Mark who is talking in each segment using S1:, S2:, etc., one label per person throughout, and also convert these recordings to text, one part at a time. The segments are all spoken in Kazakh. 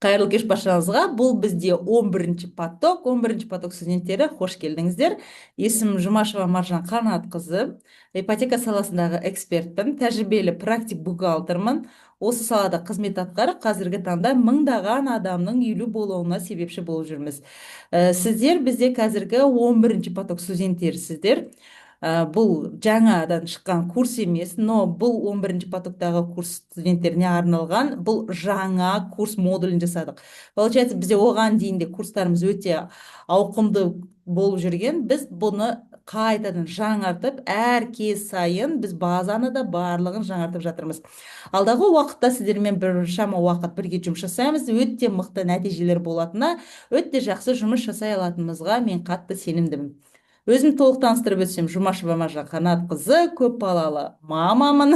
S1: Қайырлы кеш баршаңызға! Бұл бізде 11 поток, 11 поток студенттері, қош келдіңіздер. Есімім Жұмашева Маржан Қанатқызы. Ипотека саласындағы экспертпін, тәжірибелі практик бухгалтермін. Осы салада қызмет атқарып, қазіргі таңда мыңдаған адамның үйлі болуына себепші болып жүрміз. Сіздер бізде қазіргі 11 поток студенттерісіздер. Бұл жаңадан шыққан курс емес, но бұл 11 потоктағы курс студенттеріне арналған бұл жаңа курс модулін жасадық. Получается, бізде оған дейін де курстарымыз өте ауқымды болып жүрген. Біз бұны қайтадан жаңартып, әр кез сайын біз базаны да барлығын жаңартып жатырмыз. Алдағы уақытта сіздермен біршама уақыт бірге жұмыс жасаймыз. Өте мықты нәтижелер болатынына, өте жақсы жұмыс жасай алатынымызға мен қатты сенімдімін. Өзім толық таныстырып өтсем, Жұмашева Маржан Қанатқызы, көп балалы мамамын,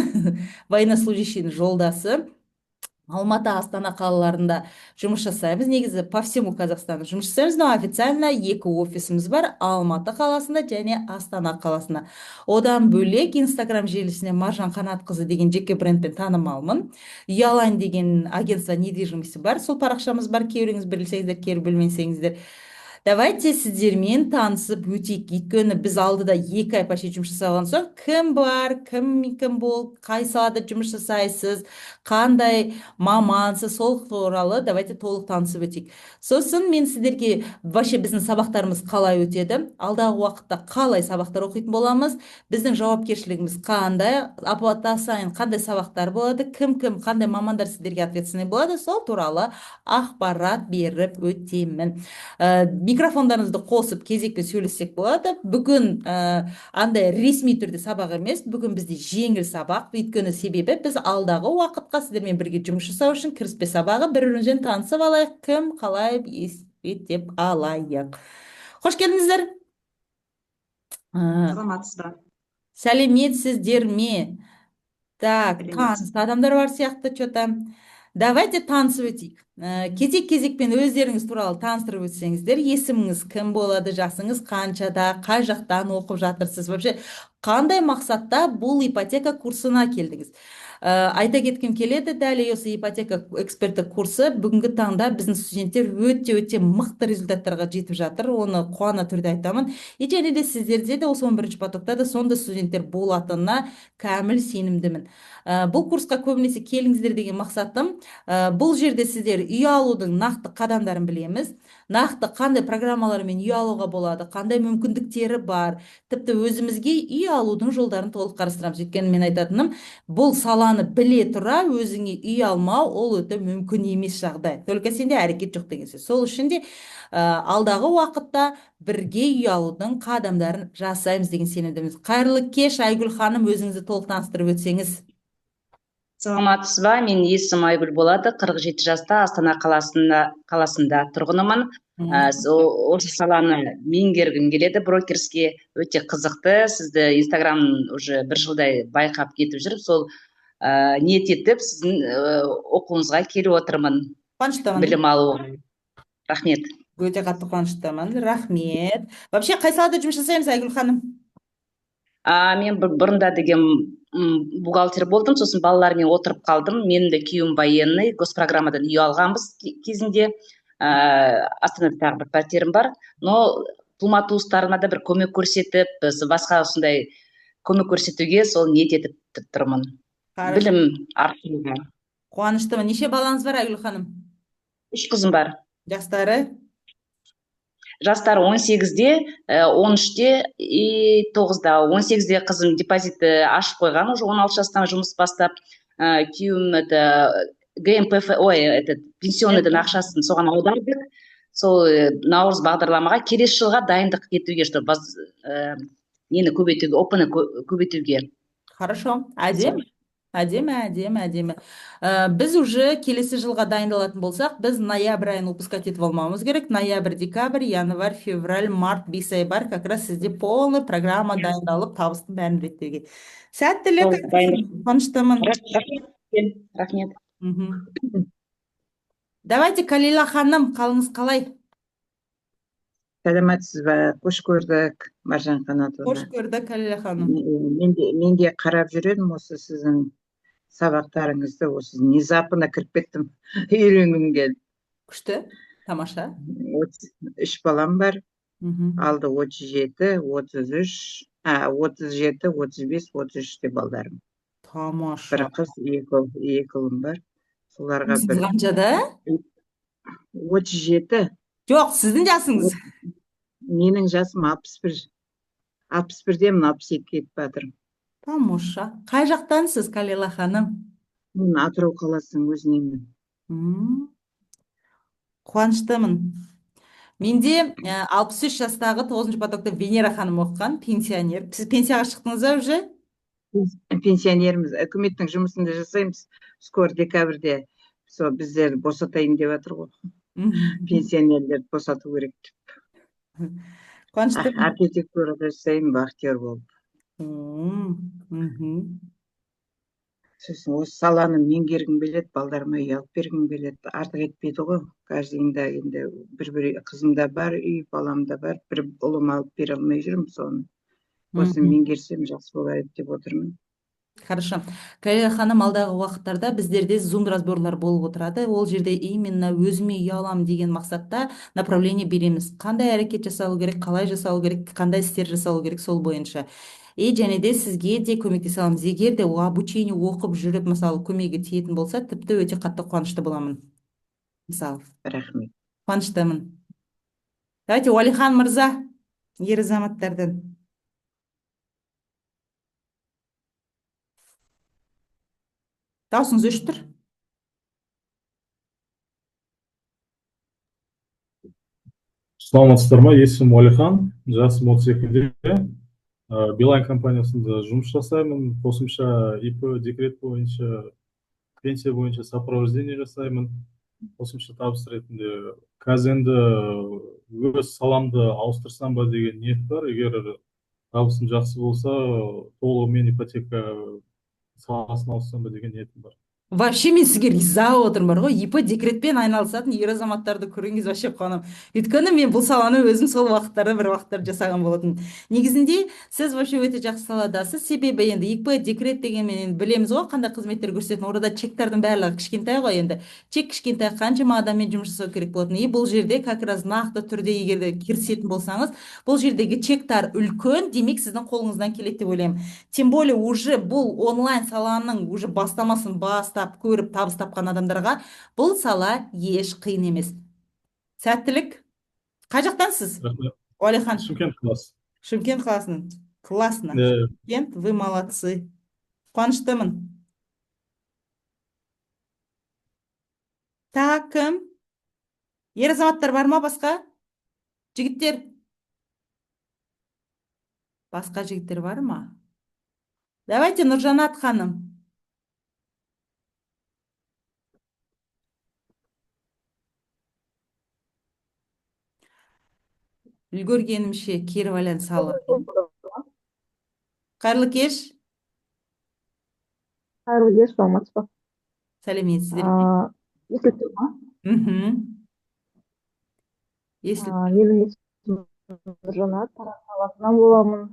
S1: военнослужащийдің жолдасы. Алматы, Астана қалаларында жұмыс жасаймыз. Негізі по всему Казахстану жұмыс жасаймыз, но официально екі офисіміз бар: Алматы қаласында және Астана қаласында. Одан бөлек, Инстаграм желісіне Маржан Қанатқызы деген жеке брендпен танымалмын. Ұялайн деген агентство недвижимости бар, сол парақшамыз бар. Кейбіреуіңіз білсеңіздер, кейбір білмесеңіздер. Давайте сіздермен танысып өтейік, өйткені біз алдыда 2 ай почти жұмыс жасаған соң, кім бар, кім кім бол, қай салада жұмыс жасайсыз, қандай мамансыз, сол туралы давайте толық танысып өтейік. Сосын мен сіздерге вообще біздің сабақтарымыз қалай өтеді, алдағы уақытта қалай сабақтар оқитын боламыз, біздің жауапкершілігіміз қандай, апта сайын қандай сабақтар болады, кім кім, қандай мамандар сіздерге ответственный болады, сол туралы ақпарат беріп өтемін. Микрофондарыңызды қосып, кезекпен сөйлессек болады. Бүгін андай ресми түрде сабақ емес, бүгін бізде жеңіл сабақ, өйткені себебі біз алдағы уақытқа сіздермен бірге жұмыс жасау үшін кіріспе сабағы, бір бірімізбен танысып алайық, кім қалай есептеп алайық. Қош келдіңіздер.
S2: Саламатсыз ба?
S1: Сәлеметсіздер ме? Так, таныс адамдар бар сияқты че-то. Давайте танысып өтейік. Кезек кезекпен өздеріңіз туралы таныстырып өтсеңіздер. Есіміңіз кім болады, жасыңыз қаншада, қай жақтан оқып жатырсыз, вообще қандай мақсатта бұл ипотека курсына келдіңіз? Айта кеткім келеді, дәл осы ипотека эксперті курсы бүгінгі таңда біздің студенттер өте өте мықты результаттарға жетіп жатыр, оны қуана түрде айтамын. И және де сіздерде де осы 11 потокта да сондай студенттер болатынына кәміл сенімдімін. Бұл курсқа көбінесе келіңіздер деген мақсатым, бұл жерде сіздер үй алудың нақты қадамдарын білеміз, нақты қандай программалармен үй алуға болады, қандай мүмкіндіктері бар, тіпті өзімізге үй алудың жолдарын толық қарастырамыз. Өйткені мен айтатыным, бұл саланы біле тұра өзіңе үй алмау ол өте мүмкін емес жағдай, только сенде әрекет жоқ деген сөз. Сол үшін де алдағы уақытта бірге үй алудың қадамдарын жасаймыз деген сенімдеміз. Қайырлы кеш, Айгүл ханым, өзіңізді толық таныстырып өтсеңіз.
S2: Саламатсыз ба? Менің есімім Айгүл болады, 47 жаста, Астана қаласында тұрғынымын. Осы саланы меңгергім келеді, брокерский өте қызықты. Сізді Инстаграм уже бір жылдай байқап кетіп жүріп, сол ниет етіп, сіздің оқуыңызға келіп отырмын.
S1: Қуаныштымын.
S2: Білім алуға. Рахмет.
S1: Өте қатты қуаныштымын, рахмет. Вообще қай салада жұмыс жасаймыз, Айгүл ханым?
S2: Мен бұрында деген бухгалтер болдым, сосын балалармен отырып қалдым. Менің де күйеуім военный, госпрограммадан үй алғанбыз кезінде. Астанада тағы бір пәтерім бар, но тума туыстарыма да бір көмек көрсетіп, біз басқа осындай көмек көрсетуге сол ниет етіп тұрмын.
S1: Хорошо.
S2: Білім арттыруға.
S1: Қуаныштымын. Неше балаңыз бар, Айгүл ханым?
S2: Үш қызым бар.
S1: Жастары?
S2: Жастары 18-де, 13-те и 9-да. 18-де қызым депозитті ашып қойған, уже 16 жастан жұмыс бастап. Күйеуім это ГМПФ, ой, этот пенсионныйдың ақшасын соған аудардық. Сол наурыз бағдарламаға келесі жылға дайындық етуге, чтобы нені көбейтуге, ОП-ны көбейтуге.
S1: Хорошо, әдемі. Әдемі, әдемі, әдемі. Біз уже келесі жылға дайындалатын болсақ, біз ноябрь айын упускать етіп алмауымыз керек. Ноябрь, декабрь, январь, февраль, март, 5 ай бар. Как раз сізде полный программа дайындалып, табыстың бәрін реттеуге. Сәттілік,
S2: Сол, дайындық.
S1: қуаныштымын.
S2: Рахмет, рахмет.
S1: Давайте, Калила ханым, қалыңыз қалай?
S3: Саламатсыз ба? Қош көрдік, Маржан
S1: Қош
S3: Қанатовна.
S1: көрдік, Калила ханым.
S3: Мен де қарап жүр едім осы сіздің сабақтарыңызды, осы внезапно кіріп кеттім, үйренгім келіп.
S1: Күшті, тамаша.
S3: 33 балам бар. Алды 37, 33, 37, 35, 33-те балдарым.
S1: Тамаша.
S3: Бір қыз, екі ұлым бар. Соларға
S1: Сіз
S3: бір
S1: қаншада?
S3: 37.
S1: Жоқ, сіздің жасыңыз.
S3: Менің жасым 61. 61-демін, 62-ге кетіп жатырмын.
S1: Тамаша. Қай жақтансыз, Калила ханым?
S3: Мен Атырау қаласының өзіненмін.
S1: Қуаныштымын. Менде 63 жастағы 9 потокта Венера ханым оқыған, пенсионер. Сіз пенсияға шықтыңыз ба уже?
S3: Пенсионерміз, үкіметтің жұмысын да жасаймыз. Скоро декабрьде сол біздер босатайын деп жатыр ғой. Пенсионерлерді босату керек деп.
S1: Қуаныштымын.
S3: Архитектурада жасаймын, вахтер болып. Сосын осы саланы меңгергім келеді, балдарыма үй алып бергім келеді. Артық етпейді ғой. Каждыйында енді бір-бір қызым да бар, үй, балам да бар, бір ұлым алып бере алмай жүрмін соны. Осыны меңгерсем жақсы болар еді деп отырмын.
S1: Хорошо. Калила ханым, алдағы уақыттарда біздерде Zoom разборлар болып отырады. Ол жерде именно өзіме үй аламын деген мақсатта направление береміз. Қандай әрекет жасалу керек, қалай жасалу керек, қандай істер жасалу керек сол бойынша. И және де сізге де көмектесе аламыз. Егер де ол обучение оқып жүріп, мысалы, көмегі тиетін болса, тіпті өте қатты қуанышты боламын. Мысалы.
S3: Рахмет.
S1: Қуаныштымын. Давайте Уалихан мырза, ер азаматтардан. Даусыңыз өшіп тұр.
S4: Саламатсыздар ма? Есімім Уалихан, жасым 32-де. Билайн компаниясында жұмыс жасаймын. Қосымша ИП декрет бойынша, пенсия бойынша сопровождение жасаймын. Қосымша табыс ретінде. Қазір енді өз саламды ауыстырсам ба деген ниет бар. Егер табысым жақсы болса, толығымен ипотека саласын ауыстырсам ба деген ниетім бар.
S1: Вообще мен сізге риза болып отырмын бар ғой. ИП декретпен айналысатын ер азаматтарды көрген кезде вообще қуанамын. Өйткені мен бұл саланы өзім сол уақыттарда бір уақыттар жасаған болатынмын. Негізінде сіз вообще өте жақсы саладасыз. Себебі енді ИП декрет дегенмен енді білеміз ғой қандай қызметтер көрсететінін. Орада чектардың барлығы кішкентай ғой енді. Чек кішкентай, қаншама адаммен жұмыс жасау керек болатын. И бұл жерде как раз нақты түрде егер де кірісетін болсаңыз, бұл жердегі чектар үлкен, демек сіздің қолыңыздан келеді деп ойлаймын. Тем более уже бұл онлайн саланың уже бастамасын бастап көріп табыс тапқан адамдарға бұл сала еш қиын емес. Сәттілік. Қай жақтансыз?
S4: Рахмет.
S1: Уалихан.
S4: Шымкент қаласы.
S1: Шымкент қаласынан. Классно. Шымкент, вы молодцы. Қуаныштымын. Так, кім? Ер азаматтар бар ма басқа? Жігіттер? Басқа жігіттер бар ма? Давайте Нұржанат ханым. Үлгергенімше кері байланыс алайын. Қайырлы кеш.
S5: Қайырлы кеш, саламатсыз ба?
S1: Сәлеметсіздер ме?
S5: Естіліп тұр ма?
S1: Естіліп
S5: Менің есімім Нұржанат, Тараз қаласынан боламын.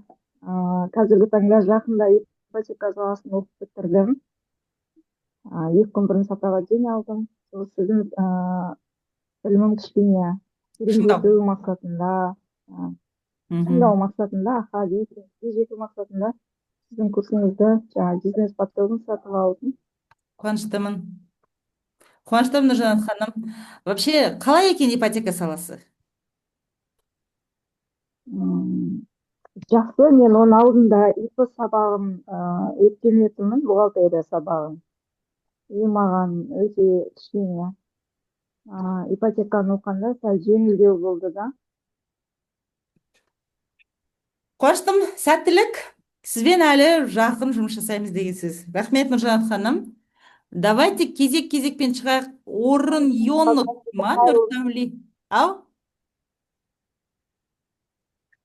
S5: Қазіргі таңда жақында ипотека саласын оқып бітірдім. 2 күн бұрын сапаға дейін алдым. Сол сіздің, білімім кішкене тереңдету мақсатында, шыңдау мақсатында, аха, жету мақсатында сіздің курсыңызды, жаңа бизнес потогын сатып алдым.
S1: Қуаныштымын. Қуаныштымын, Нұржанат ханым. Вообще, қалай екен ипотека саласы?
S5: Жақсы, мен оның алдында ИП сабағын, өткен едім, бухгалтерия сабағын. И маған өте кішкене, ипотеканы оқығанда сәл жеңілдеу болды да.
S1: Қуаныштым, сәттілік. Сізбен әлі жақын жұмыс жасаймыз деген сөз. Рахмет, Нұржанат ханым. Давайте кезек-кезекпен шығайық. Орын Йонов ма, Нұрсәуле? Ау?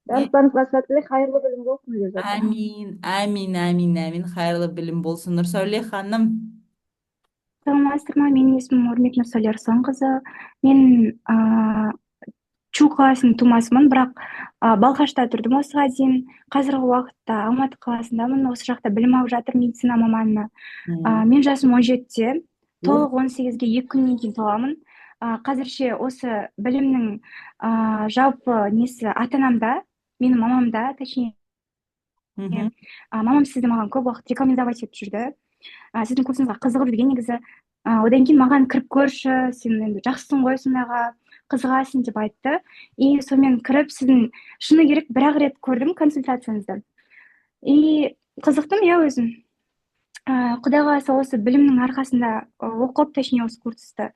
S5: Барлықтарыңызға сәттілік, қайырлы білім болсын деп жатырмын.
S1: Әмин, әмин, әмин, әмин. Қайырлы білім болсын, Нұрсәуле ханым.
S6: Саламатсыздар ма? Менің есімім Өрмек Нұрсәуле Арсланқызы. Мен, Шу қаласының тумасымын, бірақ, Балқашта тұрдым осыға дейін. Қазіргі уақытта Алматы қаласындамын, осы жақта білім алып жатырмын медицина маманына. Мен жасым 17-те, толық 18-ге 2 күннен кейін толамын. Қазірше осы білімнің жалпы несі ата анамда, менің мамамда, точнее. Мамам сізді маған көп уақыт рекомендовать етіп жүрді, сіздің курсыңызға қызығып жүрген негізі. Одан кейін маған: «Кіріп көрші, сен енді жақсысың ғой, сондайға қызығасың», – деп айтты. И сонымен кіріп, сіздің, шыны керек, бір ақ рет көрдім консультацияңызды и қызықтым, иә, өзім. Құдай қаласа, осы білімнің арқасында оқып, точнее, осы курсты,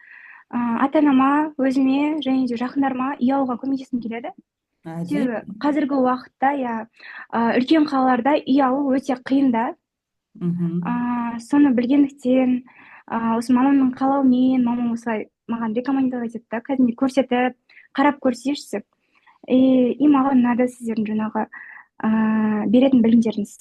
S6: ата анама, өзіме және де жақындарыма үй алуға көмектескім келеді. Себебі қазіргі уақытта, иә, үлкен қалаларда үй алу өте қиын да. Соны білгендіктен, осы мамамның қалауымен, мамам осылай маған рекомендовать етті, кәдімгідей көрсетіп, қарап көрсейші деп. И маған ұнады сіздердің жаңағы беретін білімдеріңіз.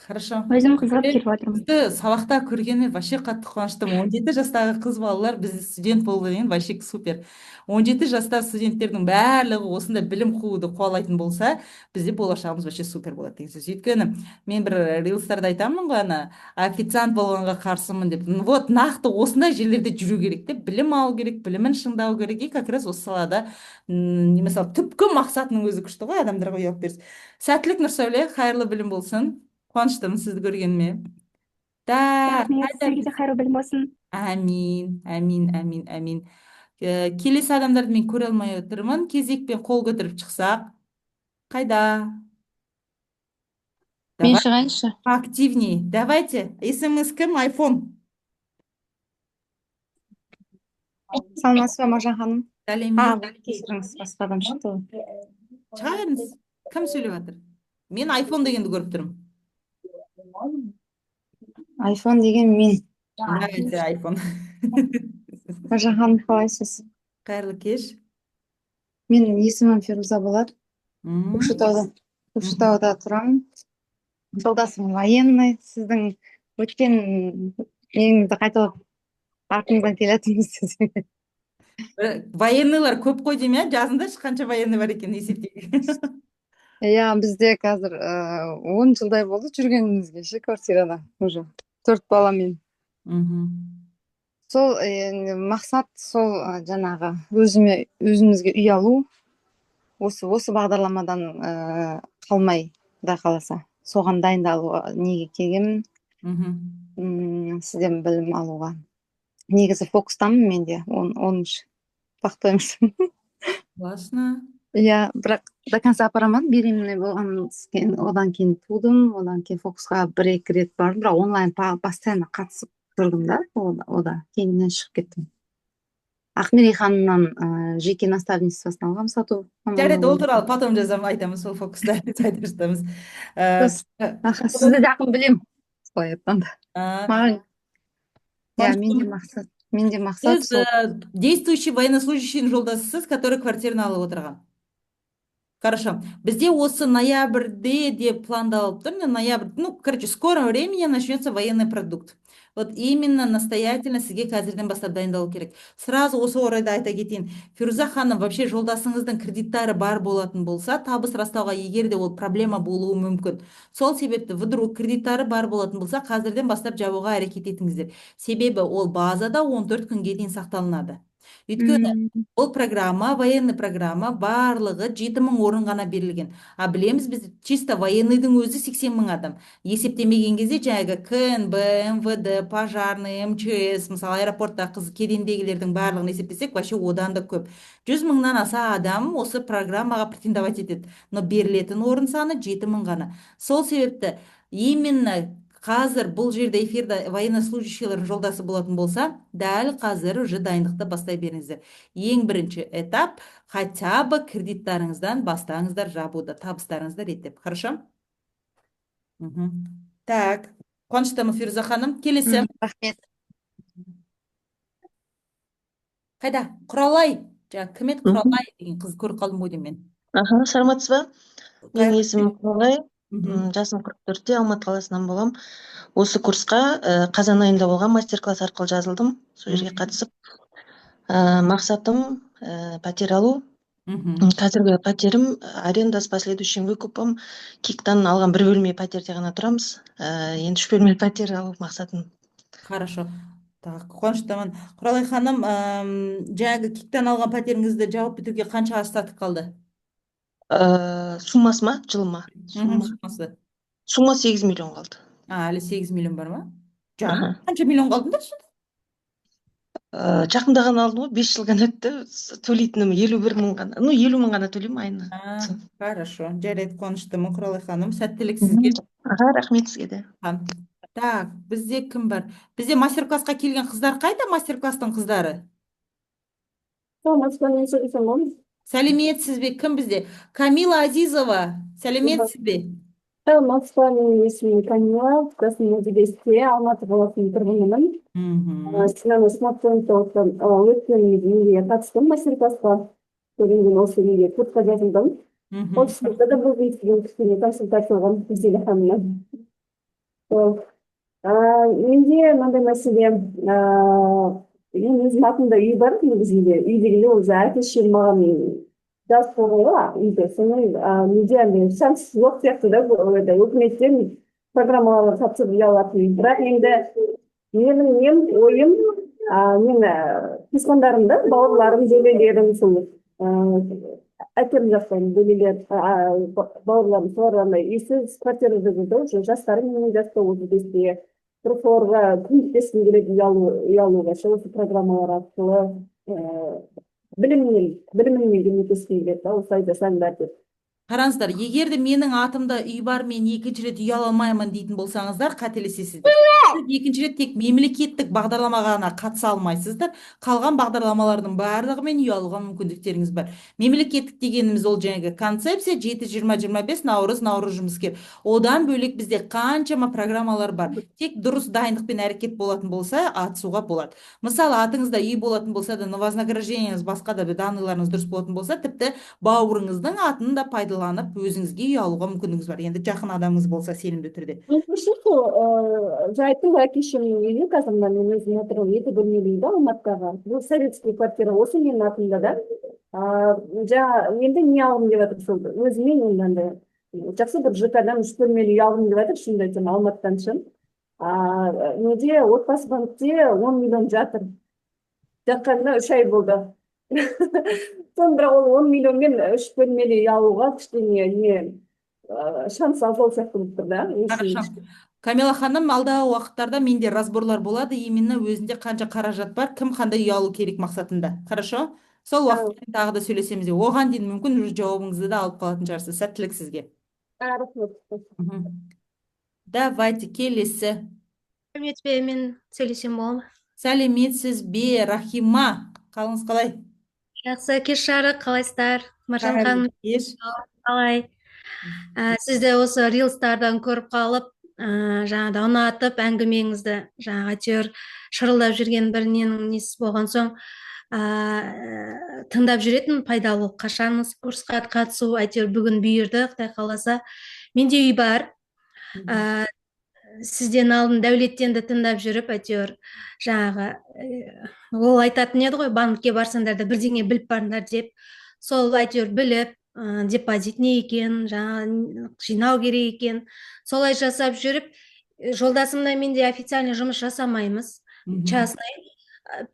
S1: Хорошо.
S6: Өзім қызығып келіп отырмын.
S1: Сізді сабақта көргеніме вообще қатты қуаныштымын. 17 жастағы қыз балалар бізде студент болды деген вообще супер. 17 жаста студенттердің барлығы осындай білім қууды қуалайтын болса, бізде болашағымыз вообще супер болады деген сөз. Өйткені мен бір рилстарда айтамын ғой, ана официант болғанға қарсымын деп. Вот нақты осындай жерлерде жүру керек те, білім алу керек, білімін шыңдау керек. И как раз осы салада, мысалы, түпкі мақсатының өзі күшті ғой, адамдарға үй алып берсін. Сәттілік, Нұрсәуле, қайырлы білім болсын. Қуаныштымын сізді көргеніме. Так.
S6: Рахмет, сізге де қайырлы білім болсын.
S1: Әмин, әмин, әмин, әмин. Келесі адамдарды мен көре алмай отырмын. Кезекпен қол көтеріп шықсақ. Қайда?
S7: Мен
S1: Давай
S7: шығайыншы.
S1: поактивней. Давайте. СМС кім? Айфон.
S8: Саламатсыз ба, Маржан ханым? А,
S1: Сәлеметсіз.
S8: Кешіріңіз, басқа адам шықты ғой.
S1: Шыға беріңіз. Кім сөйлеп жатыр? Мен айфон дегенді көріп тұрмын.
S8: Айфон деген мен.
S1: Давайте, айфон.
S8: Маржан ханым, қалайсыз?
S1: Қайырлы кеш.
S8: Менің есімім Фируза болады. Көкшетауда тұрамын. Жолдасым военный. Сіздің өткен неңізді қайталап, артыңыздан келатырмыз.
S1: Военныйлар көп қой деймін, иә? Жазыңдаршы, қанша военный бар екенін есептейік.
S8: Иә, бізде қазір 10 жылдай болды жүргенімізге ше, квартирада уже төрт баламен. Сол мақсат сол, жаңағы өзіме, өзімізге үй алу, осы бағдарламадан қалмай, құдай қаласа, соған дайындалуға неге келгенмін. Сізден білім алуға. Негізі фокустамын мен де, 10-шы бақтаймыз.
S1: Классно.
S8: Иә, бірақ до конца апара алмадым, беременный болған кейін. Одан кейін тудым, одан кейін фокусқа бір екі рет бардым, бірақ онлайн постоянно қатысып тұрдым да, ода кейіннен шығып кеттім. Ақмерей ханымнан жеке наставничествосын алғанмын, сату.
S1: Жарайды, ол туралы потом жазамын, айтамыз, сол фокуста айтып жатамыз.
S8: Аха, сізді жақын білемін, солай айтқанда. Маған, иә, менде мақсат
S1: Сіз
S8: сол.
S1: Действующий военнослужащийдің жолдасысыз, который квартираны алып отырған. Хорошо. Бізде осы ноябрьде деп пландалып тұр. Ноябрь, ну, короче, в скором времени начнется военный продукт. Вот именно настоятельно сізге қазірден бастап дайындалу керек. Сразу осы орайда айта кетейін. Фируза ханым, вообще жолдасыңыздың кредиттары бар болатын болса, табыс растауға егер де ол проблема болуы мүмкін. Сол себепті вдруг кредиттары бар болатын болса, қазірден бастап жабуға әрекет етіңіздер. Себебі ол базада 14 күнге дейін сақталынады. Өйткені ол программа, военный программа, барлығы 7000 орын ғана берілген. А білеміз, біз чисто военныйдың өзі 80 мың адам. Есептемеген кезде жаңағы КНБ, МВД, пожарный, МЧС, мысалы, аэропортта қыз кедендегілердің барлығын есептесек, вообще одан да көп. 100 мыңнан аса адам осы программаға претендовать етеді. Но берілетін орын саны 7000 ғана. Сол себепті именно қазір бұл жерде эфирде военнослужащийлардың жолдасы болатын болса, дәл қазір уже дайындықты бастай беріңіздер. Ең бірінші этап хотя бы кредиттарыңыздан бастаңыздар жабуды, табыстарыңызды реттеп. Хорошо? Так, қуаныштымын, Фируза ханым. Келесі.
S8: Рахмет.
S1: Қайда? Құралай. Жаңа кім еді? Құралай деген қыз көріп қалдым ғой деймін мен.
S9: Аха, саламатсыз ба? Менің есімім Құралай. Жасым 44-те, Алматы қаласынан боламын. Осы курсқа қазан айында болған мастер класс арқылы жазылдым. Сол жерге қатысып, мақсатым пәтер алу. Қазіргі пәтерім аренда с последующим выкупом, КИКтан алған бір бөлме пәтерде ғана тұрамыз. Енді үш бөлмелі пәтер алу мақсатым.
S1: Хорошо. Так, қуаныштымын. Құралай ханым, жаңағы КИКтан алған пәтеріңізді жауып бітуге қанша остаток қалды?
S9: Суммасы ма, жыл ма? Сумма.
S1: Суммасы.
S9: Сумма 8 миллион қалды.
S1: А, әлі 8 миллион бар ма? Жаным,
S9: Аха.
S1: қанша миллион қалдыңдар сонда?
S9: Жақында ғана алдым ғой, 5 жыл ғана өтті. Төлейтінім 51 мың ғана, ну, 50 мың ғана төлеймін айына.
S1: А, хорошо, жарайды, қуаныштымын, Құралай ханым, сәттілік сізге.
S9: Аха, рахмет сізге де.
S1: Так, бізде кім бар? Бізде мастер классқа келген қыздар қайда, мастер класстың қыздары?
S5: Саламатсыз ба, мен сөйлесем болады ма?
S1: Сәлеметсіз бе? Кім бізде? Камила Азизова, сәлеметсіз бе?
S5: Саламатсыз ба, менің есімім Камила, жасым 35-те, Алматы қаласының тұрғынымын. Сінана Смарт Пойнтта өткен неге қатыстым, мастер классқа. Содан кейін осы неге, курсқа жазылдым. Офисте да болдым, сізден кішкене консультация алғанмын, Гүлзира ханымнан. Сол. Менде мынандай мәселе, мен өзім атымда үй бар негізінде. Үй дегенде, ол әке шешем маған жазып қойған ғой үйді. Сонымен менде андай шанс жоқ сияқты да, бұл это, өкіметтен программаларға тапсырып үй алатын. Бірақ енді менің нем, ойым, мен туысқандарым да, бауырларым, бөлелерім, сол әкем жақтан бөлелер, бауырларым, солар андай үйсіз, квартирада жүрді уже, жастары менің жаста, 35-те. Бір соларға көмектескім келеді үй алу, үй алуға ше, осы программалар арқылы біліміммен көмектескім келеді да, осылай жасаңдар деп.
S1: Қараңыздар, егер де менің атымда үй бар, мен екінші рет үй ала алмаймын дейтін болсаңыздар, қателесесіздер. Сіз екінші рет тек мемлекеттік бағдарламаға ғана қатыса алмайсыздар. Қалған бағдарламалардың барлығымен үй алуға мүмкіндіктеріңіз бар. Мемлекеттік дегеніміз ол жаңағы концепция 7, 20, 25, наурыз, наурыз жұмыскер. Одан бөлек бізде қаншама программалар бар. Тек дұрыс дайындықпен әрекет болатын болса, атысуға болады. Мысалы, атыңызда үй болатын болса да, но вознаграждениеңіз, басқа да бір данныйларыңыз дұрыс болатын болса, тіпті бауырыңыздың атын да пайдаланып, өзіңізге үй алуға мүмкіндігіңіз бар. Енді жақын адамыңыз болса, сенімді түрде.
S5: Мүмкіншілік сол, жаңа айттым ғой, әке шешемнің үйі қазір мына мен өзім отырған екі бөлмелі үйде, Алматыдағы. Бұл советский квартира, осы менің атымда да. Жаңа енді не алғым келіп жатыр, сол өзіме енді андай жақсы бір ЖК-дан үш бөлмелі үй алғым келіп жатыр, шынымды айтсам, Алматыдан ше. Неде, Отбасы банкте 10 миллион жатыр. Жатқанына 3 ай болды. Соны, бірақ ол 10 миллионмен үш бөлмелі үй алуға кішкене не, шанс аздау сияқты болып тұр да.
S1: Хорошо. Камила ханым, алдағы уақыттарда менде разборлар болады, именно өзінде қанша қаражат бар, кім қандай үй алу керек мақсатында. Хорошо? Сол уақытта тағы да сөйлесеміз. Оған дейін мүмкін уже жауабыңызды да алып қалатын шығарсыз. Сәттілік сізге.
S5: Рахмет.
S1: Давайте келесі.
S7: Сәлеметсіз бе, мен сөйлесем бола ма?
S1: Сәлеметсіз бе, Рахима? Қалыңыз қалай?
S7: Жақсы, кеш жарық, қалайсыздар? Маржан ханым,
S1: Кеш.
S7: қалай? Сізді осы рилстардан көріп қалып, жаңағыда ұнатып әңгімеңізді, жаңағы әйтеуір шырылдап жүрген бір ненің несі болған соң, тыңдап жүретін, пайдалы. Қашан осы курсқа қатысу, әйтеуір бүгін бұйырды, Құдай қаласа. Менде үй бар. Сізден алдын Дәулеттен де тыңдап жүріп, әйтеуір жаңағы ол айтатын еді ғой, банкке барсаңдар да бірдеңе біліп барыңдар деп. Сол әйтеуір біліп, депозит не екен, жаңағы жинау керек екен, солай жасап жүріп, жолдасымда менде официальный жұмыс жасамаймыз, частный,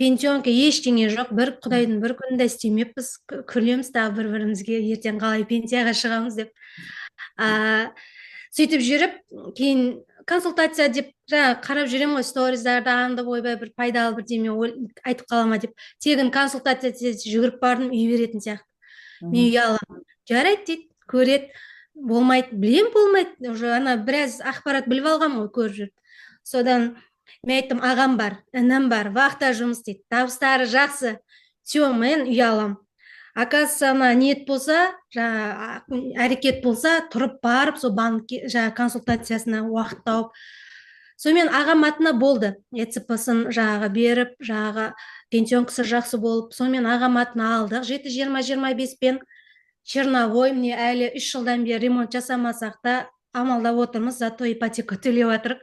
S7: пенсионка, ештеңе жоқ, бір құдайдың бір күнінде істемеппіз. Күлеміз тағы бір бірімізге, ертең қалай пенсияға шығамыз деп. Сөйтіп жүріп, кейін консультация деп жаңағы қарап жүремін ғой сториздарды аңдып, ойбай, бір пайдалы бірдеме айтып қала ма деп, тегін консультация десе, жүгіріп бардым, үй беретін сияқты. Мен үй аламын, жарайды дейді, көреді, болмайды, білемін, болмайды, уже ана біраз ақпарат біліп алғанмын ғой көріп жүріп. Содан мен айттым: ағам бар, інім бар, вахта жұмыс істейді, табыстары жақсы, все, мен үй аламын. Оказывается, ана ниет болса, жаңағы әрекет болса, тұрып барып сол банкке, жаңағы консультациясына уақыт тауып, сонымен ағам атына болды, ЭЦП-сын жаңағы беріп, жаңағы пенсионкасы жақсы болып, сонымен ағам атына алдық 7, 20, 25-пен, черновой. Міне, әлі 3 жылдан бері ремонт жасамасақ та, амалдап отырмыз, зато ипотека төлеп жатырық.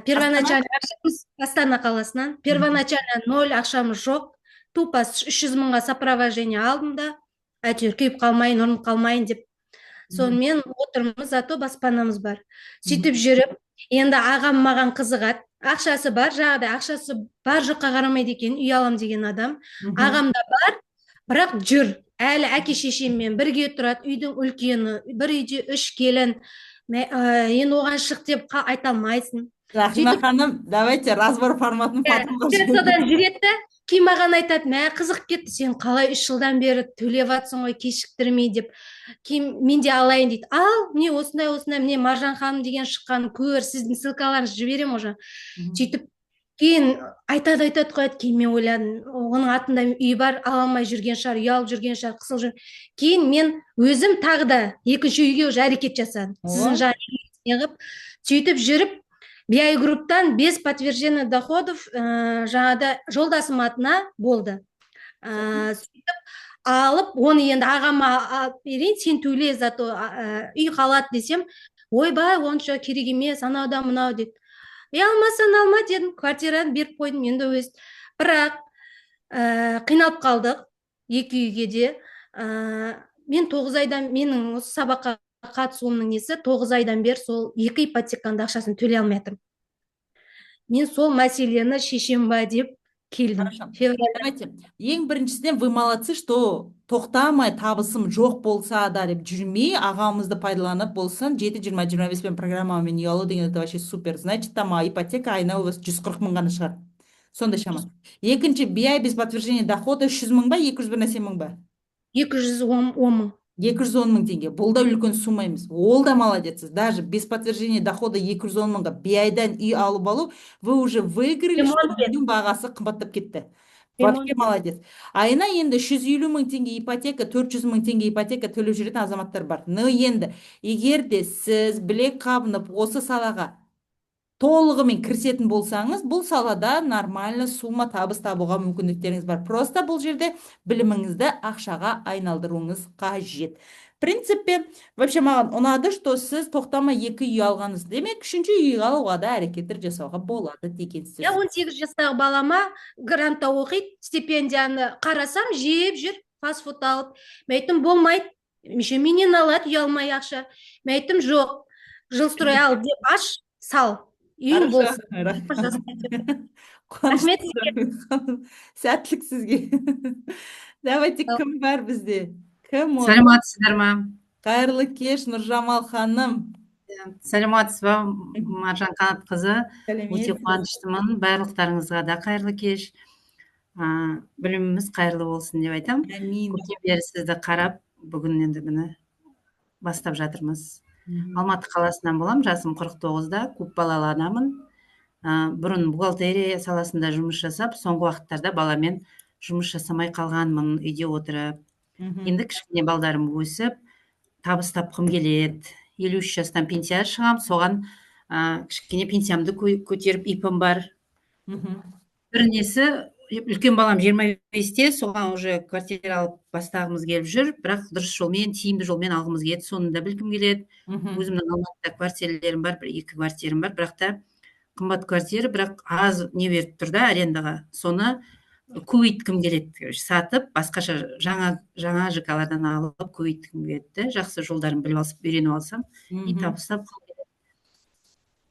S7: Первоначально ақшамыз, Астана қаласынан, первоначально ноль, ақшамыз жоқ, тупо 300 мыңға сопровождение алдым да, әйтеуір күйіп қалмайын, ұрынып қалмайын деп, сонымен отырмыз, зато баспанамыз бар. Сөйтіп жүріп Енді ағам маған қызығады, ақшасы бар, жаңағыдай ақшасы бар жоққа қарамайды екен, үй алам деген адам. Ағам да бар, бірақ жүр әлі әке шешеммен бірге тұрады, үйдің үлкені, бір үйде үш келін. Енді оған шық деп айта алмайсың.
S1: Рахима
S7: Сөйтіп
S1: ханым, давайте разбор форматын потом.
S7: Содан жүреді да, кейін маған айтады: «Мә, қызығып кетті, сен қалай 3 жылдан бері төлеп жатсың ғой кешіктірмей», — деп. Кейін «Мен де алайын», — дейді. «Ал міне, осындай осындай, міне, Маржан ханым деген шыққан, көр, сіздің ссылкаларыңызды жіберемін уже». Сөйтіп кейін айтады, айтады, қояды. Кейін мен ойладым: оның атында үй бар, ала алмай жүрген шығар, ұялып жүрген шығар, қысылып жүр. Кейін мен өзім тағы да екінші үйге уже әрекет жасадым. Сіздің жаңағы неғып, сөйтіп жүріп BI Групптан без подтверждения доходов, жаңағыда жолдасым атына болды. Сөйтіп алып, оны енді ағама алып берейін, сен төле, зато үй қалады десем, «Ойбай, онша керек емес, анау да мынау», — дейді. «Е, алмасаң, алма», — дедім, квартираны беріп қойдым енді өз. Бірақ қиналып қалдық екі үйге де. Мен 9 айдан, менің осы сабаққа қатысуымның несі, 9 айдан бері сол екі ипотеканың да ақшасын төлей алмай жатырмын. Мен сол мәселені шешем ба деп келдім.
S1: Хорошо.
S7: Февраль.
S1: Давайте. Ең біріншіден, вы молодцы, что тоқтамай, табысым жоқ болса да деп жүрмей, ағамызды пайдаланып болсын, 7 20 25 пен программамен үй алу деген — это вообще супер. Значит, там ипотека айына у вас 140 мың ғана шығар. Сондай шама. Екінші, BI без подтверждения дохода 300 мың ба, 200 бір нәрсе мың ба?
S7: 210 мың.
S1: 210 мың теңге. Бұл да үлкен сумма емес. Ол да молодец. Даже без подтверждения дохода 210 мыңға BI-дан үй алып алу, вы уже выиграли, что
S7: Ремонтпен.
S1: үйдің бағасы қымбаттап кетті. Вообще
S7: Ремонт.
S1: молодец. Айына енді 350 мың теңге ипотека, 400 мың теңге ипотека төлеп жүретін азаматтар бар. Но енді, егер де сіз білек қабынып осы салаға толығымен кірісетін болсаңыз, бұл салада нормально сумма табыс табуға мүмкіндіктеріңіз бар. Просто бұл жерде біліміңізді ақшаға айналдыруыңыз қажет. В принципе, вообще маған ұнады, что сіз тоқтамай екі үй алғаныңыз. Демек, үшінші үй алуға да әрекеттер жасауға болады деген сөз.
S7: Иә, 18 жастағы балама, грантта оқиды, стипендияны қарасам, жеп жүр фастфуд алып. Мен айттым: «Болмайды, еще менен алады ұялмай ақша». Мен айттым: «Жоқ, Жилстрой ал деп аш, сал, үйің болсын». Рахмет сізге.
S1: Сәттілік сізге. Давайте, кім бар бізде? Кім ол?
S10: Саламатсыздар ма?
S1: Қайырлы кеш, Нұржамал ханым.
S10: Саламатсыз ба, Маржан Қанатқызы? Өте
S1: Сәлеметсіз.
S10: қуаныштымын. Барлықтарыңызға да қайырлы кеш. Біліміміз қайырлы болсын деп айтамын.
S1: Әмин.
S10: Көптен бері сізді қарап, бүгін енді міне бастап жатырмыз. Алматы қаласынан боламын, жасым 49-да, көп балалы анамын. Бұрын бухгалтерия саласында жұмыс жасап, соңғы уақыттарда баламен жұмыс жасамай қалғанмын, үйде отырып. Енді кішкене балдарым өсіп, табыс тапқым келеді. 53 жастан пенсияға шығамын, соған кішкене пенсиямды көтеріп, ИП-ім бар. Бір несі, үлкен балам 25-те, соған уже квартира алып бастағымыз келіп жүр, бірақ дұрыс жолмен, тиімді жолмен алғымыз келеді, соны да білгім келеді. Өзімнің Алматыда квартиралерім бар, бір екі квартирам бар, бірақ та қымбат квартира, бірақ аз не беріп тұр да арендаға. Соны көбейткім келеді, короче, сатып, басқаша жаңа жаңа ЖК-лардан алып көбейткім келеді да, жақсы жолдарын біліп алсам, үйреніп алсам и табыс тапқым келеді.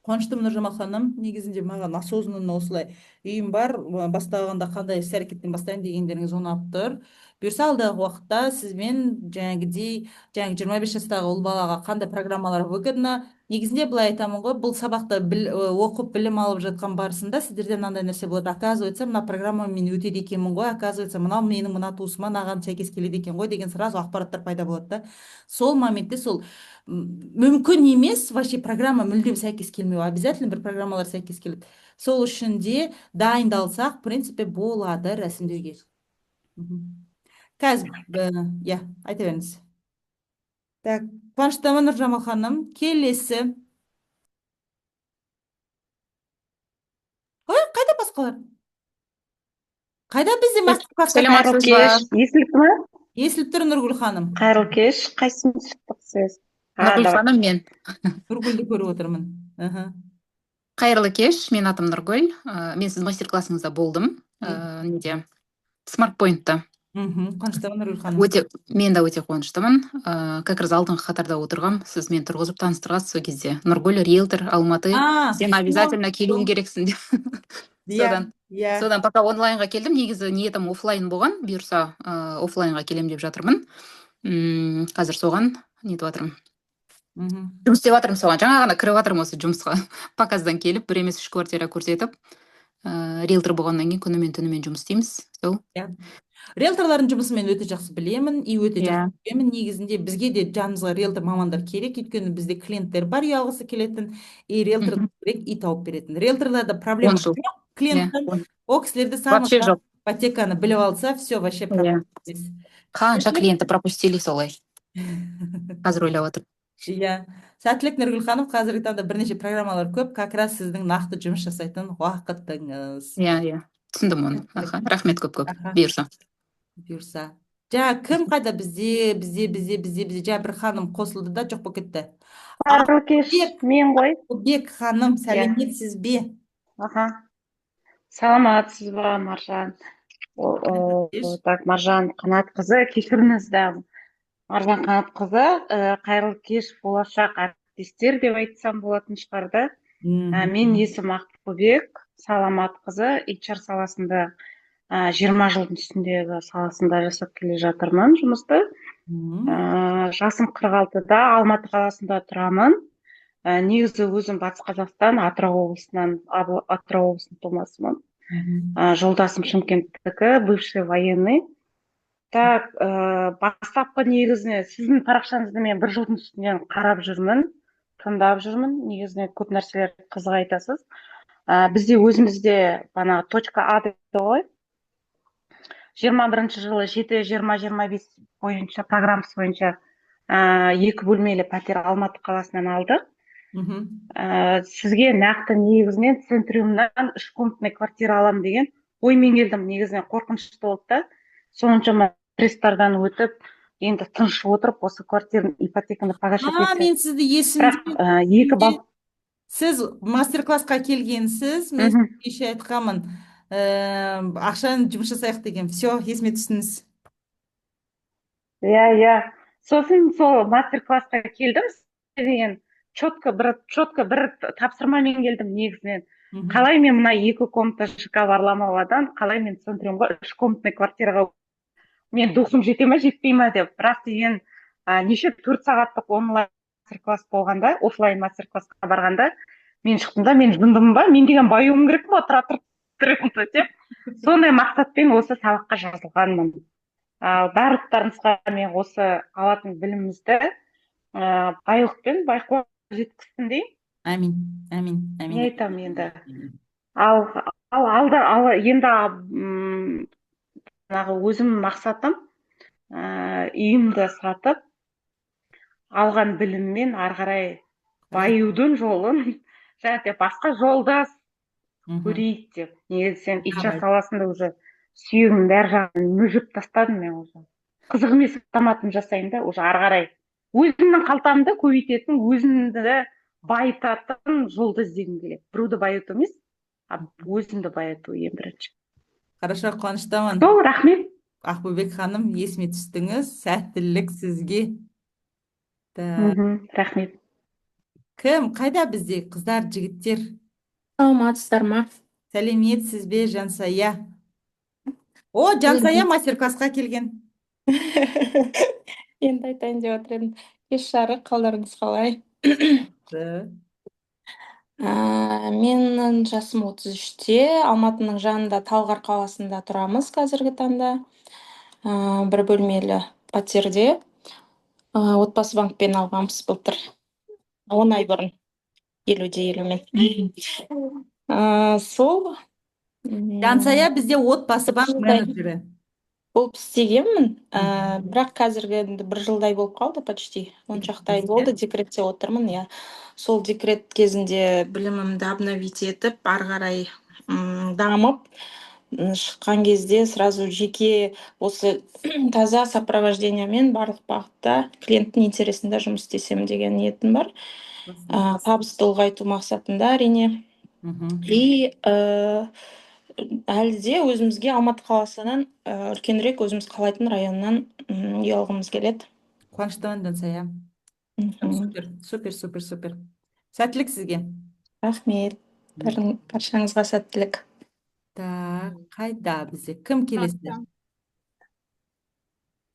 S1: Қуаныштымын, Нұржамал ханым. Негізінде маған осознанно осылай үйім бар, бастағанда қандай іс әрекеттен бастайын дегендеріңіз ұнап тұр. Бұйырса, алдағы уақытта сізбен жаңағыдей, жаңағы 25 жастағы ұл балаға қандай программалар выгодно. Негізінде былай айтамын ғой, бұл сабақты оқып, білім алып жатқан барысында сіздерде мынандай нәрсе болады: оказывается, мына программамен өтеді екенмін ғой, оказывается, мынау менің мына туысыма мынаған сәйкес келеді екен ғой деген сразу ақпараттар пайда болады да. Сол моментте сол мүмкін емес вообще программа мүлдем сәйкес келмеу, обязательно бір программалар сәйкес келеді. Сол үшін де дайындалсақ, в принципе, болады рәсімдеуге. Қазір, иә, айта беріңіз. Так, қуаныштымын, Нұржамал ханым. Келесі. Ой, қайда басқалар? Қайда бізде мастер-классқа?
S11: Саламатсыз ба?
S2: Кеш, естіліп ма?
S1: Естіліп тұр, Нұргүл ханым.
S2: Қайырлы кеш. Қайсымыз шықтық сөз? А,
S11: Нұргүл
S2: давай.
S11: ханым, мен.
S1: Нұргүлді көріп отырмын.
S11: Қайырлы кеш, менің атым Нұргүл. Мен сіздің мастер классыңызда болдым. Неде? Смарт Пойнтта.
S1: Қуаныштымын, Нұргүл ханым.
S11: Өте, мен де өте қуаныштымын. Как раз алдыңғы қатарда отырғам. Сіз мені тұрғызып таныстырғансыз сол кезде. Нұргүл, риэлтор, Алматы.
S1: А,
S11: Сен обязательно келуің керексің деп.
S1: Иә.
S11: Содан. Содан пока онлайнға келдім. Негізі ниетім офлайн болған. Бұйырса, офлайнға келем деп жатырмын. Қазір соған нетіп жатырмын. Жұмыс істеп жатырмын соған. Жаңа ғана кіріп жатырмын осы жұмысқа. Показдан келіп, бір емес, үш квартира көрсетіп, риэлтор болғаннан кейін күнімен түнімен жұмыс істейміз. Сол.
S1: Иә. Риэлторлардың жұмысын мен өте жақсы білемін и өте жақсы білемін. Негізінде бізге де жанымызға риэлтор мамандар керек, өйткені бізде клиенттер бар үй алғысы келетін, и риэлтор керек үй тауып беретін. Риэлторларда проблема
S11: 10 жыл.
S1: жоқ клиенттен, ол кісілерді самый
S11: Вообще жоқ.
S1: ипотеканы біліп алса, все, вообще проблема емес.
S11: Қанша клиентті пропустили солай. Қазір ойлап отырмын.
S1: Иә. Сәттілік, Нұргүл ханым, қазіргі таңда бірнеше программалар көп, как раз сіздің нақты жұмыс жасайтын уақытыңыз.
S11: Иә. Түсіндім оны. Аха. Рахмет көп көп.
S1: Аха.
S11: Бұйырса.
S1: Бұйырса. Жаңа кім қайда бізде, бізде, бізде, бізде, бізде жаңа бір ханым қосылды да, жоқ болып кетті.
S12: Қайырлы кеш,
S1: Бек,
S12: мен ғой.
S1: Бек ханым, сәлеметсіз бе?
S12: Аха. Саламатсыз ба, Маржан?
S1: Кеш.
S12: Так, Маржан Қанатқызы, кешіріңіз да. Маржан Қанатқызы, қайырлы кеш, болашақ әріптестер деп айтсам болатын шығар да. Мен есімім Ақбөбек Саламатқызы, HR саласында 20 жылдың үстіндегі саласында жасап келе жатырмын жұмысты. Жасым 46-да, Алматы қаласында тұрамын. Негізі өзім Батыс Қазақстан, Атырау облысынан, Атырау облысының тумасымын. Жолдасым Шымкенттікі, бывший военный. Так, бастапқы негізіне сіздің парақшаңызды мен бір жылдың үстінен қарап жүрмін, тыңдап жүрмін. Негізінен көп нәрселер қызық айтасыз. Бізде өзімізде бағанағы точка А дейді ғой. 21-жылы 7-20-25 бойынша, программасы бойынша екі бөлмелі пәтер Алматы қаласынан алдық. Сізге нақты негізінен Центриумнан үш комнатный квартира аламын деген оймен келдім. Негізінен қорқынышты болды да. Соншама стресстардан өтіп, енді тыныш отырып, осы квартираның ипотеканы погашать
S1: А,
S12: етсем.
S1: мен сізді есімде.
S12: Бірақ екі бал
S1: Сіз мастер-классқа келгенсіз, мен сізге кеше айтқанмын. Ақшаны жұмыс жасайық деген. Все, есіме түстіңіз.
S12: Иә. Сосын сол мастер-классқа келдім деген четко бір тапсырмамен келдім негізінен. Қалай мен мына екі комната ЖК Варламовадан, қалай мен Центриумға үш комнатный квартираға мен духым жете ма, жетпей ма деп. Бірақ деген неше 4 сағаттық онлайн мастер-класс болғанда, офлайн мастер-классқа барғанда мен шықтым да, мен жындымын ба, мен деген баюым керек па, тұра тұрып деп, сондай мақсатпен осы сабаққа жазылғанмын. Ал барлықтарыңызға мен осы алатын білімімізді байлықпен байқоңыр жеткізсін деймін.
S1: Әмин, әмин, әмин.
S12: Не айтамын енді, ал алда, ал енді жаңағы өзімнің мақсатым үйімді сатып алған біліммен ары қарай баюдың жолын және де басқа жолда көрейік деп. Негізі HR саласында уже сүйегімнің бәр жағын мүжіп тастадым мен, уже қызық емес, автоматын жасаймын да, уже ары қарай өзімнің қалтамды көбейтетін, өзімді байытатын жолды іздегім келеді. Біреуді байыту емес, а өзімді байыту ең бірінші.
S1: Хорошо, қуаныштымын.
S12: Сол, рахмет.
S1: Ақбөбек ханым, есіме түстіңіз. Сәттілік сізге. Так.
S12: Рахмет.
S1: Кім қайда бізде, қыздар, жігіттер?
S13: Саламатсыздар ма?
S1: Сәлеметсіз бе, Жансая? О, Жансая мастер классқа келген.
S13: Енді айтайын деп отыр едім. Кеш жарық, қалдарыңыз қалай?
S1: Жақсы.
S13: Менің жасым 33-те, Алматының жанында Талғар қаласында тұрамыз қазіргі таңда. Бір бөлмелі пәтерде. Отбасы банкпен алғанбыз былтыр. 10 ай бұрын. 50 де 50-мен. Сол.
S1: Жансая бізде Отбасы банк
S13: жылдай
S1: менеджері.
S13: Болып істегенмін, бірақ қазіргі енді бір жылдай болып қалды почти, 10 шақты ай болды, декретте отырмын, иә. Сол декрет кезінде білімімді обновить етіп, ары қарай дамып, шыққан кезде сразу жеке осы таза сопровождениемен барлық бағытта клиенттің интересінде жұмыс істесем деген ниетім бар. Табысты ұлғайту мақсатында, әрине. И Әлі де өзімізге Алматы қаласынан, үлкенірек, өзіміз қалайтын районнан үй алғымыз келеді.
S1: Қуаныштымын, Жансая. Супер, супер, супер, супер. Сәттілік сізге.
S13: Рахмет. Баршаңызға сәттілік.
S1: Так, қайда бізде? Кім келесі?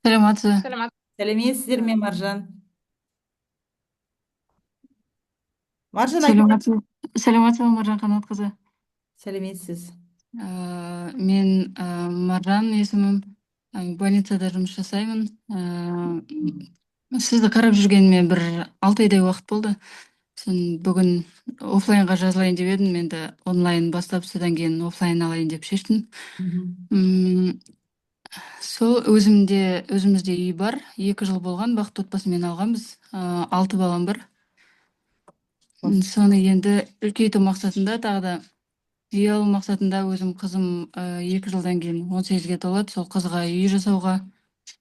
S14: Саламатсыз.
S1: Сәлеметсіздер ме, Маржан? Маржан.
S14: Саламатсыз. Саламатсыз ба, Маржан Қанатқызы?
S1: Сәлеметсіз.
S14: Мен Маржан есімім, больницада жұмыс жасаймын. Сізді қарап жүргеніме бір 6 айдай уақыт болды. Сосын бүгін оффлайнға жазылайын деп едім, енді онлайн бастап, содан кейін оффлайн алайын деп шештім. Сол өзімізде үй бар, 2 жыл болған, Бақытты отбасымен алғанбыз. Алты балам бар. Соны енді үлкейту мақсатында, тағы да үй алу мақсатында, өзім қызым 2 жылдан кейін 18-ге толады, сол қызға үй жасауға,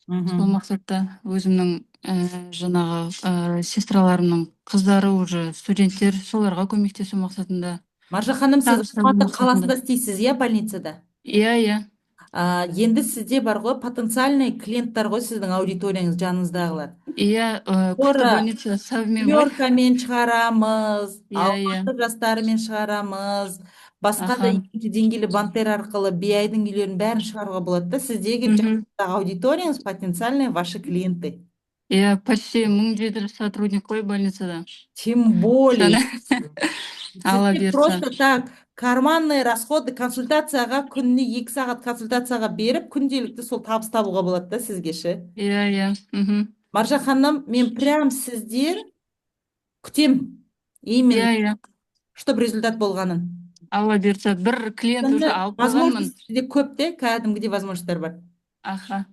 S14: сол мақсатта өзімнің жаңағы сестраларымның қыздары уже студенттер, соларға көмектесу мақсатында.
S1: Маржан ханым, сіз
S14: Табыс табу
S1: Алматы
S14: мақсатында.
S1: қаласында істейсіз, иә, больницада?
S14: Иә.
S1: Енді сізде бар ғой потенциальный клиенттар ғой, сіздің аудиторияңыз, жаныңыздағылар.
S14: Иә, күшті
S1: Скоро
S14: больница совмен ғой.
S1: Семеркамен шығарамыз,
S14: Иә.
S1: Алматы жастарымен шығарамыз, басқа да екінші деңгейлі банктер арқылы BI-дің үйлерін бәрін шығаруға болады да. Сіздегі жаныңыздағы аудиторияңыз — потенциальные ваши клиенты.
S14: Иә, почти 1700 сотрудник қой больницада.
S1: Тем более.
S14: Соны ала
S1: Сізде
S14: берса.
S1: просто так карманные расходы, консультацияға күніне 2 сағат консультацияға беріп, күнделікті сол табыс табуға болады да сізге ше.
S14: Иә.
S1: Маржан ханым, мен прям сізден күтем именно,
S14: Иә.
S1: чтобы результат болғанын.
S14: Алла бұйыртса, бір клиент уже
S1: Сонда
S14: алып қойғанмын.
S1: возможность сізде көп те, кәдімгідей возможностьтар бар.
S14: Аха.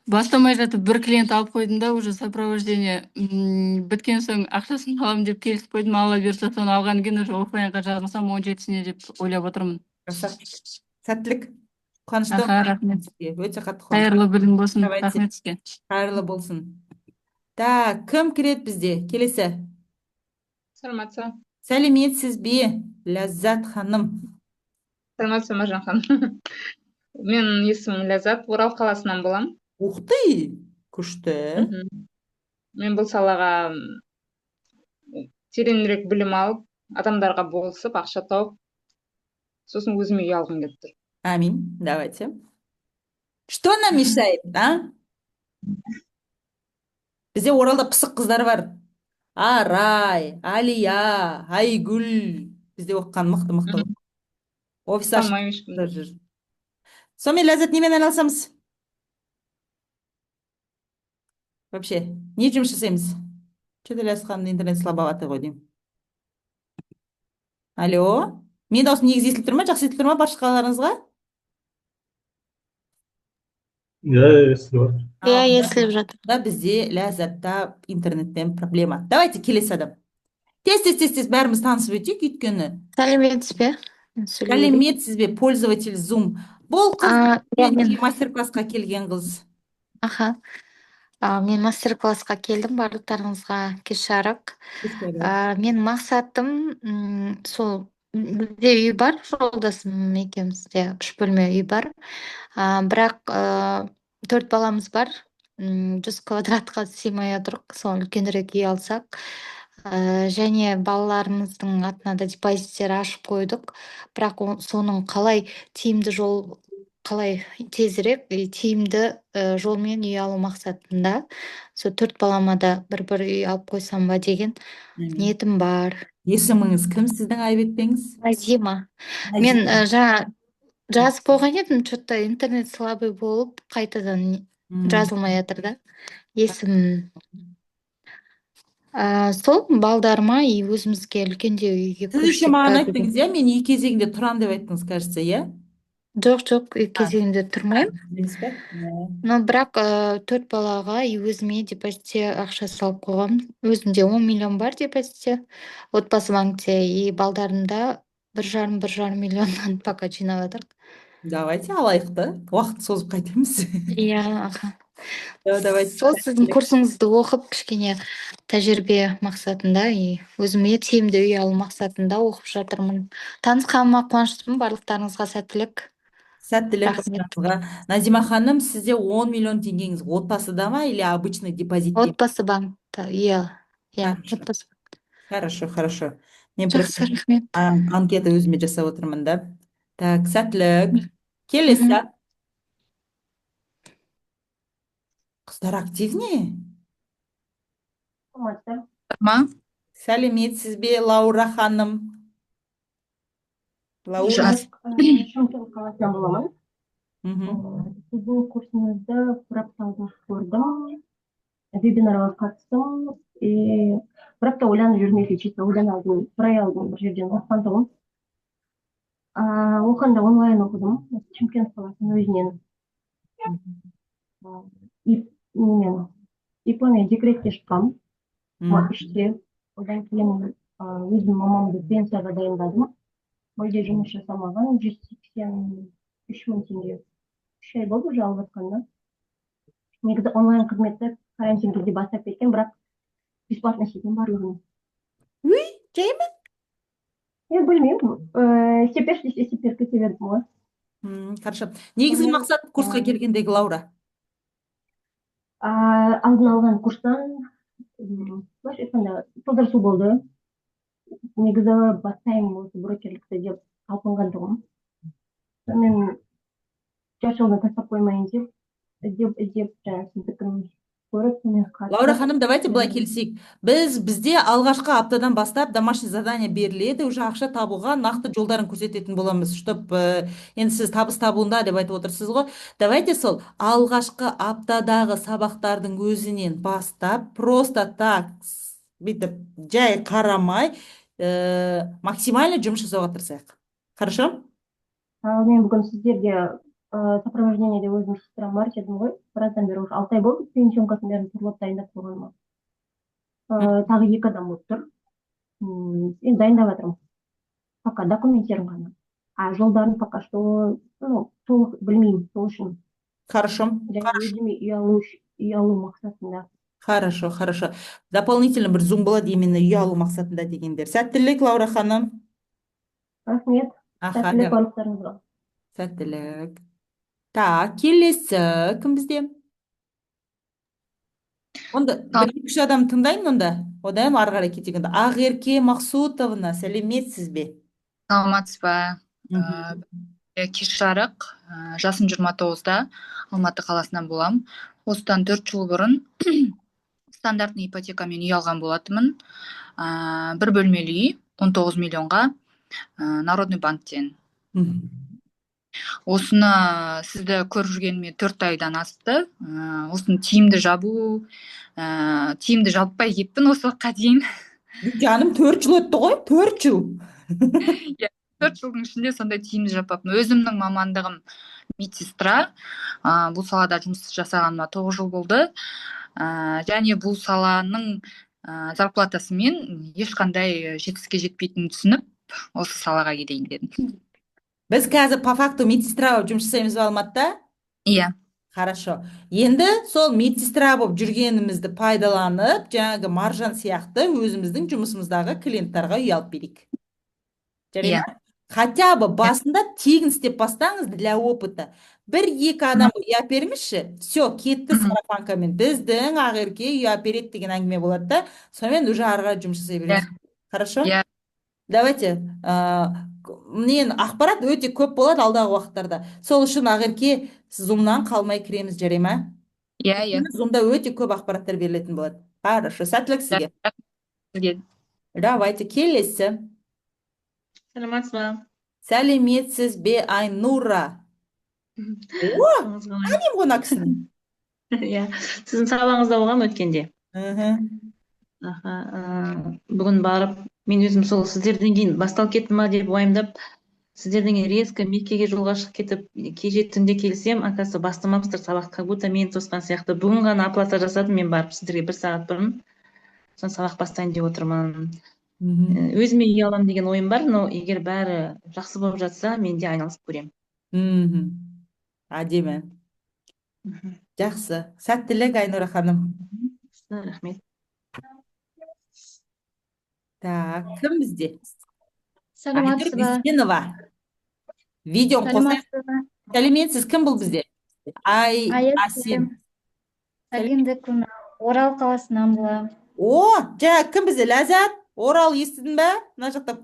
S14: Бастамай жатып бір клиент алып қойдым да, уже сопровождение біткен соң ақшасын аламын деп келісіп қойдым. Алла бұйыртса, соны алғаннан кейін уже оффлайнға жазылсам, 17-сіне деп ойлап отырмын.
S1: Красавчик. Сәттілік. Қуаныштымын.
S14: Аха, рахмет.
S1: Сізге. Өте қатты қуаныштымын.
S14: Қайырлы білім болсын.
S1: Давайте.
S14: Рахмет сізге.
S1: Қайырлы болсын. Так, кім кіреді бізде? Келесі.
S15: Саламатсыз.
S1: Сәлеметсіз бе, Ләззат ханым?
S15: Саламатсыз, Маржан ханым. Менің есімім Ләззат, Орал қаласынан боламын.
S1: Ух ты, күшті.
S15: Мен бұл салаға тереңірек білім алып, адамдарға болысып, ақша тауып, сосын өзіме үй алғым келіп тұр.
S1: Аминь. Давайте. Что нам мешает, а? Бізде Оралда пысық қыздар бар. Арай, Алия, Айгүл. Бізде оқыған мықты мықты. Офис ашып
S15: Танымаймын ешкімді.
S1: жүр. Сонымен, Ләззат, немен айналысамыз? Вообще, не жұмыс жасаймыз? Что-то Ләззат ханымның интернет слабоватый ғой деймін. Алло? Менің дауысым негізі естіліп тұр ма? Жақсы естіліп тұр ма басқаларыңызға?
S4: Иә, естіліп жатыр.
S16: Иә, естіліп жатыр.
S1: Да, бізде Ләззатта интернеттен проблема. Давайте келесі адам. Тез, тез, тез, тез бәріміз танысып өтейік, өйткені.
S16: Сәлеметсіз бе? Мен сөйлей берейін.
S1: Сәлеметсіз бе, пользователь Zoom. Бұл қыз
S16: Иә, мен
S1: мастер-классқа келген қыз.
S16: Аха. Мен мастер-классқа келдім, барлықтарыңызға кеш жарық.
S1: Кеш жарық.
S16: Мен мақсатым сол бізде үй бар, жолдасым екеумізде үш бөлме үй бар. Бірақ төрт баламыз бар. 100 квадратқа сыймай отырық, сол үлкенірек үй алсақ. Және балаларымыздың атына да депозиттер ашып қойдық. Бірақ соның қалай тиімді жол, қалай тезірек и тиімді жолмен үй алу мақсатында сол төрт балама да бір бір үй алып қойсам ба деген ниетім бар.
S1: Есіміңіз кім сіздің, айып етпеңіз?
S16: Назима. Мен жаңа жазып қойған едім, что-то интернет слабый болып, қайтадан жазылмай жатыр да. Есімім. Сол балдарыма и өзімізге үлкендеу үйге
S1: Сіз еще
S16: көшсек
S1: маған
S16: па
S1: айттыңыз,
S16: деген.
S1: иә, мен үй кезегінде тұрамын деп айттыңыз, кажется, иә?
S16: Жоқ, үй кезегінде тұрмаймын.
S1: Емес пе? Иә.
S16: Но бірақ төрт балаға и өзіме депозитте ақша салып қойғанмын. Өзімде 10 миллион бар депозитте, Отбасы банкте, и балдарымда 1,5, 1,5 миллионнан пока жинап жатырық.
S1: Давайте алайық та. Уақыт созып қайтеміз.
S16: Иә, аха.
S1: Давайте.
S16: Сол сіздің курсыңызды оқып, кішкене тәжірибе мақсатында и өзіме тиімді үй алу мақсатында оқып жатырмын. Танысқаныма қуаныштымын, барлықтарыңызға сәттілік.
S1: Сәттілік.
S16: Рахмет.
S1: Баршаңызға. Назима ханым, сізде 10 миллион теңгеңіз отбасыда ма или обычный депозитте?
S16: Отбасы банкта, иә.
S1: Хорошо.
S16: Отбасы.
S1: Хорошо, мен
S16: Жақсы,
S1: просто
S16: рахмет.
S1: Анкета өзіме жасап отырмын да. Так, сәттілік. Келесі. Қыздар, активнее.
S5: Саламатсыздар.
S17: Ма?
S1: Сәлеметсіз бе, Лаура ханым? Лаура.
S17: Жас.
S5: Шымкент қаласынан боламын. Сіздің курсыңызды бір апта алдын көрдім, вебинарға қатыстым и бір апта ойланып жүрдім, если честно. Одан алдын, бір ай алдын бір жерден оқыған тұғым. Оқығанда онлайн оқыдым, осы Шымкент қаласының өзінен. И немен, ИП-мен декретке шыққанмын 3-те. Одан кейін өзім мамамды пенсияға дайындадым. Мүлде жұмыс жасамаған, 183 000 теңге. 3 ай болды уже алып жатқанына. Негізі онлайн қызметті карантин кезде бастап кеткен, бірақ бесплатно істейтін барлығын.
S1: Уй, жай ма?
S5: Мен білмеймін, істеп берші десе, істеп беріп кете бердім ғой.
S1: Хорошо. Негізгі
S5: Сонымен,
S1: мақсат курсқа келгендегі, Лаура?
S5: Алдын алған курстан, былайша айтқанда, тылдырысу болды. Негізі бастаймын осы брокерлікті деп талпынған тұғым. Сонымен жарты жолдан тастап қоймайын деп, іздеп іздеп, жаңағы сіздікін көріп, сонымен
S1: Лаура
S5: қатысып.
S1: ханым, давайте былай келісейік. Бізде алғашқы аптадан бастап домашний задание беріледі, уже ақша табуға нақты жолдарын көрсететін боламыз, чтоб енді сіз табыс табуында деп айтып отырсыз ғой. Давайте сол алғашқы аптадағы сабақтардың өзінен бастап, просто так бүйтіп жай қарамай, максимально жұмыс жасауға тырысайық. Хорошо?
S5: Ал мен бүгін сіздерге сопровождениеде өзім сестрам бар дедім ғой. Біраздан бері, уже 6 ай болды, пенсионкасын бәрін турлап дайындап қойғаныма. Тағы екі адам болып тұр. Енді дайындап жатырмын пока документтерін ғана, а жолдарын пока что, ну, толық білмеймін, сол үшін.
S1: Хорошо.
S5: Және өзіме үй алу мақсатында.
S1: Хорошо. Дополнительно бір зум болады именно үй алу мақсатында дегендер. Сәттілік, Лаура ханым.
S5: Рахмет.
S1: Аха,
S5: Сәттілік
S1: давай.
S5: барлықтарыңызға.
S1: Сәттілік. Так, келесі кім бізде? Онда бір екі үш адам тыңдаймын онда. Одан ары қарай кетейік онда. Ақерке Мақсұтовна, сәлеметсіз бе?
S17: Саламатсыз ба? Кеш жарық, жасым 29-да, Алматы қаласынан болам. Осыдан 4 жыл бұрын стандартный ипотекамен үй алған болатынмын. Бір бөлмелі үй, 19 миллионға, Народный банктен. Осыны сізді көріп жүргеніме 4 айдан асты. Осыны тиімді жабу, тиімді жаппай кетпін осы уақытқа дейін.
S1: Жаным, 4 жыл өтті ғой, 4 жыл.
S17: Иә, 4 жылдың ішінде сондай тиімді жаппаппын. Өзімнің мамандығым медсестра. Бұл салада жұмыс жасағаныма 9 жыл болды. Және бұл саланың зарплатасымен ешқандай жетістікке жетпейтінін түсініп, осы салаға келейін дедім.
S1: Біз қазір по факту медсестра болып жұмыс жасаймыз ба Алматыда?
S17: Иә.
S1: Хорошо. Енді сол медсестра болып жүргенімізді пайдаланып, жаңағы Маржан сияқты өзіміздің жұмысымыздағы клиенттарға үй алып берейік. Жарай ма? Хотя бы басында тегін істеп бастаңыз для опыта. Бір екі адамға үй әперіңізші, все, кетті сарафанкамен. Біздің Ақерке үй әпереді деген әңгіме болады да, сонымен уже ары қарай жұмыс жасай бересіз. Хорошо?
S17: Иә.
S1: Давайте. Мен ақпарат өте көп болады алдағы уақыттарда. Сол үшін, Ақерке, зумнан қалмай кіреміз, жарай ма?
S17: Иә.
S1: Зумда өте көп ақпараттар берілетін болады. Хорошо, сәттілік сізге.
S17: Сізге.
S1: Давайте, келесі.
S18: Саламатсыз ба?
S1: Сәлеметсіз бе, Айнура? О,
S18: Қалыңыз қалай?
S1: танимын ғой мына кісіні.
S18: Иә, сіздің сабағыңызда болғанмын өткенде. Аха, бүгін барып, мен өзім сол сіздерден кейін басталып кетті ма деп уайымдап, сіздерден кейін резко Меккеге жолға шығып кетіп, кеше түнде келсем, оказывается, бастамапсыздар сабақты, как будто мені тосқан сияқты. Бүгін ғана оплата жасадым мен барып сіздерге бір сағат бұрын. Соны сабақ бастайын деп отырмын. Өзіме үй аламын деген ойым бар, но егер бәрі жақсы болып жатса, мен де айналысып көремін.
S1: Әдемі. Жақсы, сәттілік, Айнұра ханым.
S18: Рахмет.
S1: Так, кім бізде?
S19: Саламатсыз
S1: Айнұр
S19: ба?
S1: Бейсенова, видеоны қосайық.
S19: Саламатсыз ба?
S1: Сәлеметсіз, кім бұл бізде? Ай
S19: Әсем.
S1: Әсем.
S19: Күні. Орал қаласынан боламын.
S1: О, жаңа кім бізде? Ләззат, Орал, естідің ба? Мына жақта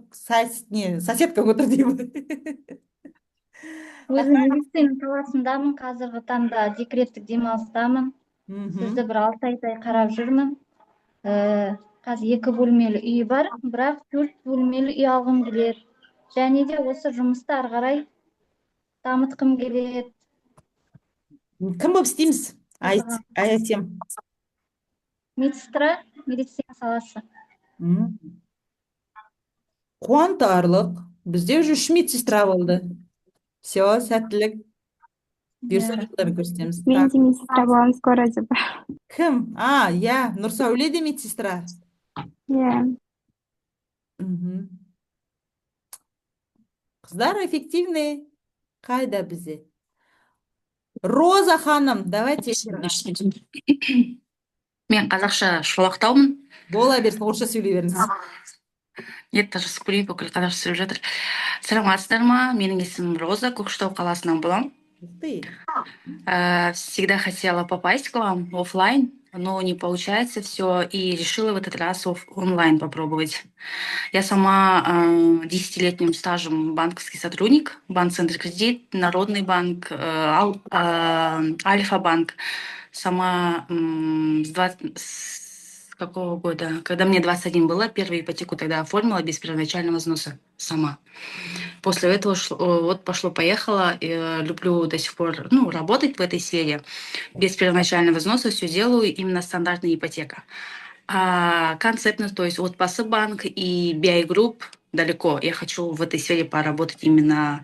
S1: не, соседка отыр деймін.
S19: Өзім медицина саласындамын, қазіргі таңда декреттік демалыстамын. Сізді бір 6 айдай қарап жүрмін. Қазір екі бөлмелі үй бар, бірақ төрт бөлмелі үй алғым келеді. Және де осы жұмысты ары қарай дамытқым келеді.
S1: Кім болып істейміз, Ай, Әсем?
S19: Медсестра, медицина саласы.
S1: Қуантарлық, бізде уже үш медсестра болды. Все, сәттілік, бұйырса, жолдармен көрсетеміз.
S6: Мен
S1: Так.
S6: де медсестра боламын скоро деп.
S1: Кім? А, иә, Нұрсәуле де медсестра.
S6: Иә.
S1: Қыздар эффективный. Қайда бізде Роза ханым? Давайте эфирға.
S20: Мен қазақша шолақтаумын.
S1: Бола берсін, орысша сөйлей беріңіз.
S20: Нет, даже көрейін, бүкіл қазақша сөйлеп жатыр. Саламатсыздар ма? Менің есімім Роза, Көкшетау қаласынан боламын.
S1: Ух ты.
S20: Всегда хотела попасть к вам оффлайн, но не получается все, и решила в этот раз онлайн попробовать. Я сама 10-летним стажем банковский сотрудник, банк Центр Кредит, Народный банк, Альфа-банк. Сама с какого года? Когда мне 21 было, первую ипотеку тогда оформила без первоначального взноса сама. После этого вот пошло-поехало. Люблю до сих пор, ну, работать в этой сфере. Без первоначального взноса все делаю, именно стандартная ипотека. А концептно, то есть Отбасы банк и BI Group далеко. Я хочу в этой сфере поработать, именно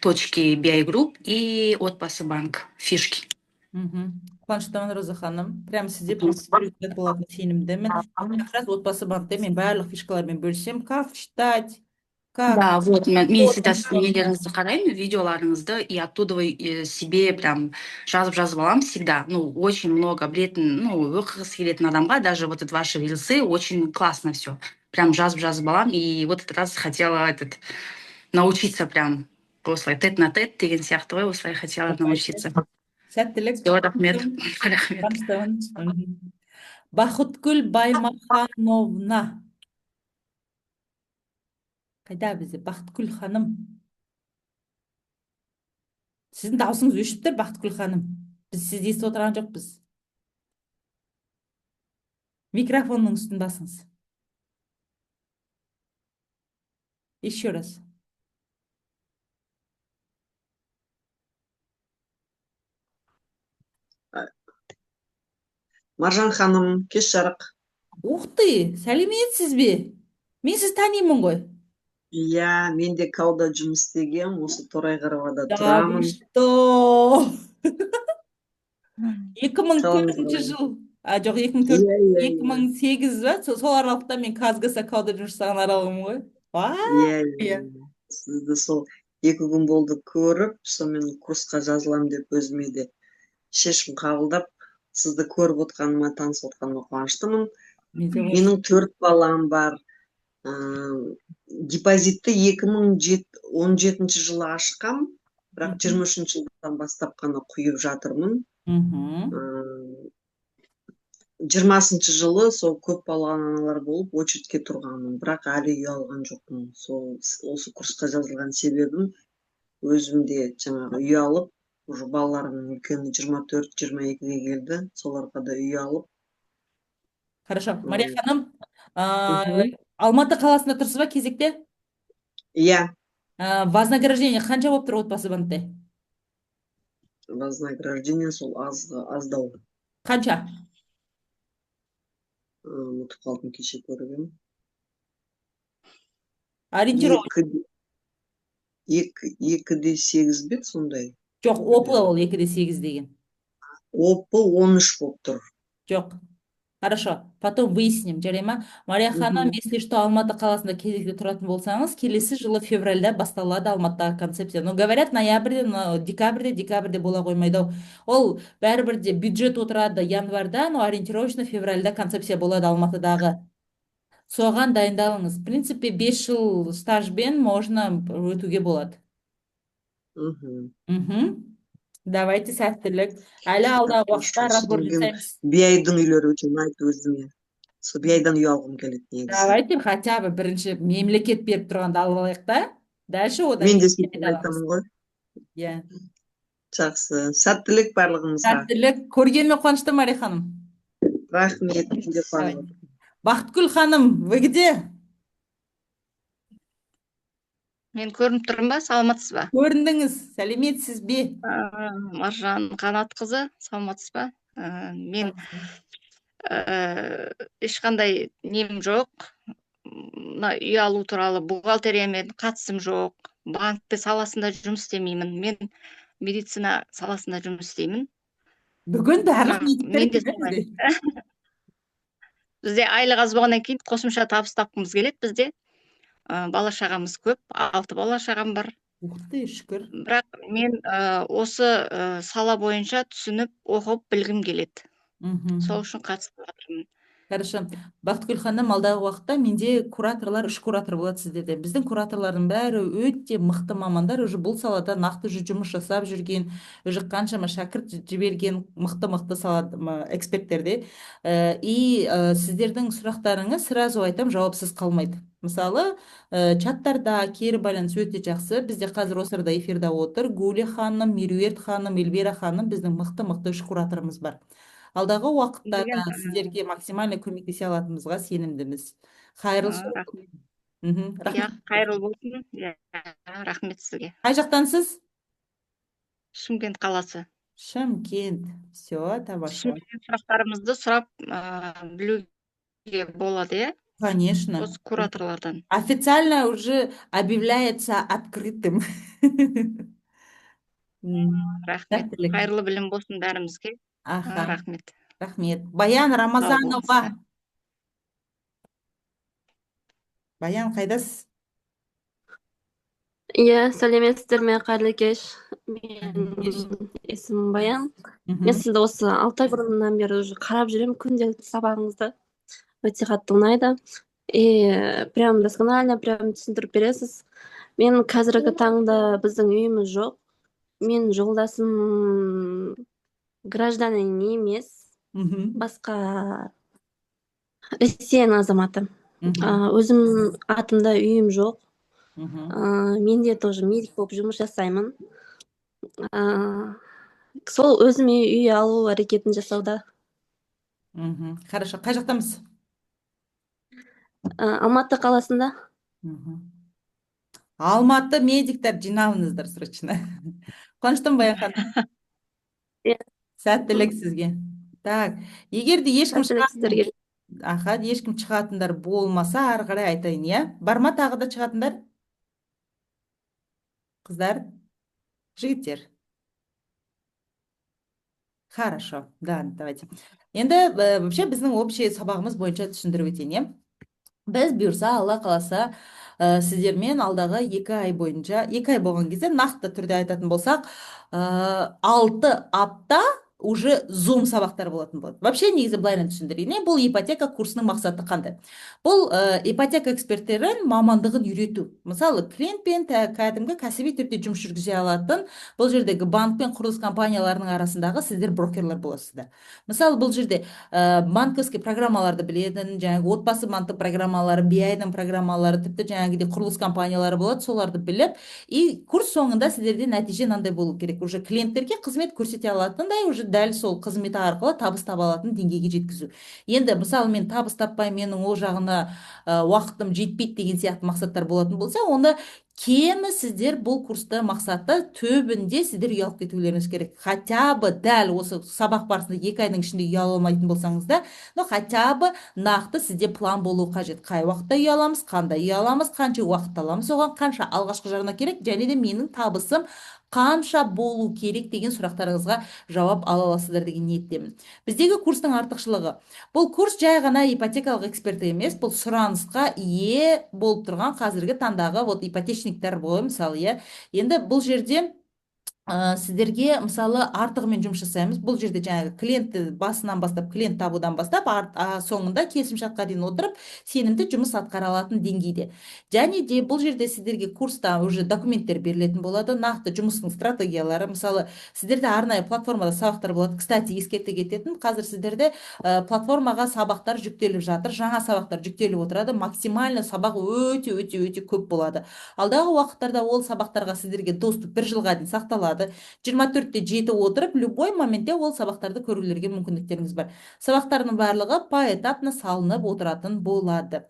S20: точки BI Group и Отбасы банк, фишки.
S1: Қуаныштымын, Роза ханым. Прям сізде результат болатынына сенімдімін. Как раз Отбасы банкте мен барлық фишкалармен бөлісемін. Как читать, как
S20: Да, вот, мен всегда нелеріңізді қараймын, видеоларыңызды, и оттуда себе прям жазып-жазып аламын всегда. Ну, очень много білетін, ну, оқығысы келетін адамға, даже вот это ваши рилсы, очень классно все. Прям жазып-жазып аламын, и вот этот раз хотела этот, научиться прям осылай тет-а-тет деген сияқты ғой, осылай хотела научиться.
S1: Сәттілік.
S20: Все, рахмет. Рахмет.
S1: Қуаныштымын. Бақытгүл Баймахановна. Қайда бізде Бақытгүл ханым? Сіздің дауысыңыз өшіп тұр, Бақытгүл ханым. Біз сізді естіп отырған жоқпыз. Микрофонның үстін басыңыз. Еще раз.
S21: Маржан ханым, кеш жарық.
S1: Ух ты, сәлеметсіз бе? Мен сізді танимын ғой.
S21: Иә, мен де Кауда жұмыс істегем, осы Торайғыровада
S1: Да вы
S21: тұрамын.
S1: что? 2004
S21: Қалыңыз қалай?
S1: Жыл. А, жоқ, 2004,
S21: Иә, иә, иә.
S1: 2008 ба? Сол аралықта мен КазГС Кауда жұмыс жасаған аралығым ғой.
S21: Иә,
S1: Иә.
S21: иә. Сізді сол 2 күн болды көріп, сонымен курсқа жазыламын деп өзіме де шешім қабылдап, сізді көріп отқаныма, танысып отқаныма қуаныштымын.
S1: Мен де.
S21: Менің төрт балам бар. Депозитті 2017 жылы ашқам, бірақ 23-жылдан бастап қана құйып жатырмын. 20-жылы сол көп балалы аналар болып очередь ке тұрғанмын, бірақ әлі үй алған жоқпын. Сол осы курсқа жазылған себебім, өзім де жаңағы үй алып, уже балаларымның үлкені 24, 22-ге келді, соларға да үй алып.
S1: Хорошо. Мария ханым, Алматы қаласында тұрсыз ба кезекте?
S21: Иә.
S1: Вознаграждение қанша болып тұр Отбасы банкте?
S21: Вознаграждение сол аз, аздау.
S1: Қанша?
S21: Ұмытып қалдым, кеше көріп едім.
S1: Ориентировочно.
S21: 2,8 бет сондай.
S1: Жоқ, ОП ол 2,8 деген.
S21: ОП 13 болып тұр.
S1: Жоқ. Хорошо, потом выясним, жарай ма? Мария ханым, если что, Алматы қаласында кезекте тұратын болсаңыз, келесі жылы февральда басталады Алматыдағы концепция. Но говорят, ноябрьде, но декабрьде, декабрьде бола қоймайды ау. Ол бәрібір де бюджет отырады январьда, но ориентировочно февральда концепция болады Алматыдағы. Соған дайындалыңыз. В принципе, 5 жыл стажбен можно өтуге болады. Давайте, сәттілік. Әлі алдағы уақытта разбор жасаймыз.
S21: Биайдың үйлері өте ұнайды өзіме. Сол Биайдан үй алғым келеді негізі.
S1: Давайте хотя бы бірінші мемлекет беріп тұрғанды алып алайық та. Дальше одан
S21: Мен де
S1: кейін
S21: сөйтіп айтамын ғой.
S1: Иә.
S21: Жақсы. Сәттілік барлығымызға.
S1: Сәттілік. Көргеніме қуаныштымын, Мария ханым.
S21: Рахмет, мен де
S1: Давай.
S21: қуанып отырмын.
S1: Бақытгүл ханым, вы где?
S3: Мен көрініп тұрмын ба? Саламатсыз ба?
S1: Көріндіңіз. Сәлеметсіз бе?
S3: Маржан Қанатқызы, саламатсыз ба? Мен ешқандай нем жоқ. Мына үй алу туралы бухгалтериямен қатысым жоқ. Банкті саласында жұмыс істемеймін. Мен медицина саласында жұмыс істеймін.
S1: Бүгін барлық медиктер
S3: Мен де
S1: келді
S3: солай.
S1: бізде.
S3: Бізде айлық аз болғаннан кейін қосымша табыс тапқымыз келеді бізде. Бала шағамыз көп, алты бала шағам бар.
S1: Ух ты, шүкір.
S3: Бірақ мен осы сала бойынша түсініп, оқып білгім келеді. Сол үшін қатысып жатырмын.
S1: Хорошо. Бақытгүл ханым, алдағы уақытта менде кураторлар, үш куратор болады сіздерде. Біздің кураторлардың бәрі өте мықты мамандар, уже бұл салада нақты уже жұмыс жасап жүрген, уже қаншама шәкірт жіберген мықты-мықты сала эксперттер де. И сіздердің сұрақтарыңыз, сразу айтам, жауапсыз қалмайды. Мысалы, чаттарда кері байланыс өте жақсы. Бізде қазір осы арада эфирде отыр. Гули ханым, Меруерт ханым, Эльвира ханым, біздің мықты-мықты үш кураторымыз бар. Алдағы уақытта да сіздерге максимально көмектесе алатынымызға сенімдіміз. Қайырлы
S3: Рахмет.
S1: Рахмет.
S3: Иә, қайырлы болсын. Иә, рахмет сізге.
S1: Қай жақтансыз?
S3: Шымкент қаласы.
S1: Шымкент. Все, тамаша.
S3: Шымкент сұрақтарымызды сұрап білуге болады, иә?
S1: Конечно.
S3: Осы кураторлардан.
S1: Официально уже объявляется открытым.
S3: Рахмет.
S1: Сәттілік.
S3: Қайырлы білім болсын бәрімізге.
S1: Аха.
S3: Рахмет.
S1: Рахмет. Баян Рамазанова. Баян, қайдасыз?
S22: Иә, сәлеметсіздер ме, қайырлы кеш. Менің есімім Баян. Мен сізді осы 6 ай бұрыннан бері уже қарап жүремін, күнделікті сабағыңызды. Өте қатты ұнайды. И прям досконально, прям түсіндіріп бересіз. Мен қазіргі таңда біздің үйіміз жоқ. Мен жолдасым гражданин емес, басқа Ресейдің азаматы. Өзім атымда үйім жоқ. Мен де тоже медик болып жұмыс жасаймын. Сол өзіме үй алу әрекетін жасауда.
S1: Хорошо. Қай жақтамыз?
S22: Алматы қаласында.
S1: Алматы медиктер, жиналыңыздар срочно. Қуаныштымын, Баян ханым.
S22: Иә.
S1: Сәттілік сізге. Так, егер де ешкім
S22: Сәттілік сіздерге.
S1: Аха, ешкім шығатындар болмаса, ары қарай айтайын, иә? Бар ма тағы да шығатындар? Қыздар, жігіттер. Хорошо, да, давайте. Енді вообще біздің общий сабағымыз бойынша түсіндіріп өтейін, иә? Біз бұйырса, Алла қаласа, сіздермен алдағы 2 ай бойынша, 2 ай болған кезде нақты түрде айтатын болсақ, 6 апта уже Zoom сабақтар болатын болады. Вообще негізі былайынан түсіндірейін. Бұл ипотека курсының мақсаты қандай? Бұл ипотека эксперттерін мамандығын үйрету. Мысалы, клиентпен кәдімгі кәсіби түрде жұмыс жүргізе алатын, бұл жердегі банк пен құрылыс компанияларының арасындағы сіздер брокерлер боласыздар. Мысалы, бұл жерде банковский программаларды білетін, жаңағы отбасы банктік программалары, BI-дің программалары, тіпті жаңағыдей құрылыс компаниялары болады, соларды біліп, и курс соңында сіздерде нәтиже мынандай болу керек. Уже клиенттерге қызмет көрсете алатындай, уже дәл сол қызметі арқылы табыс таба алатын деңгейге жеткізу. Енді мысалы, мен табыс таппай, менің ол жағына уақытым жетпейді деген сияқты мақсаттар болатын болса, онда Кемі сіздер бұл курста мақсаты түбінде сіздер үй алып кетулеріңіз керек. Хотя бы дәл осы сабақ барысында 2 айдың ішінде үй ала алмайтын болсаңыз да, но хотя бы нақты сізде план болуы қажет: қай уақытта үй аламыз, қандай үй аламыз, қанша уақыт аламыз, оған қанша алғашқы жарна керек және де менің табысым қанша болу керек деген сұрақтарыңызға жауап ала аласыздар деген ниеттемін. Біздегі курстың артықшылығы: бұл курс жай ғана ипотекалық эксперт емес, бұл сұранысқа ие болып тұрған қазіргі таңдағы вот ипотечниктер ғой, мысалы, иә. Енді бұл жерде сіздерге, мысалы, артығымен жұмыс жасаймыз. Бұл жерде жаңағы клиентті басынан бастап, клиент табудан бастап, соңында келісімшартқа дейін отырып, сенімді жұмыс атқара алатын деңгейде. Және де бұл жерде сіздерге курста уже документтер берілетін болады, нақты жұмыстың стратегиялары. Мысалы, сіздерде арнайы платформада сабақтар болады. Кстати, ескерте кететін, қазір сіздерде платформаға сабақтар жүктеліп жатыр, жаңа сабақтар жүктеліп отырады. Максимально сабақ өте, өте, өте көп болады. Алдағы уақыттарда ол сабақтарға сіздерге доступ бір жылға дейін сақталады. 24/7 отырып, любой моментте ол сабақтарды көрулерге мүмкіндіктеріңіз бар. Сабақтардың барлығы поэтапно салынып отыратын болады.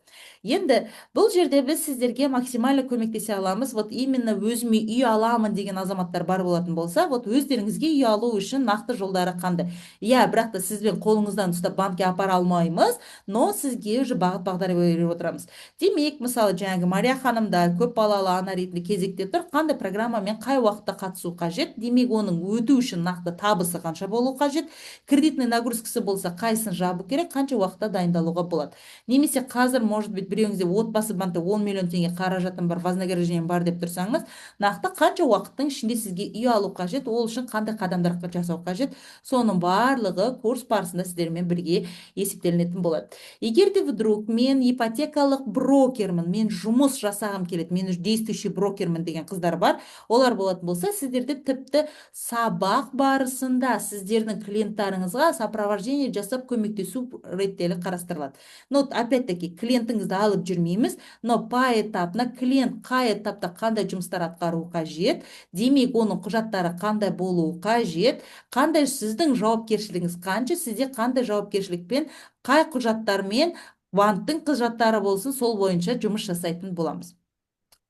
S1: Енді бұл жерде біз сіздерге максимально көмектесе аламыз. Вот именно өзіме үй аламын деген азаматтар бар болатын болса, вот өздеріңізге үй алу үшін нақты жолдары қандай, иә. Бірақ та сізбен қолыңыздан ұстап банкке апара алмаймыз, но сізге уже бағыт бағдар беріп отырамыз. Демек, мысалы, жаңағы Мария ханым да көп балалы ана ретінде кезекте тұр, қандай программамен қай уақытта қатысу қажет, демек, оның өту үшін нақты табысы қанша болу қажет, кредитный нагрузкасы болса, қайсысын жабу керек, қанша уақытта дайындалуға болады. Немесе қазір, может быть, біреуіңізде Отбасы банкте 10 миллион теңге қаражатым бар, вознаграждением бар деп тұрсаңыз, нақты қанша уақыттың ішінде сізге үй алу қажет, ол үшін қандай қадамдар жасау қажет, соның барлығы курс барысында сіздермен бірге есептелінетін болады. Егер де вдруг мен ипотекалық брокермін, мен жұмыс жасағым келеді, мен действующий брокермін деген қыздар бар, олар болатын болса, сіздерде тіпті сабақ барысында сіздердің клиенттарыңызға сопровождение жасап көмектесу реттелі қарастырылады. Но опять таки клиентіңізді алып жүрмейміз, но поэтапно клиент қай этапта қандай жұмыстар атқаруы қажет, демек, оның құжаттары қандай болуы қажет, қандай сіздің жауапкершілігіңіз қанша, сізде қандай жауапкершілікпен, қай құжаттармен, банктің құжаттары болсын, сол бойынша жұмыс жасайтын боламыз.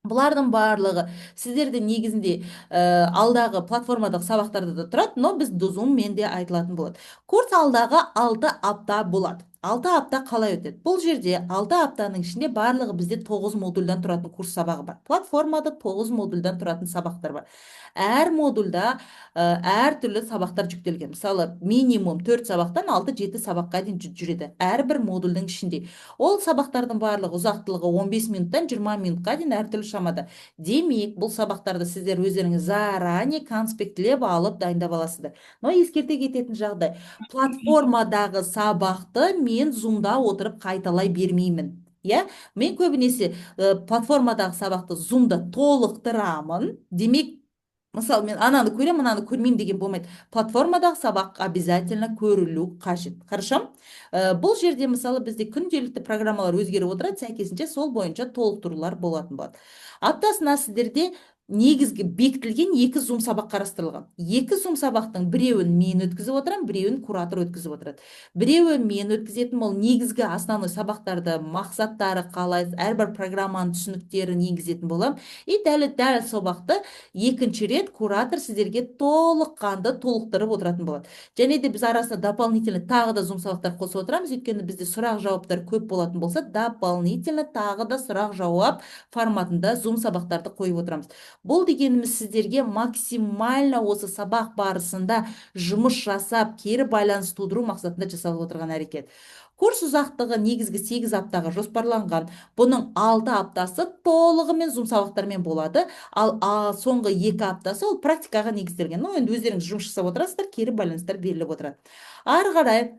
S1: Бұлардың барлығы сіздерде негізінде алдағы платформадағы сабақтарда да тұрады, но біз Зуммен де айтылатын болады. Курс алдағы 6 апта болады. 6 апта қалай өтеді? Бұл жерде 6 аптаның ішінде барлығы бізде тоғыз модульдан тұратын курс сабағы бар. Платформада тоғыз модульдан тұратын сабақтар бар. Әр модульда әртүрлі сабақтар жүктелген. Мысалы, минимум төрт сабақтан 6-7 сабаққа дейін жүреді әрбір модульдің ішінде. Ол сабақтардың барлығы ұзақтылығы 15 минуттан 20 минутқа дейін әртүрлі шамада. Демек, бұл сабақтарды сіздер өздеріңіз заранее конспектілеп алып, дайындап аласыздар. Но ескерте кететін жағдай: платформадағы сабақты мен Зумда отырып қайталай бермеймін, иә. Мен көбінесе платформадағы сабақты Зумда толықтырамын. Демек, мысалы, мен ананы көремін, мынаны көрмеймін деген болмайды. Платформадағы сабақ обязательно көрілу қажет. Хорошо. Бұл жерде, мысалы, бізде күнделікті программалар өзгеріп отырады, сәйкесінше сол бойынша толықтырулар болатын болады. Аптасына сіздерде негізгі бекітілген екі Зум сабақ қарастырылған. Екі Зум сабақтың біреуін мен өткізіп отырамын, біреуін куратор өткізіп отырады. Біреуі мен өткізетін, ол негізгі основной сабақтарды, мақсаттары қалай, әрбір программаның түсініктерін енгізетін боламын. И дәл дәл сабақты екінші рет куратор сіздерге толыққанды толықтырып отыратын болады. Және де біз арасында дополнительно тағы да Зум сабақтар қосып отырамыз, өйткені бізде сұрақ жауаптар көп болатын болса, дополнительно тағы да сұрақ жауап форматында Зум сабақтарды қойып отырамыз. Бұл дегеніміз сіздерге максимально осы сабақ барысында жұмыс жасап, кері байланыс тудыру мақсатында жасалып отырған әрекет. Курс ұзақтығы негізгі 8 аптаға жоспарланған. Бұның 6 аптасы толығымен Зум сабақтармен болады, ал соңғы 2 аптасы ол практикаға негізделген. Ну, енді өздеріңіз жұмыс жасап отырасыздар, кері байланыстар беріліп отырады. Ары қарай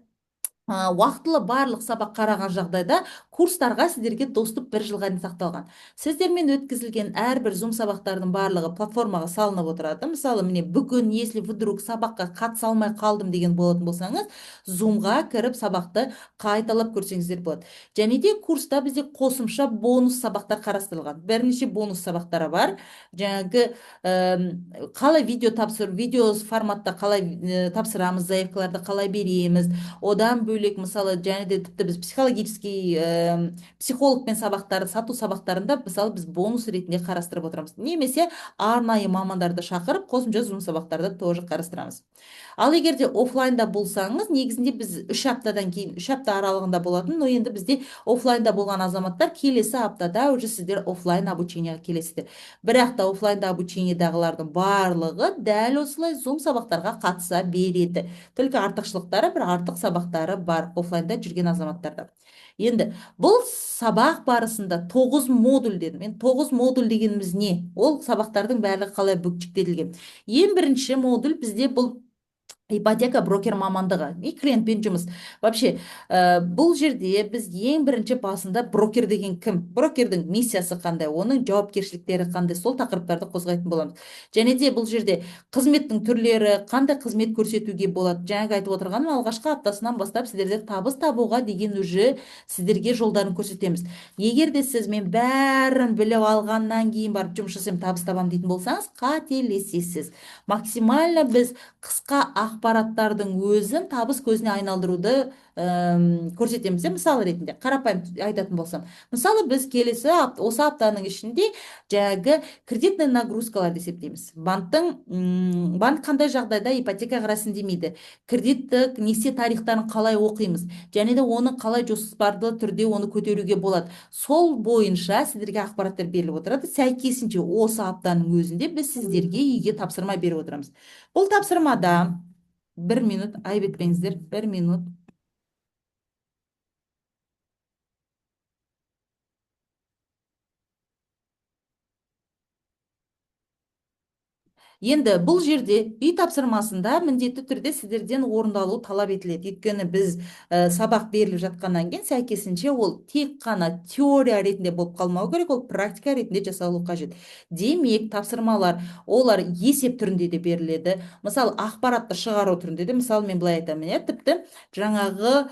S1: уақытылы барлық сабақ қараған жағдайда, курстарға сіздерге доступ бір жылға дейін сақталған. Сіздермен өткізілген әрбір Зум сабақтардың барлығы платформаға салынып отырады. Мысалы, міне, бүгін, если вдруг сабаққа қатыса алмай қалдым деген болатын болсаңыз, Зумға кіріп, сабақты қайталап көрсеңіздер болады. Және де курста бізде қосымша бонус сабақтар қарастырылған. Бірнеше бонус сабақтары бар. Жаңағы қалай видео тапсыру, видео форматта қалай тапсырамыз, заявкаларды қалай береміз, одан бөлек бөлек, мысалы, және де тіпті біз психологический, психологпен сабақтар, сату сабақтарында, мысалы, біз бонус ретінде қарастырып отырамыз немесе арнайы мамандарды шақырып, қосымша зум сабақтарды тоже қарастырамыз. Ал егер де офлайнда болсаңыз, негізінде біз 3 аптадан кейін, 3 апта аралығында болатын, но енді бізде офлайнда болған азаматтар келесі аптада уже сіздер офлайн обучение ға келесіздер. Бірақ та офлайнда обучение дағылардың барлығы дәл осылай зум сабақтарға қатыса береді, только артықшылықтары, бір артық сабақтары бар офлайнда жүрген азаматтарда. Енді бұл сабақ барысында тоғыз модуль дедім. Енді тоғыз модуль дегеніміз не? Ол сабақтардың барлығы қалай бүктелген? Ең бірінші модуль бізде бұл ипотека брокер мамандығы и клиентпен жұмыс. Вообще, бұл жерде біз ең бірінші басында брокер деген кім, брокердің миссиясы қандай, оның жауапкершіліктері қандай, сол тақырыптарды қозғайтын боламыз. Және де бұл жерде қызметтің түрлері, қандай қызмет көрсетуге болады. Жаңағы айтып отырғаным, алғашқы аптасынан бастап сіздерде табыс табуға деген уже сіздерге жолдарын көрсетеміз. Егер де сіз мен бәрін біліп алғаннан кейін барып жұмыс жасаймын, табыс табамын дейтін болсаңыз, қателесесіз. Максимально біз қысқа ақпараттардың өзін табыс көзіне айналдыруды көрсетеміз де. Мысал ретінде, қарапайым айтатын болсам, мысалы, біз келесі осы аптаның ішінде жаңағы кредитный нагрузка ларды есептейміз. Банктың, банк қандай жағдайда ипотекаға рәсімдемейді, кредиттік несие тарихтарын қалай оқимыз және де оны қалай жоспарлы түрде оны көтеруге болады, сол бойынша сіздерге ақпараттар беріліп отырады. Сәйкесінше, осы аптаның өзінде біз сіздерге үйге тапсырма беріп отырамыз. Бұл тапсырмада, бір минут, айып етпеңіздер, бір минут. Енді бұл жерде үй тапсырмасында міндетті түрде сіздерден орындалу талап етіледі, өйткені біз сабақ беріліп жатқаннан кейін, сәйкесінше, ол тек қана теория ретінде болып қалмау керек, ол практика ретінде жасалу қажет. Демек, тапсырмалар, олар есеп түрінде де беріледі, мысалы, ақпаратты шығару түрінде де. Мысалы, мен былай айтамын, иә, тіпті жаңағы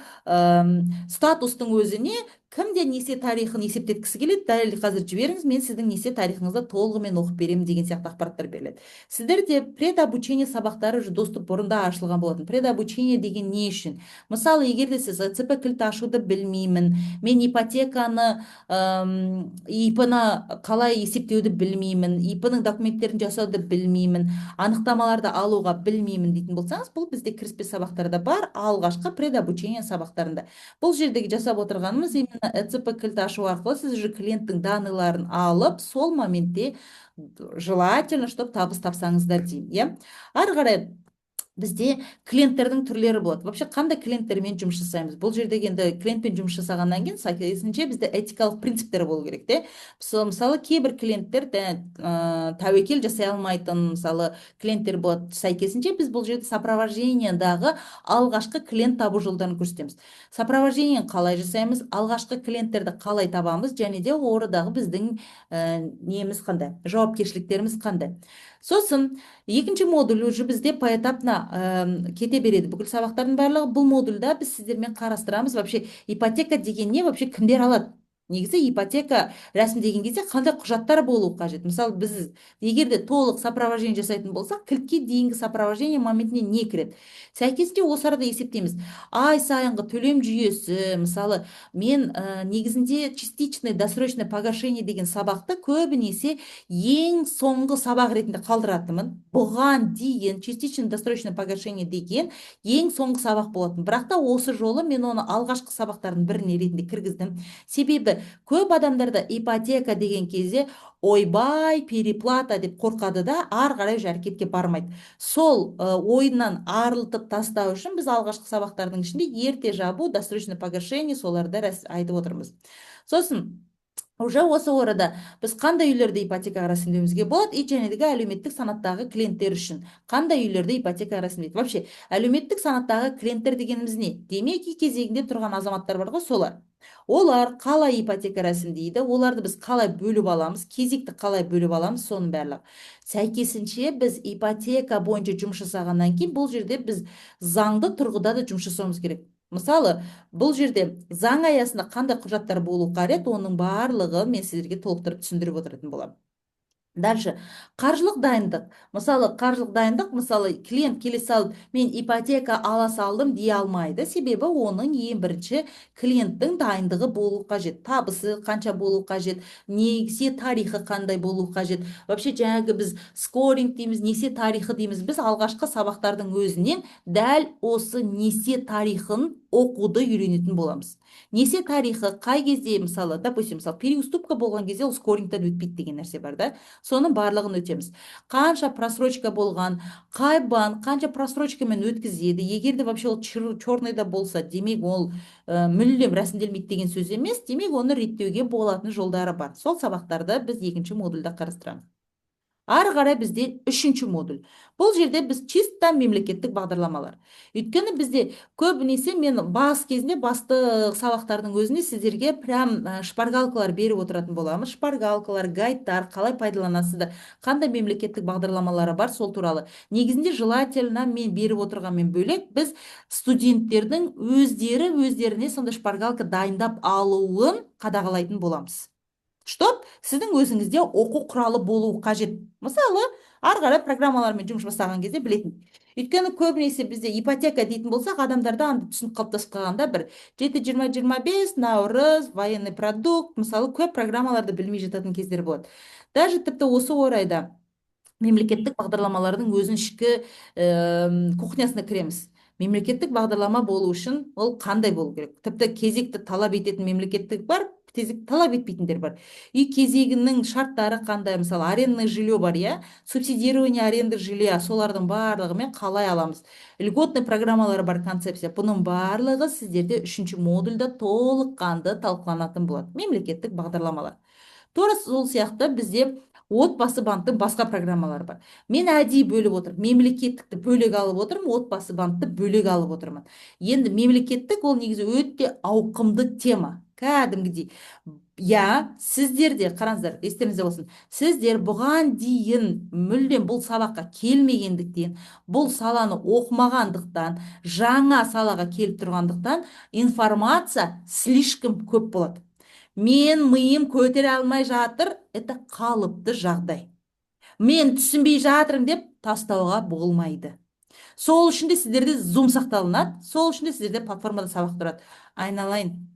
S1: статустың өзіне кімде несие тарихын есептеткісі келеді, дәл қазір жіберіңіз, мен сіздің несие тарихыңызды толығымен оқып беремін деген сияқты ақпараттар беріледі. Сіздерде предобучение сабақтары уже доступ бұрында ашылған болатын. Предобучение деген не үшін? Мысалы, егер де сіз ЭЦП кілт ашуды білмеймін, мен ипотеканы, ИП-ны қалай есептеуді білмеймін, ИП-ның документтерін жасауды білмеймін, анықтамаларды алуға білмеймін дейтін болсаңыз, бұл бізде кіріспе сабақтарда бар, алғашқы предобучение сабақтарында. Бұл жердегі жасап отырғанымыз именно ЭЦП кілт ашу арқылы сіз уже клиенттің данный ларын алып, сол моментте желательно, чтобы табыс тапсаңыздар деймін, иә. Ары қарай бізде клиенттердің түрлері болады. Вообще, қандай клиенттермен жұмыс жасаймыз? Бұл жерде енді клиентпен жұмыс жасағаннан кейін, сәйкесінше, бізде этикалық принциптер болу керек те. Мысалы, кейбір клиенттер тәуекел жасай алмайтын, мысалы, клиенттер болады. Сәйкесінше, біз бұл жерде сопровождение дағы алғашқы клиент табу жолдарын көрсетеміз. Сопровождение қалай жасаймыз, алғашқы клиенттерді қалай табамыз және де орадағы біздің неміз қандай, жауапкершіліктеріміз қандай. Сосын екінші модуль уже бізде поэтапно кете береді бүкіл сабақтардың барлығы. Бұл модульда біз сіздермен қарастырамыз: вообще ипотека деген не, вообще кімдер алады, негізі ипотека рәсімдеген кезде қандай құжаттар болу қажет. Мысалы, біз егер де толық сопровождение жасайтын болсақ, кілтке дейінгі сопровождение моментіне не кіреді? Сәйкесінше, осы арада есептейміз ай сайынғы төлем жүйесі. Мысалы, мен негізінде частичное досрочное погашение деген сабақты көбінесе ең соңғы сабақ ретінде қалдыратынмын. Бұған дейін частичное досрочное погашение деген ең соңғы сабақ болатын, бірақ та осы жолы мен оны алғашқы сабақтардың біріне ретінде кіргіздім. Себебі көп адамдарда ипотека деген кезде ойбай, переплата деп қорқады да, ары қарай уже әрекетке бармайды. Сол ойыннан арылтып тастау үшін біз алғашқы сабақтардың ішінде ерте жабу, досрочное погашение, соларды айтып отырмыз. Сосын уже осы орада біз қандай үйлерді ипотекаға рәсімдеуімізге болады и және де әлеуметтік санаттағы клиенттер үшін қандай үйлерді ипотекаға рәсімдейді. Вообще, әлеуметтік санаттағы клиенттер дегеніміз не? Демек, үй кезегінде тұрған азаматтар бар ғой, солар. Олар қалай ипотека рәсімдейді, оларды біз қалай бөліп аламыз, кезекті қалай бөліп аламыз, соның барлығы. Сәйкесінше, біз ипотека бойынша жұмыс жасағаннан кейін, бұл жерде біз заңды тұрғыда да жұмыс жасауымыз керек. Мысалы, бұл жерде заң аясында қандай құжаттар болу қажет, оның барлығын мен сіздерге толықтырып түсіндіріп отыратын боламын. Дальше қаржылық дайындық. Мысалы, қаржылық дайындық, мысалы, клиент келе салып, «Мен ипотека ала салдым» дей алмайды, себебі оның ең бірінші клиенттің дайындығы болу қажет: табысы қанша болу қажет, несие тарихы қандай болу қажет. Вообще жаңағы біз скоринг дейміз, несие тарихы дейміз. Біз алғашқы сабақтардың өзінен дәл осы несие тарихын оқуды үйренетін боламыз. Несие тарихы қай кезде, мысалы, допустим, мысалы, переуступка болған кезде ол скорингтен өтпейді деген нәрсе бар да, соның барлығын өтеміз. Қанша просрочка болған, қай банк қанша просрочкамен өткізеді. Егер де вообще ол черныйда болса, демек, ол мүлдем рәсімделмейді деген сөз емес, демек, оны реттеуге болатын жолдары бар. Сол сабақтарды біз екінші модульда қарастырамыз. Ары қарай бізде үшінші модуль. Бұл жерде біз чисто мемлекеттік бағдарламалар. Өйткені бізде көбінесе мен бас кезінде, басты сабақтардың өзінде сіздерге прям шпаргалкалар беріп отыратын боламыз. Шпаргалкалар, гайдтар, қалай пайдаланасыздар, қандай мемлекеттік бағдарламалары бар, сол туралы. Негізінде желательно мен беріп отырғанмен бөлек, біз студенттердің өздері өздеріне сондай шпаргалка дайындап алуын қадағалайтын боламыз, чтоб сіздің өзіңізде оқу құралы болуы қажет. Мысалы, ары қарай программалармен жұмыс жасаған кезде білетін. Өйткені көбінесе бізде ипотека дейтін болсақ, адамдарда андай түсінік қалыптасып қалған да: бір 7, 20, 25, наурыз, военный продукт. Мысалы, көп программаларды білмей жататын кездер болады. Даже тіпті осы орайда мемлекеттік бағдарламалардың өзінің ішкі кухнясына кіреміз. Мемлекеттік бағдарлама болу үшін ол қандай болу керек? Тіпті кезекті талап ететін мемлекеттік бар, кезек талап етпейтіндер бар. Үй кезегінің шарттары қандай? Мысалы, арендное жилье бар, иә, субсидирование аренды жилья, солардың барлығымен қалай аламыз, льготный программалар бар, концепция. Бұның барлығы сіздерде үшінші модульда толыққанды талқыланатын болады, мемлекеттік бағдарламалар. Тура сол сияқты бізде Отбасы банктің басқа программалары бар. Мен әдейі бөліп отырмын: мемлекеттікті бөлек алып отырмын, Отбасы банкті бөлек алып отырмын. Енді мемлекеттік ол негізі өте ауқымды тема кәдімгідей, иә. Сіздер де қараңыздар, естеріңізде болсын, сіздер бұған дейін мүлдем бұл сабаққа келмегендіктен, бұл саланы оқымағандықтан, жаңа салаға келіп тұрғандықтан, информация слишком көп болады. «Мен миым көтере алмай жатыр» — это қалыпты жағдай. «Мен түсінбей жатырмын» деп тастауға болмайды. Сол үшін де сіздерде Зум сақталынады, сол үшін де сіздерде платформада сабақ тұрады. Айналайын,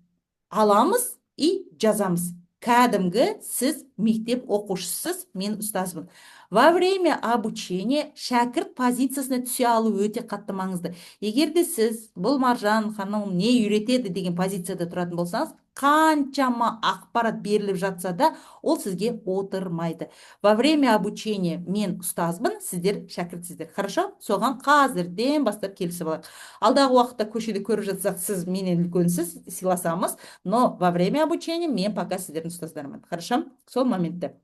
S1: аламыз и жазамыз. Кәдімгі сіз мектеп оқушысыз, мен ұстазбын. Во время обучения шәкірт позициясына түсе алу өте қатты маңызды. Егер де сіз «Бұл Маржан ханым не үйретеді» деген позицияда тұратын болсаңыз, қаншама ақпарат беріліп жатса да, ол сізге отырмайды. Во время обучения мен ұстазбын, сіздер шәкіртсіздер, хорошо? Соған қазірден бастап келісіп алайық. Алдағы уақытта көшеде көріп жатсақ, сіз менен үлкенсіз, сыйласамыз, но во время обучения мен пока сіздердің ұстаздарымын, хорошо? Сол моментте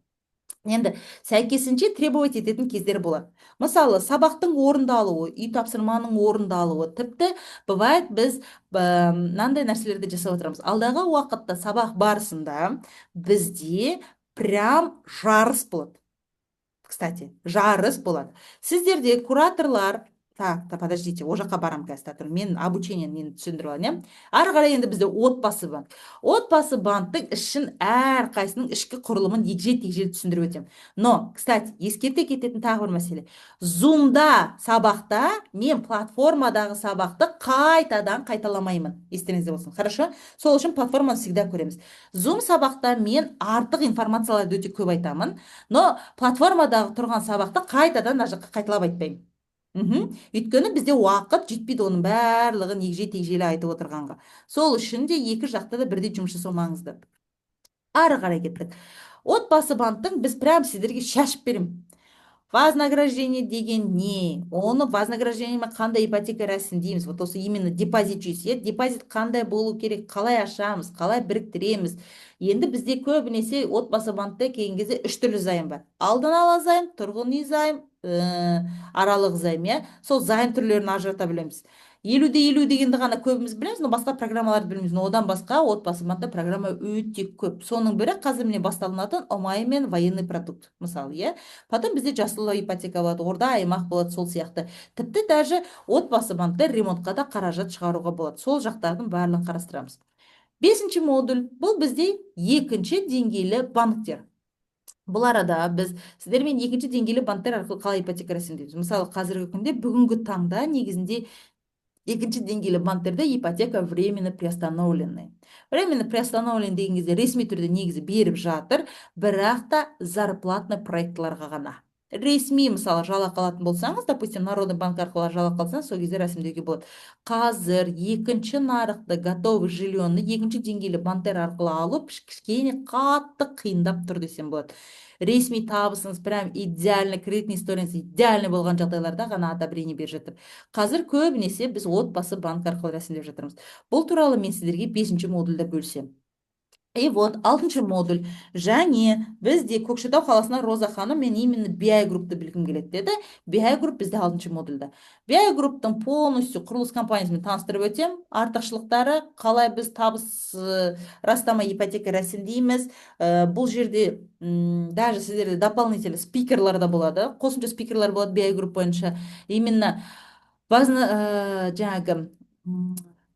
S1: енді сәйкесінше требовать ететін кездер болады. Мысалы, сабақтың орындалуы, үй тапсырманың орындалуы. Тіпті бывает, біз мынандай нәрселерді жасап отырамыз. Алдағы уақытта сабақ барысында бізде прям жарыс болады. Кстати, жарыс болады. Сіздерде кураторлар. Так, подождите, ол жаққа барамын қазір, тұр. Мен обучение нені түсіндіріп алайын, иә. Ары қарай енді бізде Отбасы банк. Отбасы банктің ішін, әрқайсысының ішкі құрылымын егжей тегжейлі түсіндіріп өтемін. Но, кстати, ескерте кететін тағы бір мәселе: Зумда сабақта мен платформадағы сабақты қайтадан қайталамаймын, естеріңізде болсын, хорошо? Сол үшін платформаны всегда көреміз. Зум сабақта мен артық информацияларды өте көп айтамын, но платформадағы тұрған сабақты қайтадан мына жаққа қайталап айтпаймын. Өйткені бізде уақыт жетпейді оның барлығын егжей тегжейлі айтып отырғанға. Сол үшін де екі жақта да бірдей жұмыс жасау маңызды. Ары қарай кеттік. Отбасы банктың біз прям сіздерге шашып беремін. Вознаграждение деген не? Оны вознаграждениемен қандай ипотека рәсімдейміз? Вот осы именно депозит жүйесі, иә? Депозит қандай болу керек, қалай ашамыз, қалай біріктіреміз? Енді бізде көбінесе Отбасы банкте келген кезде үш түрлі займ бар. Алдын ала займ, тұрғын үй займ, аралық займ, иә? Сол займ түрлерін ажырата білеміз. 50 де 50 дегенді ғана көбіміз білеміз, но басқа программаларды білмейміз. Но одан басқа Отбасы банкте программа өте көп. Соның бірі қазір міне басталынатын Ұмай мен военный продукт, мысалы, иә. Потом бізде жасыл ипотека болады, орда аймақ болады, сол сияқты. Тіпті даже Отбасы банкте ремонтқа да қаражат шығаруға болады. Сол жақтардың барлығын қарастырамыз. Бесінші модуль — бұл бізде екінші деңгейлі банктер. Бұл арада біз сіздермен екінші деңгейлі банктер арқылы қалай ипотека рәсімдейміз. Мысалы, қазіргі күнде, бүгінгі таңда негізінде екінші деңгейлі банктерде ипотека временно приостановленный. Временно приостановлен деген кезде ресми түрде негізі беріп жатыр, бірақ та зарплатный проектыларға ғана. Ресми, мысалы, жалақы алатын болсаңыз, допустим, Народный банк арқылы жалақы алсаңыз, сол кезде рәсімдеуге болады. Қазір екінші нарықты готовый жильёны екінші деңгейлі банктер арқылы алу кішкене қатты қиындап тұр десем болады. Ресми табысыңыз прям идеальный, кредитный историяңыз идеальный болған жағдайларда ғана одобрение беріп жатыр. Қазір көбінесе біз Отбасы банк арқылы рәсімдеп жатырмыз. Бұл туралы мен сіздерге бесінші модульда бөлісемін. И вот алтыншы модуль. Және бізде Көкшетау қаласынан Роза ханым: «Мен именно BI Группты білгім келеді», – деді. BI Групп бізде алтыншы модульда. BI Групптың полностью құрылыс компаниясымен таныстырып өтемін. Артықшылықтары, қалай біз табыс растамай ипотека рәсімдейміз. Бұл жерде даже сіздерде дополнительный спикерлар да болады. Қосымша спикерлар болады BI Групп бойынша. Именно жаңағы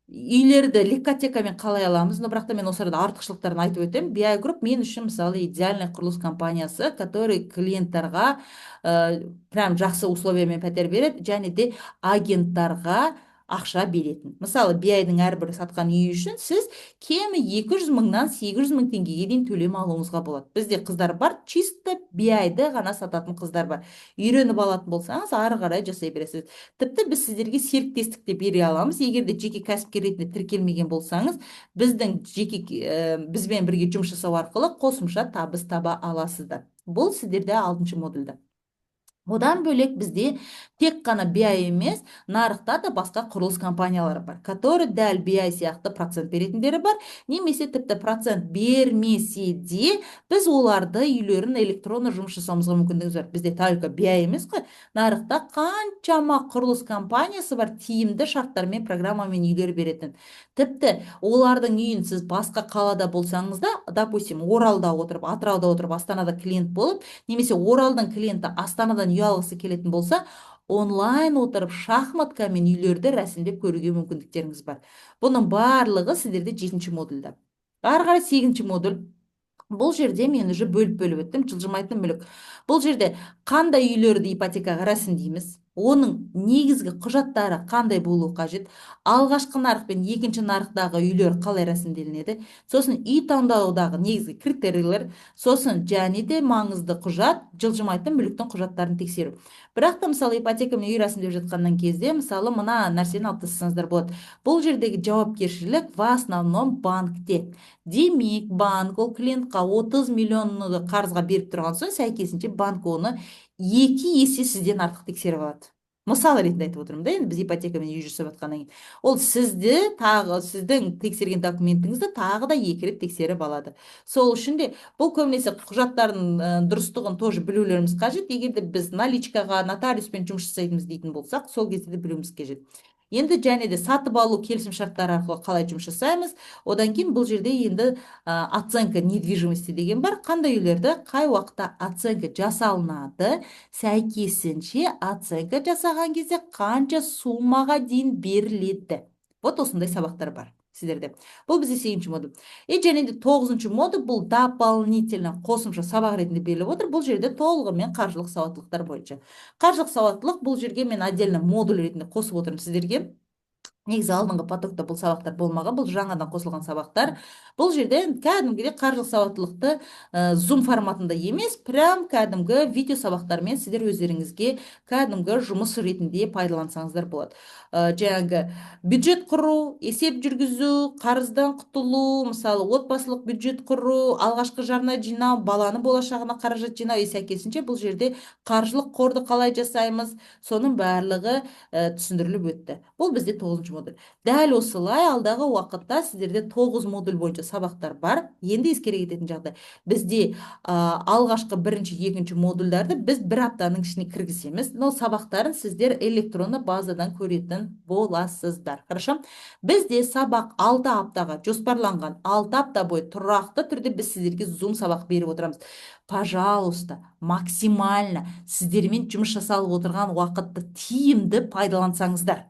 S1: үйлерді легкотекамен қалай аламыз. Но бірақ та мен осы арада артықшылықтарын айтып өтемін. BI Group мен үшін, мысалы, идеальный құрылыс компаниясы, который клиенттарға прям жақсы условиямен пәтер береді және де агенттарға ақша беретін. Мысалы, BI-дің әрбір сатқан үйі үшін сіз кемі 200 мыңнан 800 мың теңгеге дейін төлем алуыңызға болады. Бізде қыздар бар, чисто BI-ді ғана сататын қыздар бар. Үйреніп алатын болсаңыз, ары қарай жасай бересіз. Тіпті біз сіздерге серіктестік те бере аламыз. Егер де жеке кәсіпкер ретінде тіркелмеген болсаңыз, біздің жеке бізбен бірге жұмыс жасау арқылы қосымша табыс таба аласыздар. Бұл сіздерде алтыншы модульда. Одан бөлек, бізде тек қана BI емес, нарықта да басқа құрылыс компаниялары бар, который дәл BI сияқты процент беретіндері бар, немесе тіпті процент бермесе де, біз оларды үйлерін электронды жұмыс жасауымызға мүмкіндігіміз бар. Бізде только BI емес қой, нарықта қаншама құрылыс компаниясы бар, тиімді шарттармен, программамен үйлер беретін. Тіпті олардың үйін сіз басқа қалада болсаңыз да, допустим, Оралда отырып, Атырауда отырып, Астанада клиент болып, немесе Оралдың клиенті Астанадан үй алғысы келетін болса, онлайн отырып шахматкамен үйлерді рәсімдеп көруге мүмкіндіктеріңіз бар. Бұның барлығы сіздерде жетінші модульда. Ары қарай сегізінші модуль. Бұл жерде мен уже бөліп-бөліп өттім. Жылжымайтын мүлік. Бұл жерде қандай үйлерді ипотекаға рәсімдейміз, оның негізгі құжаттары қандай болуы қажет, алғашқы нарық пен екінші нарықтағы үйлер қалай рәсімделінеді, сосын үй таңдаудағы негізгі критерийлер, сосын және де маңызды құжат – жылжымайтын мүліктің құжаттарын тексеру. Бірақ та, мысалы, ипотекамен үй рәсімдеп жатқаннан кезде, мысалы, мына нәрсені алып тастасаңыздар болады. Бұл жердегі жауапкершілік в основном банкте. Демек, банк ол клиентқа 30 миллионны қарызға беріп тұрған соң, сәйкесінше банк оны 2 есе сізден артық тексеріп алады. Мысал ретінде айтып отырмын да. Енді біз ипотекамен үй жасап жатқаннан кейін ол сізді тағы, сіздің тексерген документіңізді тағы да екі рет тексеріп алады. Сол үшін де бұл көбінесе құжаттардың дұрыстығын тоже білулеріміз қажет. Егер де біз наличкаға, нотариуспен жұмыс жасаймыз дейтін болсақ, сол кезде де білуіміз қажет. Енді және де сатып алу келісім шарттары арқылы қалай жұмыс жасаймыз. Одан кейін бұл жерде енді оценка недвижимости деген бар. Қандай үйлерді қай уақытта оценка жасалынады, сәйкесінше оценка жасаған кезде қанша суммаға дейін беріледі. Вот осындай сабақтар бар сіздерде. Бұл бізде сегізінші модуль. И және де тоғызыншы модуль, бұл дополнительно қосымша сабақ ретінде беріліп отыр. Бұл жерде толығымен қаржылық сауаттылықтар бойынша. Қаржылық сауаттылық, бұл жерге мен отдельно модуль ретінде қосып отырмын сіздерге. Негізі алдыңғы потокта бұл сабақтар болмаған, бұл жаңадан қосылған сабақтар. Бұл жерде кәдімгідей қаржылық сауаттылықты зум форматында емес, прям кәдімгі видео сабақтармен сіздер өздеріңізге кәдімгі жұмыс ретінде пайдалансаңыздар болады. Жаңағы бюджет құру, есеп жүргізу, қарыздан құтылу, мысалы, отбасылық бюджет құру, алғашқы жарна жинау, баланың болашағына қаражат жинау, сәйкесінше бұл жерде қаржылық қорды қалай жасаймыз, соның барлығы түсіндіріліп өтті. Бұл бізде тоғызыншы модуль. Дәл осылай алдағы уақытта сіздерде тоғыз модуль бойынша сабақтар бар. Енді ескере кететін жағдай: бізде алғашқы бірінші, екінші модульдарды біз бір аптаның ішіне кіргіземіз, но сабақтарын сіздер электронды базадан көретін боласыздар. Хорошо? Бізде сабақ 6 аптаға жоспарланған. 6 апта бойы тұрақты түрде біз сіздерге зум сабақ беріп отырамыз. Пожалуйста, максимально сіздермен жұмыс жасалып отырған уақытты тиімді пайдалансаңыздар.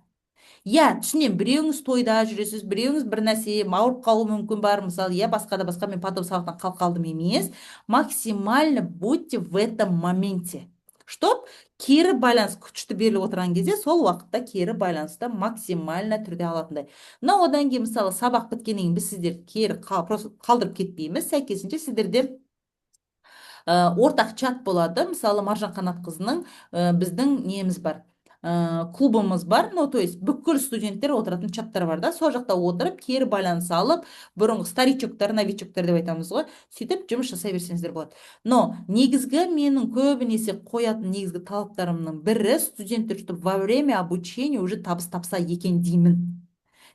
S1: Иә, түсінемін, біреуіңіз тойда жүресіз, біреуіңіз бір нәрсе, ауырып қалуы мүмкін бар, мысалы, иә, басқа да басқа. Мен потом сабақтан қалып қалдым емес. Максимально будьте в этом моменте, чтоб кері байланыс күшті беріліп отырған кезде, сол уақытта кері байланысты максимально түрде алатындай. Но одан кейін, мысалы, сабақ біткеннен кейін біз сіздерді кері просто қалдырып кетпейміз. Сәйкесінше, сіздерде ортақ чат болады. Мысалы, Маржан Қанатқызының біздің неміз бар, клубымыз бар, ну, то есть бүкіл студенттер отыратын чаттар бар да. Сол жақта отырып, кері байланыс алып, бұрынғы старичоктар, новичоктар деп айтамыз ғой, сөйтіп жұмыс жасай берсеңіздер болады. Но негізгі менің көбінесе қоятын негізгі талаптарымның бірі: студенттер чтобы во время обучения уже табыс тапса екен деймін.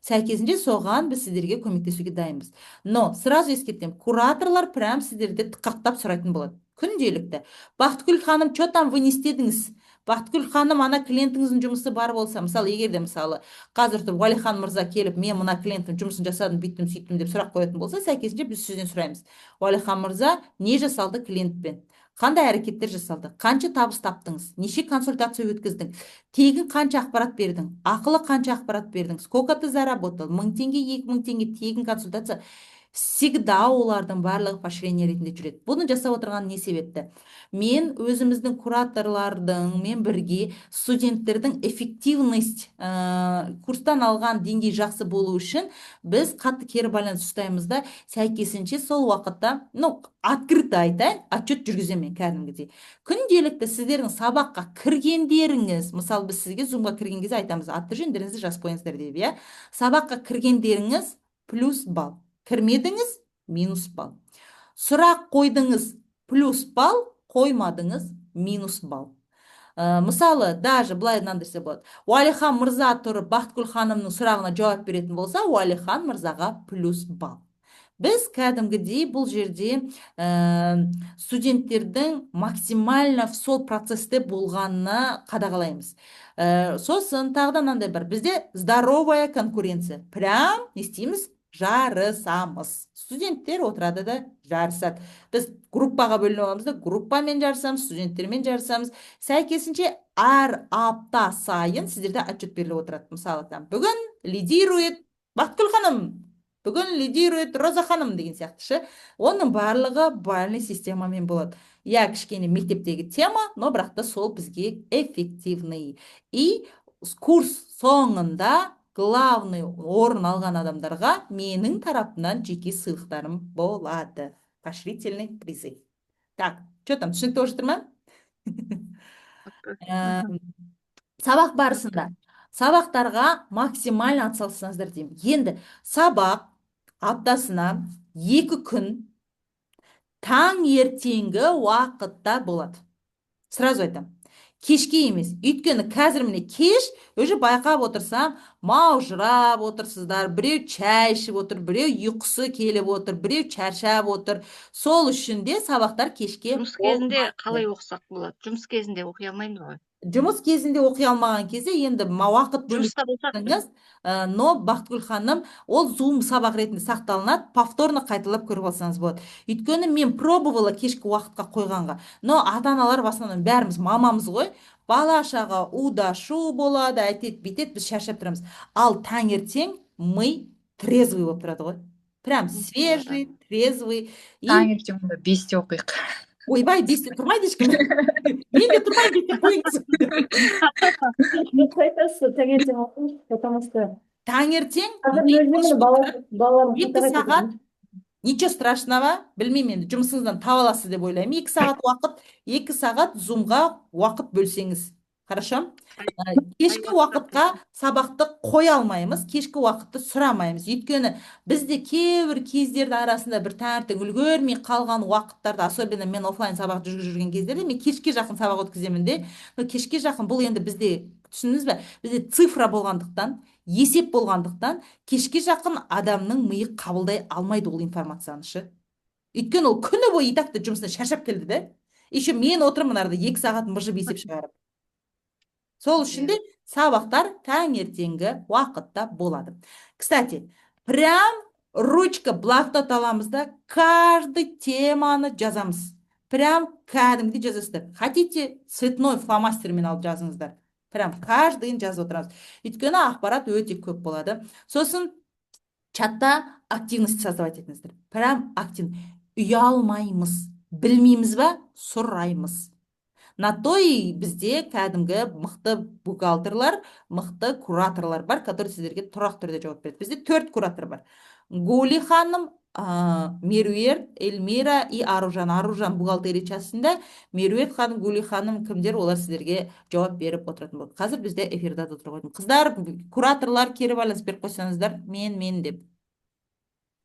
S1: Сәйкесінше, соған біз сіздерге көмектесуге дайынбыз. Но сразу ескертемін, кураторлар прям сіздерді тықақтап сұрайтын болады күнделікті: «Бақытгүл ханым, че там, вы не істедіңіз? Бақытгүл ханым, ана клиентіңіздің жұмысы бар болса». Мысалы, егер де, мысалы, қазір тұрып Уәлихан мырза келіп, «Мен мына клиенттің жұмысын жасадым, бүйттім, сөйттім» деп сұрақ қоятын болса, сәйкесінше, біз сізден сұраймыз: «Уәлихан мырза, не жасалды клиентпен, қандай әрекеттер жасалды, қанша табыс таптыңыз, неше консультация өткіздің, тегін қанша ақпарат бердің, ақылы қанша ақпарат бердің, сколько ты заработал, 1000 теңге, 2000 теңге, тегін консультация?» Всегда олардың барлығы поощрение ретінде жүреді. Бұны жасап отырған не себепті? Мен өзіміздің кураторлардың мен бірге студенттердің эффективность, курстан алған деңгей жақсы болу үшін біз қатты кері байланыс ұстаймыз да. Сәйкесінше, сол уақытта, ну, открыто айтайын, отчет жүргіземін мен кәдімгідей күнделікті. Сіздердің сабаққа кіргендеріңіз, мысалы, біз сізге зумға кірген кезде айтамыз, аты жөндеріңізді жазып қойыңыздар деп, иә. Сабаққа кіргендеріңіз плюс балл, кірмедіңіз минус балл, сұрақ қойдыңыз плюс балл, қоймадыңыз минус балл. Мысалы, даже былай мынандай нәрсе болады: Уәлихан мырза тұрып, Бақытгүл ханымның сұрағына жауап беретін болса, Уәлихан мырзаға плюс балл. Біз кәдімгідей бұл жерде студенттердің максимально сол процессте болғанына қадағалаймыз. Сосын тағы да мынандай бар: бізде здоровая конкуренция. Прям не істейміз? Жарысамыз. Студенттер отырады да, жарысады. Біз группаға бөлініп аламыз да, группамен жарысамыз, студенттермен жарысамыз. Сәйкесінше, әр апта сайын сіздерде отчет беріліп отырады. Мысалы, там бүгін лидирует Бақытгүл ханым, бүгін лидирует Роза ханым деген сияқты ше. Оның барлығы бальный системамен болады. Иә, кішкене мектептегі тема, но бірақ та сол бізге эффективный. И курс соңында главный орын алған адамдарға менің тарапымнан жеке сыйлықтарым болады, поощрительный призы. Так, что там, түсінікті болып жатыр ма? Сабақ барысында сабақтарға максимально атсалыссаңыздар деймін. Енді сабақ аптасына 2 күн таңертеңгі уақытта болады. Сразу айтамын, кешке емес. Өйткені қазір, міне, кеш уже, байқап отырсам, маужырап отырсыздар: біреу шай ішіп отыр, біреу ұйқысы келіп отыр, біреу шаршап отыр. Сол үшін де сабақтар кешке
S3: Жұмыс кезінде
S1: болмайды.
S3: қалай оқысақ болады? Жұмыс кезінде оқи алмаймыз ғой.
S1: Жұмыс кезінде оқи алмаған кезде енді уақыт
S3: Жұмыста болсақ.
S1: бөліңіз. Но, Бақытгүл ханым, ол зум сабақ ретінде сақталынады, повторно қайталап көріп алсаңыз болады. Өйткені мен пробовала кешкі уақытқа қойғанға, но ата аналар в основном бәріміз мамамыз ғой, бала шаға у-шу болады, әйтеді, бүйтеді, біз шаршап тұрамыз. Ал таңертең ми трезвый болып тұрады ғой, прям свежий, трезвый и
S17: Таңертең онда 5-те оқиық.
S1: Ойбай, 5-те тұрмайды ешкім, мен де тұрмаймын 5-те, қойыңыз.
S5: Дұрыс айтасыз, таңертең оқыңыз, потому что
S1: Таңертең
S5: қазір
S1: ми
S5: өзім
S1: тыныш
S5: міне
S1: болып тұрады.
S5: Балаларым
S1: екі
S5: қатар
S1: сағат
S5: айтады.
S1: Ничего страшного, білмеймін енді, жұмысыңыздан таба аласыз деп ойлаймын 2 сағат уақыт. 2 сағат зумға уақыт бөлсеңіз, хорошо. Кешкі уақытқа сабақты қоя алмаймыз, кешкі уақытты сұрамаймыз. Өйткені бізде кейбір кездердің арасында бір таңертең үлгермей қалған уақыттарда, особенно мен оффлайн сабақ жүргізіп жүрген кездерде, мен кешке жақын сабақ өткіземін де. Но кешке жақын бұл енді бізде, түсіндіңіз бе, бізде цифра болғандықтан, есеп болғандықтан, кешке жақын адамның миы қабылдай алмайды ол информацияны ше. Өйткені ол күні бойы и так та жұмысынан шаршап келді да, еще мен отырмын арада 2 сағат мыжып, есеп шығарып. Сол үшін де сабақтар таңертеңгі уақытта болады. Кстати, прям ручка, блокнот аламыз да, каждый теманы жазамыз. Прям кәдімгідей жазасыздар. Хотите, цветной фломастермен алып жазыңыздар. Прям каждый ын жазып отырамыз, өйткені ақпарат өте көп болады. Сосын чатта активность создавать етіңіздер, прям актив. Ұялмаймыз, білмейміз ба, сұраймыз. На то и бізде кәдімгі мықты бухгалтерлар, мықты кураторлар бар, который сіздерге тұрақты түрде жауап береді. Бізде төрт куратор бар: Гули ханым, Меруерт, Эльмира и Аружан. Аружан бухгалтерия частында. Меруерт ханым, Гули ханым кімдер, олар сіздерге жауап беріп отыратын болады. Қазір бізде эфирде отырып қойдым. Қыздар, кураторлар, кері байланыс беріп қойсаңыздар, мен деп.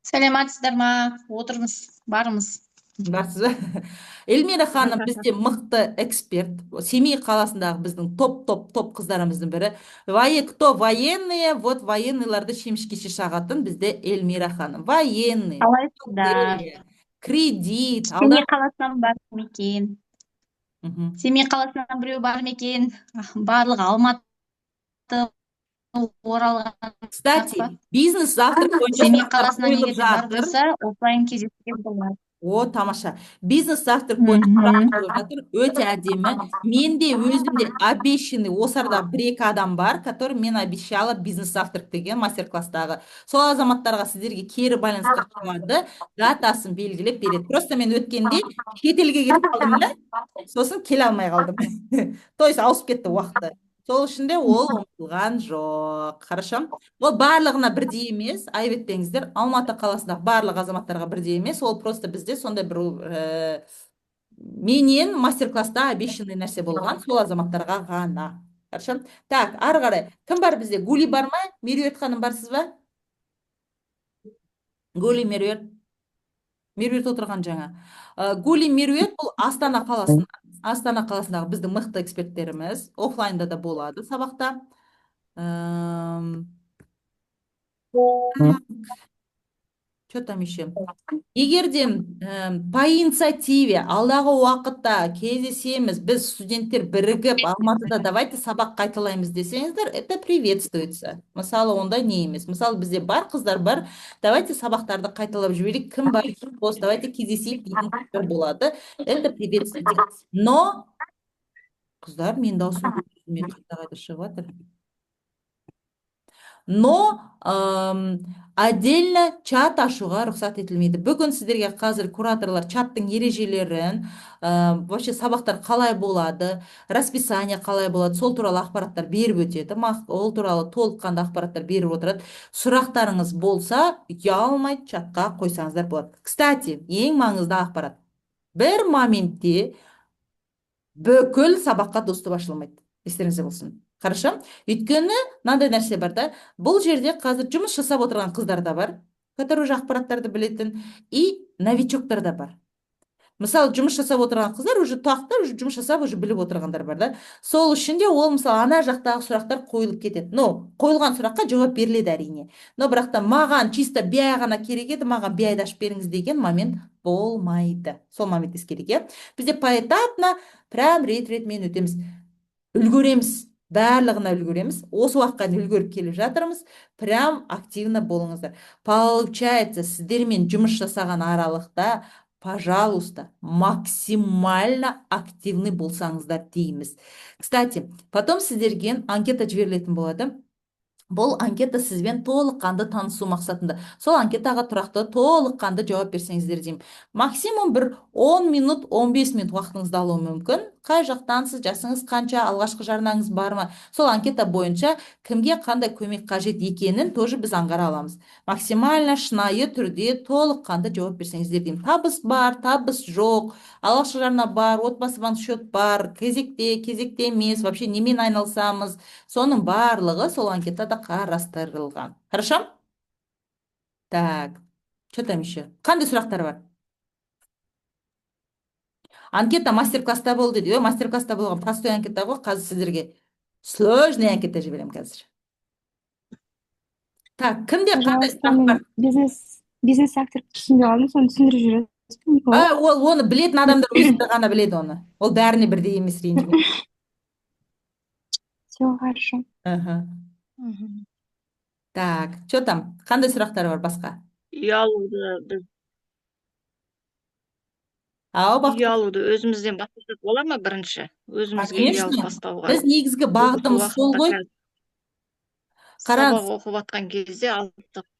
S8: Сәлеметсіздер ма? Отырмыз, бармыз.
S1: Барсыз ба? Эльмира ханым бізде мықты эксперт, Семей қаласындағы біздің топ, топ, топ қыздарымыздың бірі. Кто военные, вот военный ларды шемішкеше шағатын бізде Эльмира ханым. Военный.
S8: Қалайсыздар?
S1: Кредит.
S8: Семей қаласынан бар ма екен? Семей қаласынан біреу бар ма екен? Барлығы Алматы, Оралға.
S1: Кстати, бизнес завтрак бойынша
S8: Семей
S1: сұрақтар
S8: қаласынан
S1: қойылып
S8: егер де бар
S1: жатыр.
S8: болса, офлайн кездесуге болады.
S1: О, тамаша. Бизнес завтрак бойынша сұрақ қойылып жатыр. Өте әдемі. Менде өзімде обещанный осы арада бір екі адам бар, который мен обещала бизнес завтрак деген мастер класстағы. Сол азаматтарға сіздерге кері байланысқа шығады, датасын белгілеп береді. Просто мен өткенде шетелге кетіп қалдым да, сосын келе алмай қалдым. То есть ауысып кетті уақыты. Сол үшін де ол ұмытылған жоқ. Хорошо? Ол барлығына бірдей емес, айып етпеңіздер. Алматы қаласындағы барлық азаматтарға бірдей емес. Ол просто бізде сондай бір менен мастер класста обещанный нәрсе болған, сол азаматтарға ғана. Хорошо? Так, ары қарай. Кім бар бізде? Гули бар ма? Меруерт ханым, барсыз ба? Гули, Меруерт. Меруерт отырған жаңа. Гули, Меруерт бұл Астана қаласынан. Астана қаласындағы біздің мықты эксперттеріміз. Офлайнда да болады сабақта. Так, что там еще? Егер де по инициативе алдағы уақытта кездесеміз, біз студенттер бірігіп Алматыда давайте сабақ қайталаймыз десеңіздер, это приветствуется. Мысалы, ондай не емес. Мысалы, бізде бар қыздар бар, давайте сабақтарды қайталап жіберейік, кім бар, кім бос, давайте кездесейік дейтін қыздар болады. Это приветствуется. Но қыздар, менің даусым қайта-қайта шығып жатыр. Но отдельно чат ашуға рұқсат етілмейді. Бүгін сіздерге қазір кураторлар чаттың ережелерін, вообще сабақтар қалай болады, расписание қалай болады, сол туралы ақпараттар беріп өтеді. Ол туралы толыққанды ақпараттар беріп отырады. Сұрақтарыңыз болса, ұялмай чатқа қойсаңыздар болады. Кстати, ең маңызды ақпарат. Бір моментте бүкіл сабаққа доступ ашылмайды. Естеріңізде болсын. Хорошо? Өйткені мынандай нәрсе бар да, бұл жерде қазір жұмыс жасап отырған қыздар да бар, которые уже ақпараттарды білетін, и новичок тар да бар. Мысалы, жұмыс жасап отырған қыздар уже тұрақты уже жұмыс жасап, уже біліп отырғандар бар да. Сол үшін де ол, мысалы, ана жақтағы сұрақтар қойылып кетеді. Но қойылған сұраққа жауап беріледі, әрине. Но бірақ та маған чисто BI ғана керек еді, маған BI-ды ашып беріңіз деген момент болмайды. Сол момент ескерейік, иә. Бізде поэтапно, прям рет-ретімен өтеміз. Үлгереміз. Барлығына үлгереміз. Осы уақытқа дейін үлгеріп келіп жатырмыз. Прям активно болыңыздар. Получается, сіздермен жұмыс жасаған аралықта, пожалуйста, максимально активный болсаңыздар дейміз. Кстати, потом сіздерге анкета жіберілетін болады. Бұл анкета сізбен толыққанды танысу мақсатында. Сол анкетаға тұрақты толыққанды жауап берсеңіздер деймін. Максимум бір 10 минут, 15 минут уақытыңызды алуы мүмкін. Қай жақтансыз, жасыңыз қанша, алғашқы жарнаңыз бар ма? Сол анкета бойынша кімге қандай көмек қажет екенін тоже біз аңғара аламыз. Максимально шынайы түрде толыққанды жауап берсеңіздер деймін. Табыс бар, табыс жоқ, алғашқы жарна бар, отбасы банк счет бар, кезекте, кезекте емес, вообще немен айналысамыз. Соның барлығы сол анкетада қарастырылған. Хорошо? Так, что там еще? Қандай сұрақтар бар? Анкета мастер-класста болды дейді. Мастер-класста болған простой анкета ғой, қазір сіздерге сложный анкета жіберемін қазір. Так, кімде қандай
S6: Пожалуйста,
S1: сұрақ
S6: мен
S1: бар?
S6: бизнес завтрак түсінбей қалдым, соны түсіндіріп жібересіз бе, Николай?
S1: А, ол оны білетін адамдар өздері ғана біледі оны. Ол бәріне бірдей емес, ренжіме.
S6: Все хорошо.
S1: Аха. Так, что там? Қандай сұрақтар бар басқа?
S22: Үй алуды біз
S1: Ау,
S3: Үй
S1: Бақыт.
S3: алуды өзімізден бастасақ бола ма бірінші? Өзімізге үй алып
S1: Конечно.
S3: бастауға.
S1: Біз негізгі
S3: Осы
S1: бағытымыз сол
S3: уақытта
S1: ғой.
S3: қазір
S1: Қараңыз.
S3: сабақ оқып жатқан кезде алсақ, әрекет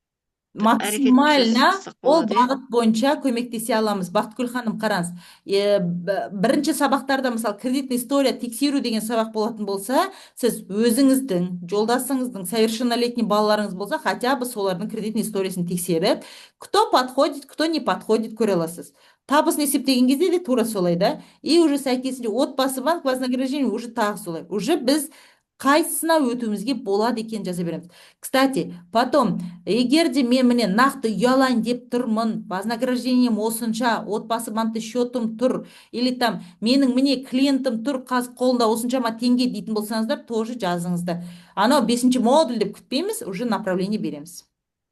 S1: Максимально
S3: жасасақ
S1: ол
S3: болады, иә?
S1: бағыт бойынша көмектесе аламыз. Бақытгүл ханым, қараңыз, бірінші сабақтарда, мысалы, кредитный история тексеру деген сабақ болатын болса, сіз өзіңіздің, жолдасыңыздың, совершеннолетний балаларыңыз болса, хотя бы солардың кредитный историясын тексеріп, кто подходит, кто не подходит, көре аласыз. Табысын есептеген кезде де тура солай да. И уже сәйкесінше Отбасы банк вознаграждение уже тағы солай. Уже біз қайсысына өтуімізге болады екенін жаза береміз. Кстати, потом, егер де мен, міне, нақты үй алайын деп тұрмын, вознаграждением осынша, Отбасы банкте счетым тұр, или там менің, міне, клиентім тұр, қазір қолында осыншама теңге дейтін болсаңыздар, тоже жазыңыздар. Анау бесінші модуль деп күтпейміз, уже направление береміз.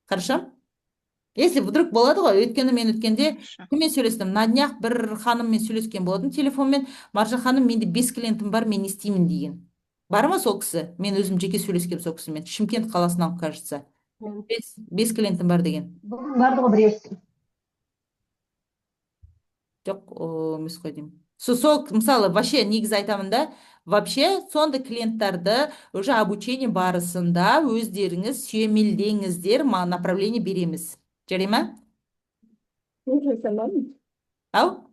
S1: Хорошо? Если вдруг болады ғой, өйткені мен өткенде кіммен сөйлестім? На днях бір ханыммен сөйлескен болатын телефонмен. «Маржан ханым, менде бес клиентім бар, мен не істеймін?» деген. Бар ма сол кісі? Мен өзім жеке сөйлескенмін сол кісімен. Шымкент қаласынан, кажется. Бес клиентім бар деген.
S18: Бүгін барды ғой біреусі.
S1: Жоқ, о, емес қой деймін. Сол, мысалы, вообще негізі айтамын да, вообще сондай клиенттарды уже обучение барысында өздеріңіз сүйемелдеңіздер, направление береміз. Жарай ма?
S5: Мен сұрасам ба?
S1: Ау?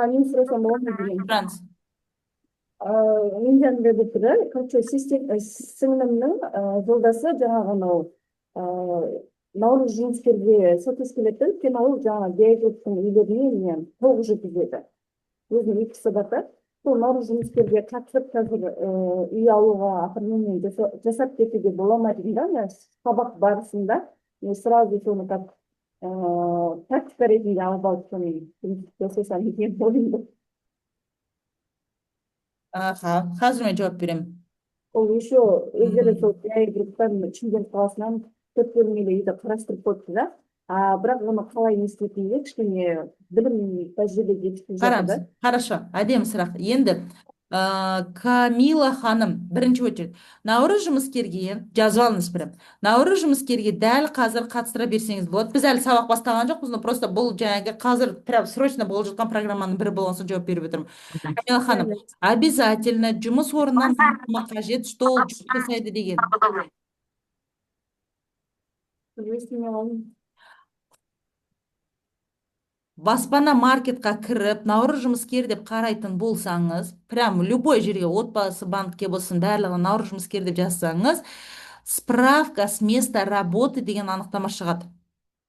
S5: Мен сұрасам болады ма деген.
S1: Сұраңыз.
S5: Менде андай болып тұр да, короче, сіңлімнің жолдасы жаңағы анау Наурыз жұмыскерге сәйкес келеді да, өйткені ол жаңағы БИ үйлеріне не толық жүргізеді. Өзінің ИП-сі бар да. Сол Наурыз жұмыскерге қатысып, қазір үй алуға оформление жасап кетуге бола ма деген да, ана сабақ барысында мен сразу соны как практика ретінде алып алып, соны жұмыс жасасам деген ойым бар.
S1: Аха, қазір мен жауап беремін.
S5: Ол еще өздері сол BI Group-тан Шымкент қаласынан төрт бөлмелі үйді қарастырып қойыпты да, а бірақ оны қалай не істейтініне кішкене білім, тәжірибе жетіспей жатыр да.
S1: Қараңыз, хорошо, әдемі сұрақ. Енді Камила ханым, бірінші очередь Наурыз жұмыскерге жазып алыңыз прям. Наурыз жұмыскерге дәл қазір қатыстыра берсеңіз болады. Біз әлі сабақ бастаған жоқпыз, но просто бұл жаңағы қазір прям срочно болып жатқан программаның бірі болған соң жауап беріп отырмын. Камила ханым, обязательно жұмыс орнынан анықтама қажет, что ол жұмыс жасайды деген.
S5: Естімей қалдым.
S1: Баспана маркетқа кіріп, Наурыз жұмыскер деп қарайтын болсаңыз, прям любой жерге, Отбасы банкке болсын, барлығына Наурыз жұмыскер деп жазсаңыз, справка с места работы деген анықтама шығады.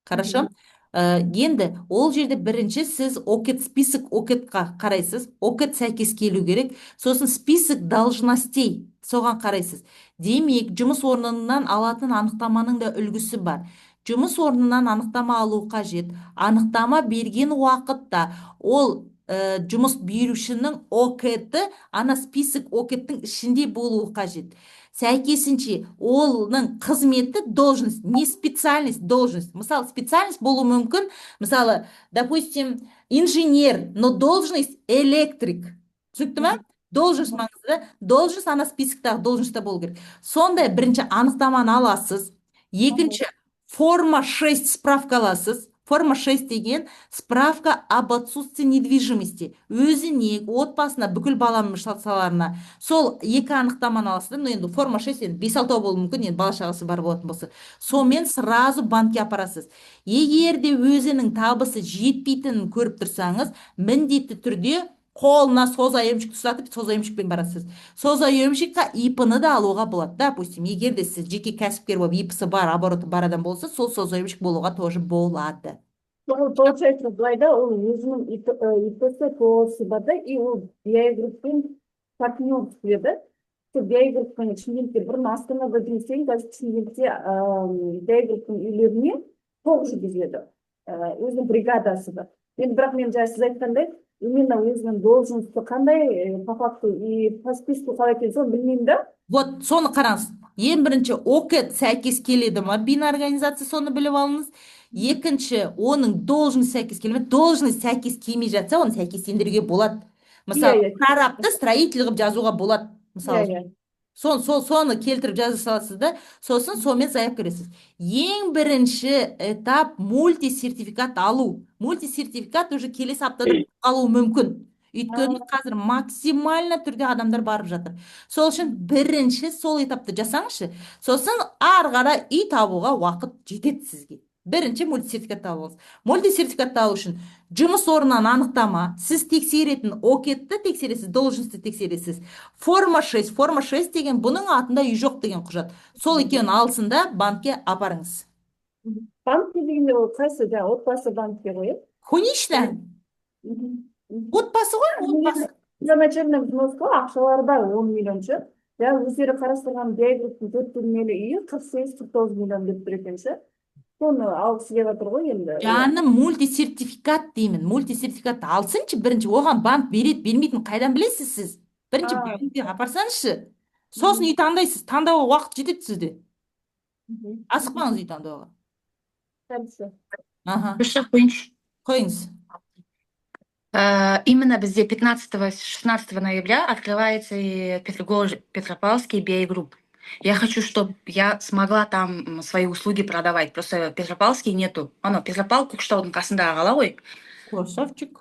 S1: Хорошо? Енді ол жерде бірінші сіз ОКЭД, список ОКЭД-қа қарайсыз. ОКЭД сәйкес келу керек. Сосын список должностей, соған қарайсыз. Демек, жұмыс орнынан алатын анықтаманың да үлгісі бар. Жұмыс орнынан анықтама алу қажет. Анықтама берген уақытта ол жұмыс берушінің ОКЭД-і ана список ОКЭД-тің ішінде болуы қажет. Сәйкесінше, оның қызметі должность, не специальность, должность. Мысалы, специальность болуы мүмкін, мысалы, допустим, инженер, но должность электрик. Түсінікті ма? Должность маңызды. Должность ана списоктағы должностьта болу керек. Сондай бірінші анықтаманы аласыз. Екінші, форма 6 справка аласыз. Форма 6 деген справка об отсутствии недвижимости. Өзіне, отбасына, бүкіл бала мүшелеріне. Сол екі анықтаманы аласыз да, ну енді форма 6 енді 5-6 болуы мүмкін, енді бала шағасы бар болатын болса. Сонымен сразу банкке апарасыз. Егер де өзінің табысы жетпейтінін көріп тұрсаңыз, міндетті түрде қолына созаемщик ұстатып, созаемщикпен барасыз. Созаемщикқа ИП-ны да алуға болады. Допустим, егер де сіз жеке кәсіпкер болып, ИП-сы бар, обороты бар адам болса, сол созаемщик болуға тоже болады.
S5: Ол получается былай да, ол өзінің ИП-сы, ТОО-сы бар да, и ол BI Group-пен партнерстве да. Сол BI Group-пен Шымкентте, бұрын Астанада жұмыс істеген, қазір Шымкентте BI Group-тың үйлеріне толық жүргізеді. Өзінің бригадасы бар. Енді бірақ мен жаңа сіз айтқандай, именно өзінің должносты қандай, по факту и по списку қалай екенін, соны білмеймін да.
S1: Вот соны қараңыз. Ең бірінші, ОКЭД сәйкес келеді ма, БИН организация, соны біліп алыңыз. Екінші, оның должность сәйкес келе ме? Должность сәйкес келмей жатса, оны сәйкестендіруге болады. Мысалы,
S5: Иә, иә.
S1: прорабты строитель қылып жазуға болады. Мысалы,
S5: Иә, иә.
S1: Соны келтіріп жаза саласыз да, сосын сонымен заявка бересіз. Ең бірінші этап — мультисертификат алу. Мультисертификат уже келесі аптада алуы мүмкін, өйткені қазір максимально түрде адамдар барып жатыр. Сол үшін бірінші сол этапты жасаңызшы, сосын ары қарай үй табуға уақыт жетеді сізге. Бірінші мультисертификат алыңыз. Мультисертификатты алу үшін жұмыс орнынан анықтама, сіз тексеретін ОКЭД-ті тексересіз, должность ті тексересіз, форма 6. Форма 6 деген бұның атында үй жоқ деген құжат. Сол екеуін алсын да, банкке апарыңыз.
S5: Банкке дегенде, ол қайсы, жаңағы Отбасы банкке ғой, иә?
S1: Конечно, Отбасы ғой, Отбасы.
S5: Первоначальный взнос қой, ақшалары бар, 10 миллион ше. Жаңағы өздері қарастырған BI Group-тың төрт бөлмелі үйі 48-49 миллион деп тұр екен ше. Соны алғысы келіп жатыр ғой енді.
S1: Жаным, мультисертификат деймін, мультисертификатты алсыншы бірінші. Оған банк береді, бермейтінін қайдан білесіз сіз? Бірінші банкке апарсаңызшы, сосын үй таңдайсыз. Таңдауға уақыт жетеді сізде, асықпаңыз үй таңдауға.
S5: Хорошо.
S1: Аха.
S20: Бір сұрақ қояйыншы.
S1: Қойыңыз.
S20: Именно бізде 15-16 ноября открывается и Петропавловский BI Group. Я хочу, чтобы я смогла там свои услуги продавать. Просто Петропавловский нету. Анау Петропавл Көкшетаудың қасындағы қала ғой.
S1: Красавчик.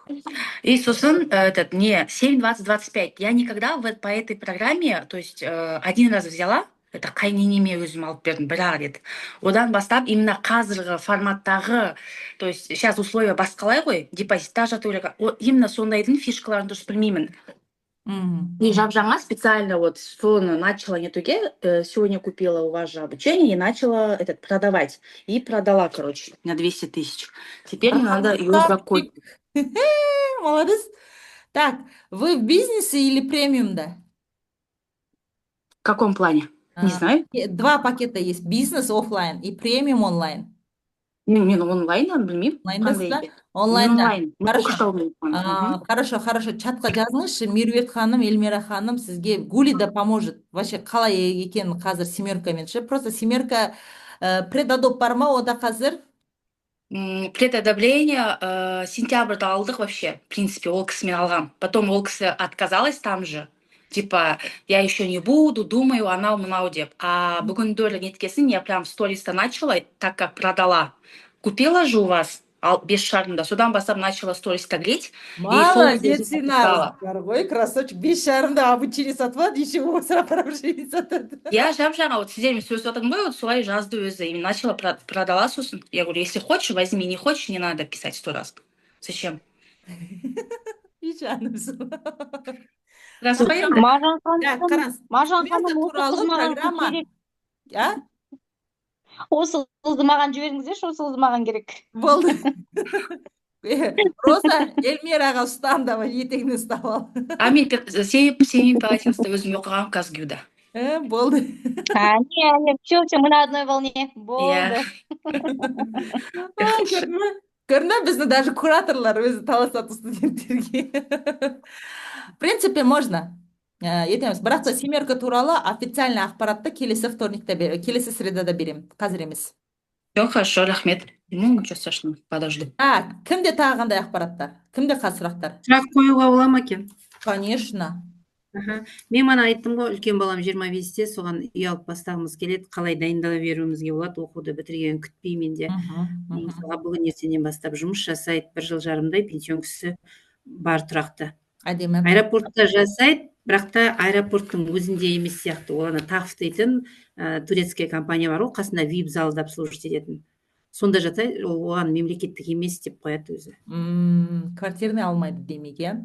S20: И сосын этот, не, 7, 20, 25. Я никогда по этой программе, то есть один раз взяла, это қайненеме өзім алып бердім бір ақ рет. Одан бастап именно қазіргі форматтағы, то есть сейчас условия басқалай ғой, депозитта жату керек. Именно сондайдың фишкаларын дұрыс білмеймін. И жап-жаңа специально вот соны начала нетуге, сегодня купила у вас же обучение и начала этот продавать. И продала, короче, на 200 тысяч. Теперь мне надо ее закончить.
S1: Молодец. Так, вы в бизнесе или премиум, да?
S20: В каком плане? Не знаю.
S1: Два пакета есть. Бизнес офлайн и премиум онлайн.
S20: Мен онлайн білмеймін.
S1: Онлайндасыз
S20: Қандай
S1: ба?
S20: екен?
S1: Онлайнда.
S20: Онлайн. Мен
S1: Хорошо.
S20: Көкшетаудың.
S1: Хорошо, хорошо. Чатқа жазыңызшы, Меруерт ханым, Эльмира ханым сізге, Гули да поможет. Вообще қалай екенін қазір семеркамен ше. Просто семерка предодоб бар ма онда қазір?
S20: Предодобрение сентябрьда алдық вообще, в принципе, ол кісімен алғам. Потом ол кісі отказалась там же. Типа, я еще не буду, думаю, анау мынау деп. А бүгіндері неткесін я прям сториста начала, так как продала. Купила же у вас ал, 5,5-да. Содан бастап начала сториста греть. И сол
S1: Молодец,
S20: кезде написала.
S1: Бар ғой, красавчик. 5,5-да обучение сатып алады, еще сопровождение сатады.
S20: Я жап-жаңа вот сіздермен сөйлесіп жатырмын ғой, вот солай жазды өзі. И начала продала сосын. Я говорю: «Если хочешь, возьми, не хочешь, не надо писать сто раз. Зачем?»
S1: И жанымсың.
S20: Рас қой енді.
S8: Маржан
S1: Так,
S8: ханым,
S1: қараңыз.
S8: Маржан
S1: Семерка
S8: ханым, осы қыз
S1: туралы
S8: маған
S1: программа.
S8: керек.
S1: А?
S8: Осы қызды маған жіберіңіздерші, осы қыз маған керек.
S1: Болды. Роза, Эльмираға ұстан, давай, етегінен ұстап ал.
S20: А мен Семей-Палатинскте өзім оқығанмын КазГЮУ-да.
S1: Болды.
S8: А, не, не, все, все, мы на одной волне. Болды.
S1: Ай, көрдің бе? Көрдің бе, біздің даже кураторлар өзі таласады студенттерге. В принципе, можно. Етеміз. Бірақ та семерка туралы официальный ақпаратты келесі вторникте, келесі средада беремін. Қазір емес.
S20: Все хорошо, рахмет. Ну, ничего страшного, подожду.
S1: Так, кімде тағы қандай ақпараттар? Кімде қазір сұрақтар?
S10: Сұрақ қоюға бола ма екен?
S1: Конечно.
S10: Аха. Мен мана айттым ғой, үлкен балам 25-те, соған үй алып бастағымыз келеді. Қалай дайындала беруімізге болады, оқуды бітіргенін күтпей менде. Мысалға, бүгін ертеңнен бастап жұмыс жасайды, бір жыл жарымдай пенсионкасы бар тұрақты.
S1: Әдемі.
S10: Аэропортта жасайды, бірақ та аэропорттың өзінде емес сияқты. Ол ана ТАФ дейтін турецкая компания бар ғой, қасында вип залды обслуживать ететін. Сонда жатайды, ол оған мемлекеттік емес деп қояды өзі.
S1: Квартирный алмайды демек, иә?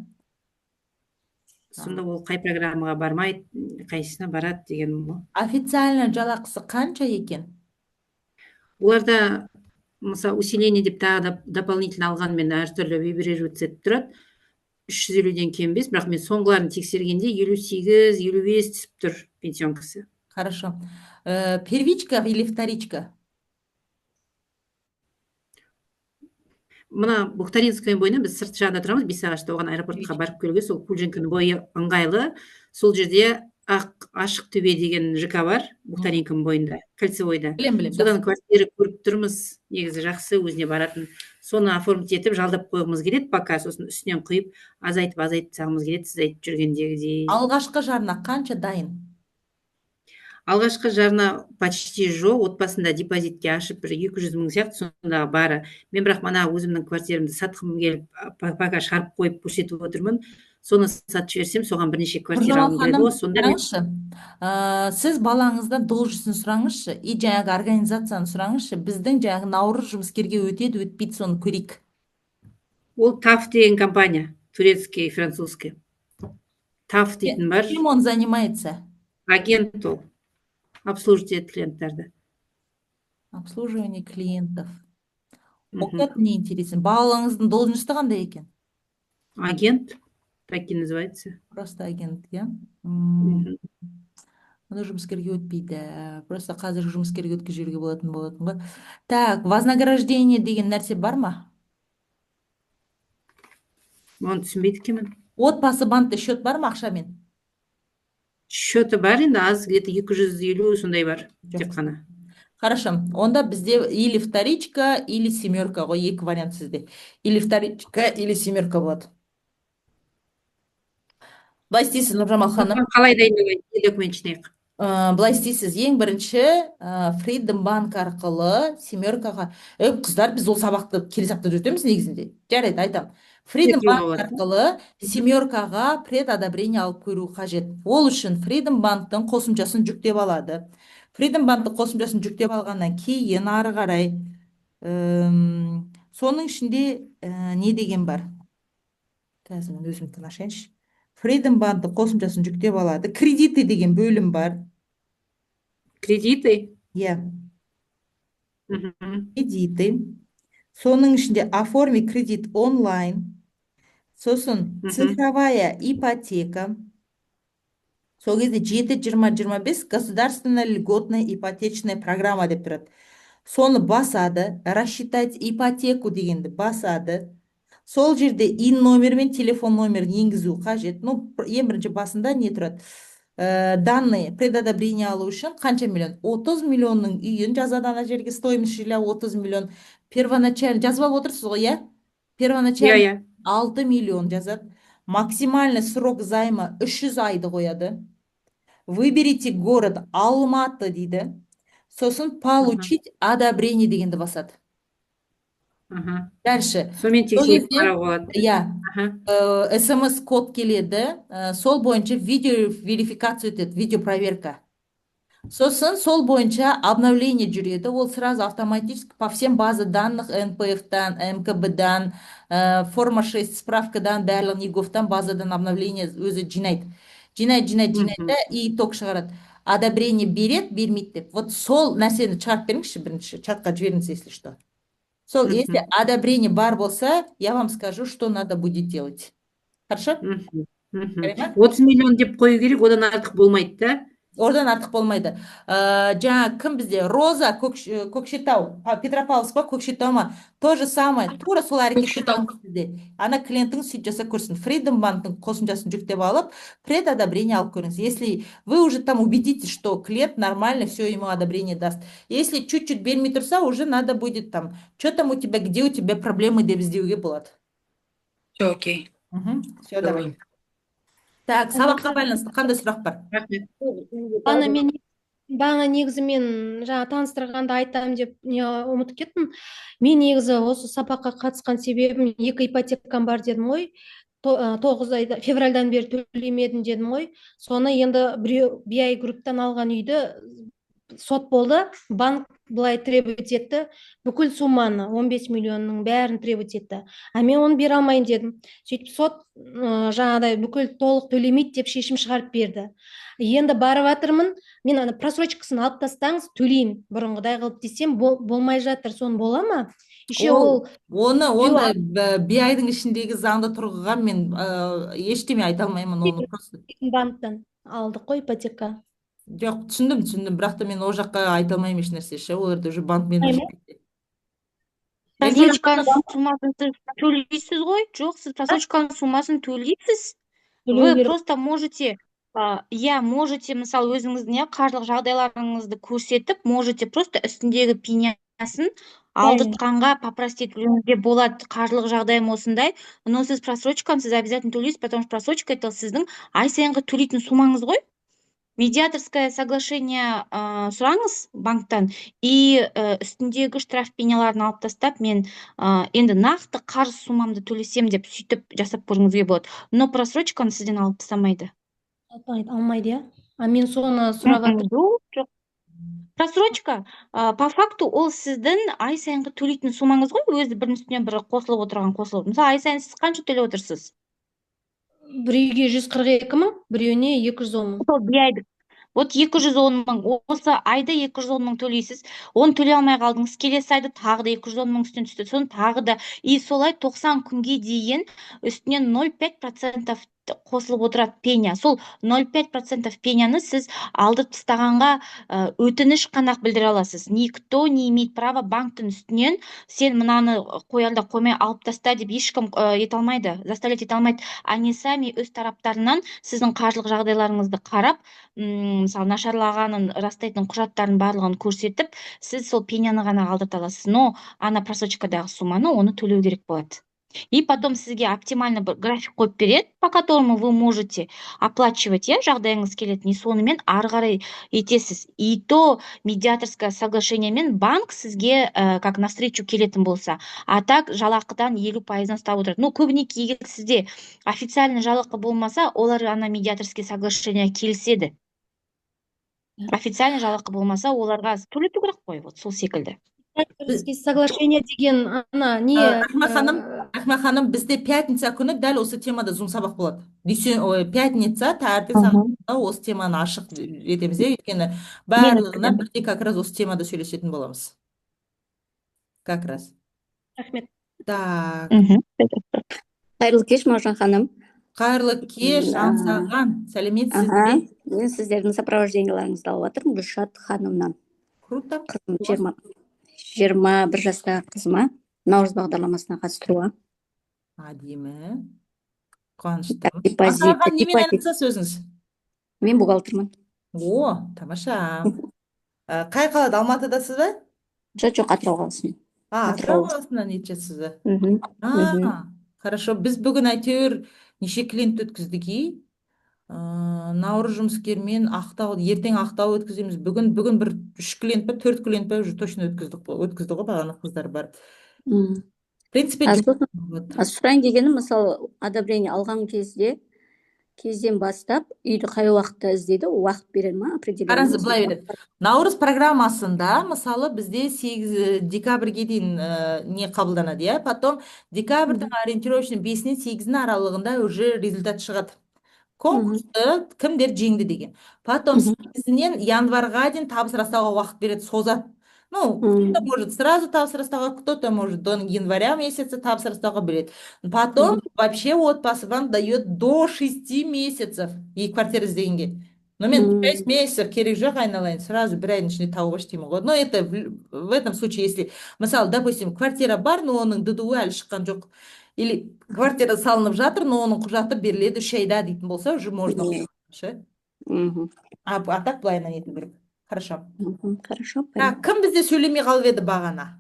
S10: Сонда ол қай программаға бармайды, қайсысына барады деген ғой.
S1: Официально жалақысы қанша екен?
S10: Оларда, мысалы, усиление деп тағы да дополнительно алғанмен әртүрлі вибрироваться етіп тұрады. 350-ден кем емес, бірақ мен соңғыларын тексергенде 58, 55 түсіп тұр пенсионкасы.
S1: Хорошо. Первичка или вторичка?
S10: Мына Бухтаринская бойына, біз сырт жағында тұрамыз, Бесағашта, оған аэропортқа барып келуге сол Кульжинкінің бойы ыңғайлы. Сол жерде ақ ашық төбе деген ЖК бар, Бухтаринканың бойында, кольцевойда.
S1: Білем, білем.
S10: Содан квартира көріп тұрмыз, негізі жақсы, өзіне баратын. Соны оформить етіп, жалдап қойғымыз келеді пока, сосын үстінен құйып, азайтып, азайтып тастағымыз келеді, сіз айтып жүргендегідей.
S1: Алғашқы жарна қанша дайын?
S10: Алғашқы жарна почти жоқ, отбасында депозитке ашып, бір 200 000 сияқты сондағы бары. Мен бірақ мана өзімнің квартирамды сатқым келіп, пока шығарып қойып, көрсетіп отырмын. Соны сатып жіберсем, соған бірнеше квартира
S1: Нұржамал
S10: алғым келеді
S1: ханым,
S10: ғой сонда мен.
S1: Қараңызшы, сіз балаңыздан должностьін сұраңызшы и жаңағы организацияны сұраңызшы. Біздің жаңағы Наурыз жұмыскерге өтеді, өтпейді, соны көрейік.
S10: Ол ТАФ деген компания, турецкий, французский ТАФ дейтін бар.
S1: Чем он занимается?
S10: Агент, ол обслуживать етеді клиенттерді.
S1: Обслуживание клиентов. Ол как мне интересен. Балаңыздың должности қандай екен?
S10: Агент, так и называется.
S1: Просто агент, иә. Онда жұмыскерге өтпейді. Просто қазір жұмыскерге өткізіп жіберуге болатын ғой. Так, вознаграждение деген нәрсе бар ма?
S10: Оны түсінбейді екенмін.
S1: Отбасы банкте счет бар ма ақшамен?
S10: Счеты бар енді, аз, где то 250 сондай бар тек
S1: Жоқ.
S10: қана.
S1: Хорошо, онда бізде или вторичка, или семерка ғой, екі вариант сізде. Или вторичка, или семерка болады. Былай істейсіз, Нұржамал ханым.
S10: Қалай дайындалайын, не документ жинайық?
S1: Былай істейсіз: ең бірінші Freedom Банк арқылы семеркаға, қыздар, біз ол сабақты келесі аптада өтеміз негізінде. Жарайды, айтамын. Freedom
S10: Ертең
S1: Банк
S10: болады.
S1: арқылы семеркаға предодобрение алып көру қажет. Ол үшін Freedom Банктың қосымшасын жүктеп алады. Freedom Банктың қосымшасын жүктеп алғаннан кейін ары қарай соның ішінде не деген бар? Қазір мен өзімдікін ашайыншы. Freedom Банктың қосымшасын жүктеп алады. Кредиты деген бөлім бар.
S10: Кредиты?
S1: Иә. Кредиты. Соның ішінде оформить кредит онлайн. Сосын цифровая ипотека. Сол кезде 7.20.25 государственная льготная ипотечная программа деп тұрады. Соны басады, рассчитать ипотеку дегенді басады. Сол жерде ИИН номер мен телефон номерін енгізу қажет. Ну, ең бірінші басында не тұрады? Данные предодобрение алу үшін қанша миллион? 30 миллионның үйін жазады ана жерге, стоимость жилья 30 миллион. Первоначально жазып алып отырсыз ғой, иә? Первоначально
S10: Иә.
S1: 6 миллион жазады. Максимальный срок займа 300 айды қояды. Выберите город, Алматы дейді. Сосын получить одобрение дегенді басады. Дальше.
S10: Сонымен
S1: Сол
S10: тексеріп
S1: кезде
S10: қарауға болады.
S1: Иә, СМС код келеді, сол бойынша видео верификация өтеді, видео проверка. Сосын сол бойынша обновление жүреді, ол сразу автоматически по всем база данных НПФ-тан, МКБ-дан, форма 6 справкадан, барлығын еговтан, базадан обновление өзі жинайды. Жинайды, жинайды, жинайды да и итог шығарады. Одобрение береді, бермейді деп. Вот сол нәрсені шығарып беріңізші бірінші, чатқа жіберіңіз, если что. Сол, если одобрение бар болса, я вам скажу, что надо будет делать. Хорошо?
S10: Мгм.
S1: Жарай ма?
S10: 30 миллион деп қою керек, одан артық болмайды да.
S1: Одан артық болмайды. Жаңа кім бізде? Роза Көкшетау, Петропавловск па, Көкшетау ма? То же самое, тура сол әрекетті
S11: Көкшетау.
S1: сізде. Ана клиентіңіз сөйтіп жасап көрсін. Freedom банктың қосымшасын жүктеп алып, предодобрение алып көріңіз. Если вы уже там убедитесь, что клиент нормально, все, ему одобрение даст. Если чуть-чуть бермей тұрса, уже надо будет там, что там у тебя, где у тебя проблемы деп іздеуге болады.
S20: Все окей.
S1: Все, давай. Так, сабаққа байланысты қандай сұрақ бар?
S10: Рахмет.
S7: Бағана мен, бағана негізі мен жаңа таныстырғанда айтамын деп не ұмытып кеттім. Мен негізі осы сабаққа қатысқан себебім, екі ипотекам бар дедім ғой. 9 айда, февральдан бері төлемедім дедім ғой. Соны енді біреу BI Групптан алған үйді сот болды, банк былай требовать етті, бүкіл сумманы, 15 миллионның бәрін требовать етті. А мен оны бере алмаймын дедім. Сөйтіп сот жаңағыдай бүкіл толық төлемейді деп шешім шығарып берді. Енді барып жатырмын мен, ана просрочкасын алып тастаңыз, төлеймін бұрынғыдай қылып десем, болмай жатыр. Соны бола ма еще?
S1: Ол
S7: Ол
S1: оны ондай BI-дың ішіндегі заңды тұрғыға мен ештеме айта алмаймын оны просто.
S7: Банктан алдық қой ипотека.
S1: Жоқ, түсіндім, түсіндім, бірақ та мен ол жаққа айта алмаймын ешнәрсе ше, оларда уже банкмен
S7: Ай
S1: уже
S7: ма?
S8: Просрочканың суммасын сіз төлейсіз ғой. Жоқ, сіз просрочканың суммасын төлейсіз.
S7: Төлеу
S8: Вы
S7: керек.
S8: просто можете, иә, можете, мысалы, өзіңіздің, иә, қаржылық жағдайларыңызды көрсетіп, можете просто үстіндегі пенясын алдыртқанға попросить етуіңізге болады: қаржылық жағдайым осындай. Но сіз просрочканы, сіз обязательно төлейсіз, потому что просрочка — это сіздің ай сайынғы төлейтін суммаңыз ғой. Медиаторское соглашение сұраңыз банктан и үстіндегі штраф, пеняларын алып тастап, мен енді нақты қарыз суммамды төлесем деп, сөйтіп жасап көріңізге болады. Но просрочканы сізден алып тастамайды.
S7: Алмайды, алмайды, иә. А мен соны сұрап жатырмын.
S8: Жоқ, просрочка по факту ол сіздің ай сайынғы төлейтін суммаңыз ғой, өзі бірінің үстіне бірі қосылып отырған, қосылып. Мысалы, ай сайын сіз қанша төлеп отырсыз?
S7: Бір үйге 142 000, біреуіне 210 000.
S8: Сол бір айлық, вот, 210 000. Осы айда 210 000 төлейсіз, оны төлей алмай қалдыңыз, келесі айда тағы да 210 000 үстіне түсті, соны тағы да, и солай 90 күнге дейін үстінен 0,5% қосылып отырады пеня. Сол 0,5% пеняны сіз алдырып тастағанға өтініш қана білдіре аласыз. Никто не имеет права банктің үстінен сен мынаны қояр да қоймай алып таста деп ешкім ете алмайды, заставлять ете алмайды. Они сами өз тараптарынан сіздің қаржылық жағдайларыңызды қарап, мысалы, нашарлағанын растайтын құжаттардың барлығын көрсетіп, сіз сол пеняны ғана алдырта аласыз. Но ана просрочкадағы сумманы, оны төлеу керек болады. И потом сізге оптимально бір график қойып береді, по которому вы можете оплачивать, иә, жағдайыңыз келетін, и сонымен ары қарай етесіз. И то медиаторское соглашениемен банк сізге как навстречу келетін болса, а так жалақыдан 50%-ын ұстап отырады. Ну, көбінесе егер сізде официальный жалақы болмаса, олар ана медиаторский соглашение келіседі. Официальный жалақы болмаса, оларға төлету керек қой, вот сол секілді.
S7: Медиаторский соглашение деген ана не?
S1: Рахима ханым, Рахима ханым, бізде пятница күні дәл осы темада зум сабақ болады. Дүйсен, ой, пятница таңертең сағат осы теманы ашық етеміз, иә, өйткені барлығына бірдей как раз осы темада сөйлесетін боламыз. Как раз.
S7: Рахмет.
S1: Так.
S2: Қайырлы кеш, Маржан ханым.
S1: Қайырлы кеш, Аңсаған. Сәлеметсіз бе?
S2: Мен сіздердің сопровожденияларыңызды алып жатырмын Гүлшат ханымнан.
S1: Круто.
S2: Қызым 21 жастағы қызыма Наурыз бағдарламасына қатыстыруға.
S1: Әдемі. Қуаныштымын.
S2: Депозит,
S1: Аңсаған, немен
S2: депозит.
S1: айналысасыз өзіңіз?
S2: Мен бухгалтермін.
S1: О, тамаша. Қай қалада? Алматыдасыз ба?
S2: Жоқ, Атырау қаласынан.
S1: А, Атырау
S2: Атырау.
S1: қаласынан нетесіз бе?
S2: Мхм.
S1: А, хорошо. Біз бүгін әйтеуір неше клиент өткіздік, и? Наурыз жұмыскермен Ақтау, ертең Ақтау өткіземіз. Бүгін бір үш клиент па, төрт клиент па, уже точно өткіздік, өткізді ғой бағана қыздар бар. В принципе,
S2: А сосын
S1: вот.
S2: А сұрайын дегенім, мысалы, одобрение алған кезден бастап үйді қай уақытта іздейді, уақыт береді ма определенный?
S1: Қараңыз, былай береді. Наурыз программасында, мысалы, бізде 8 декабрьге дейін не қабылданады, иә? Потом декабрьдің ориентировочно 5-інен 8-інің аралығында уже результат шығады. Конкурсты кімдер жеңді деген. Потом 8-інен январьға дейін табыс растауға уақыт береді, созады. Ну, кто-то может сразу табыс растауға, кто-то может до января месяца табыс растауға береді. Потом вообще Отбасы банк дает до 6 месяцев и квартира іздегенге. Но мен 6 месяцев керек жоқ, айналайын, сразу бір айдың ішінде тауып аш деймін ғой. Но это в этом случае, если, мысалы, допустим, квартира бар, но оның ДДУ әлі шыққан жоқ. Или квартира салынып жатыр, но оның құжаты беріледі 3 айда дейтін болса, уже можно. Ше? А так былайынан ету керек. Хорошо.
S2: Хорошо.
S1: Так, кім бізде сөйлемей қалып еді бағана?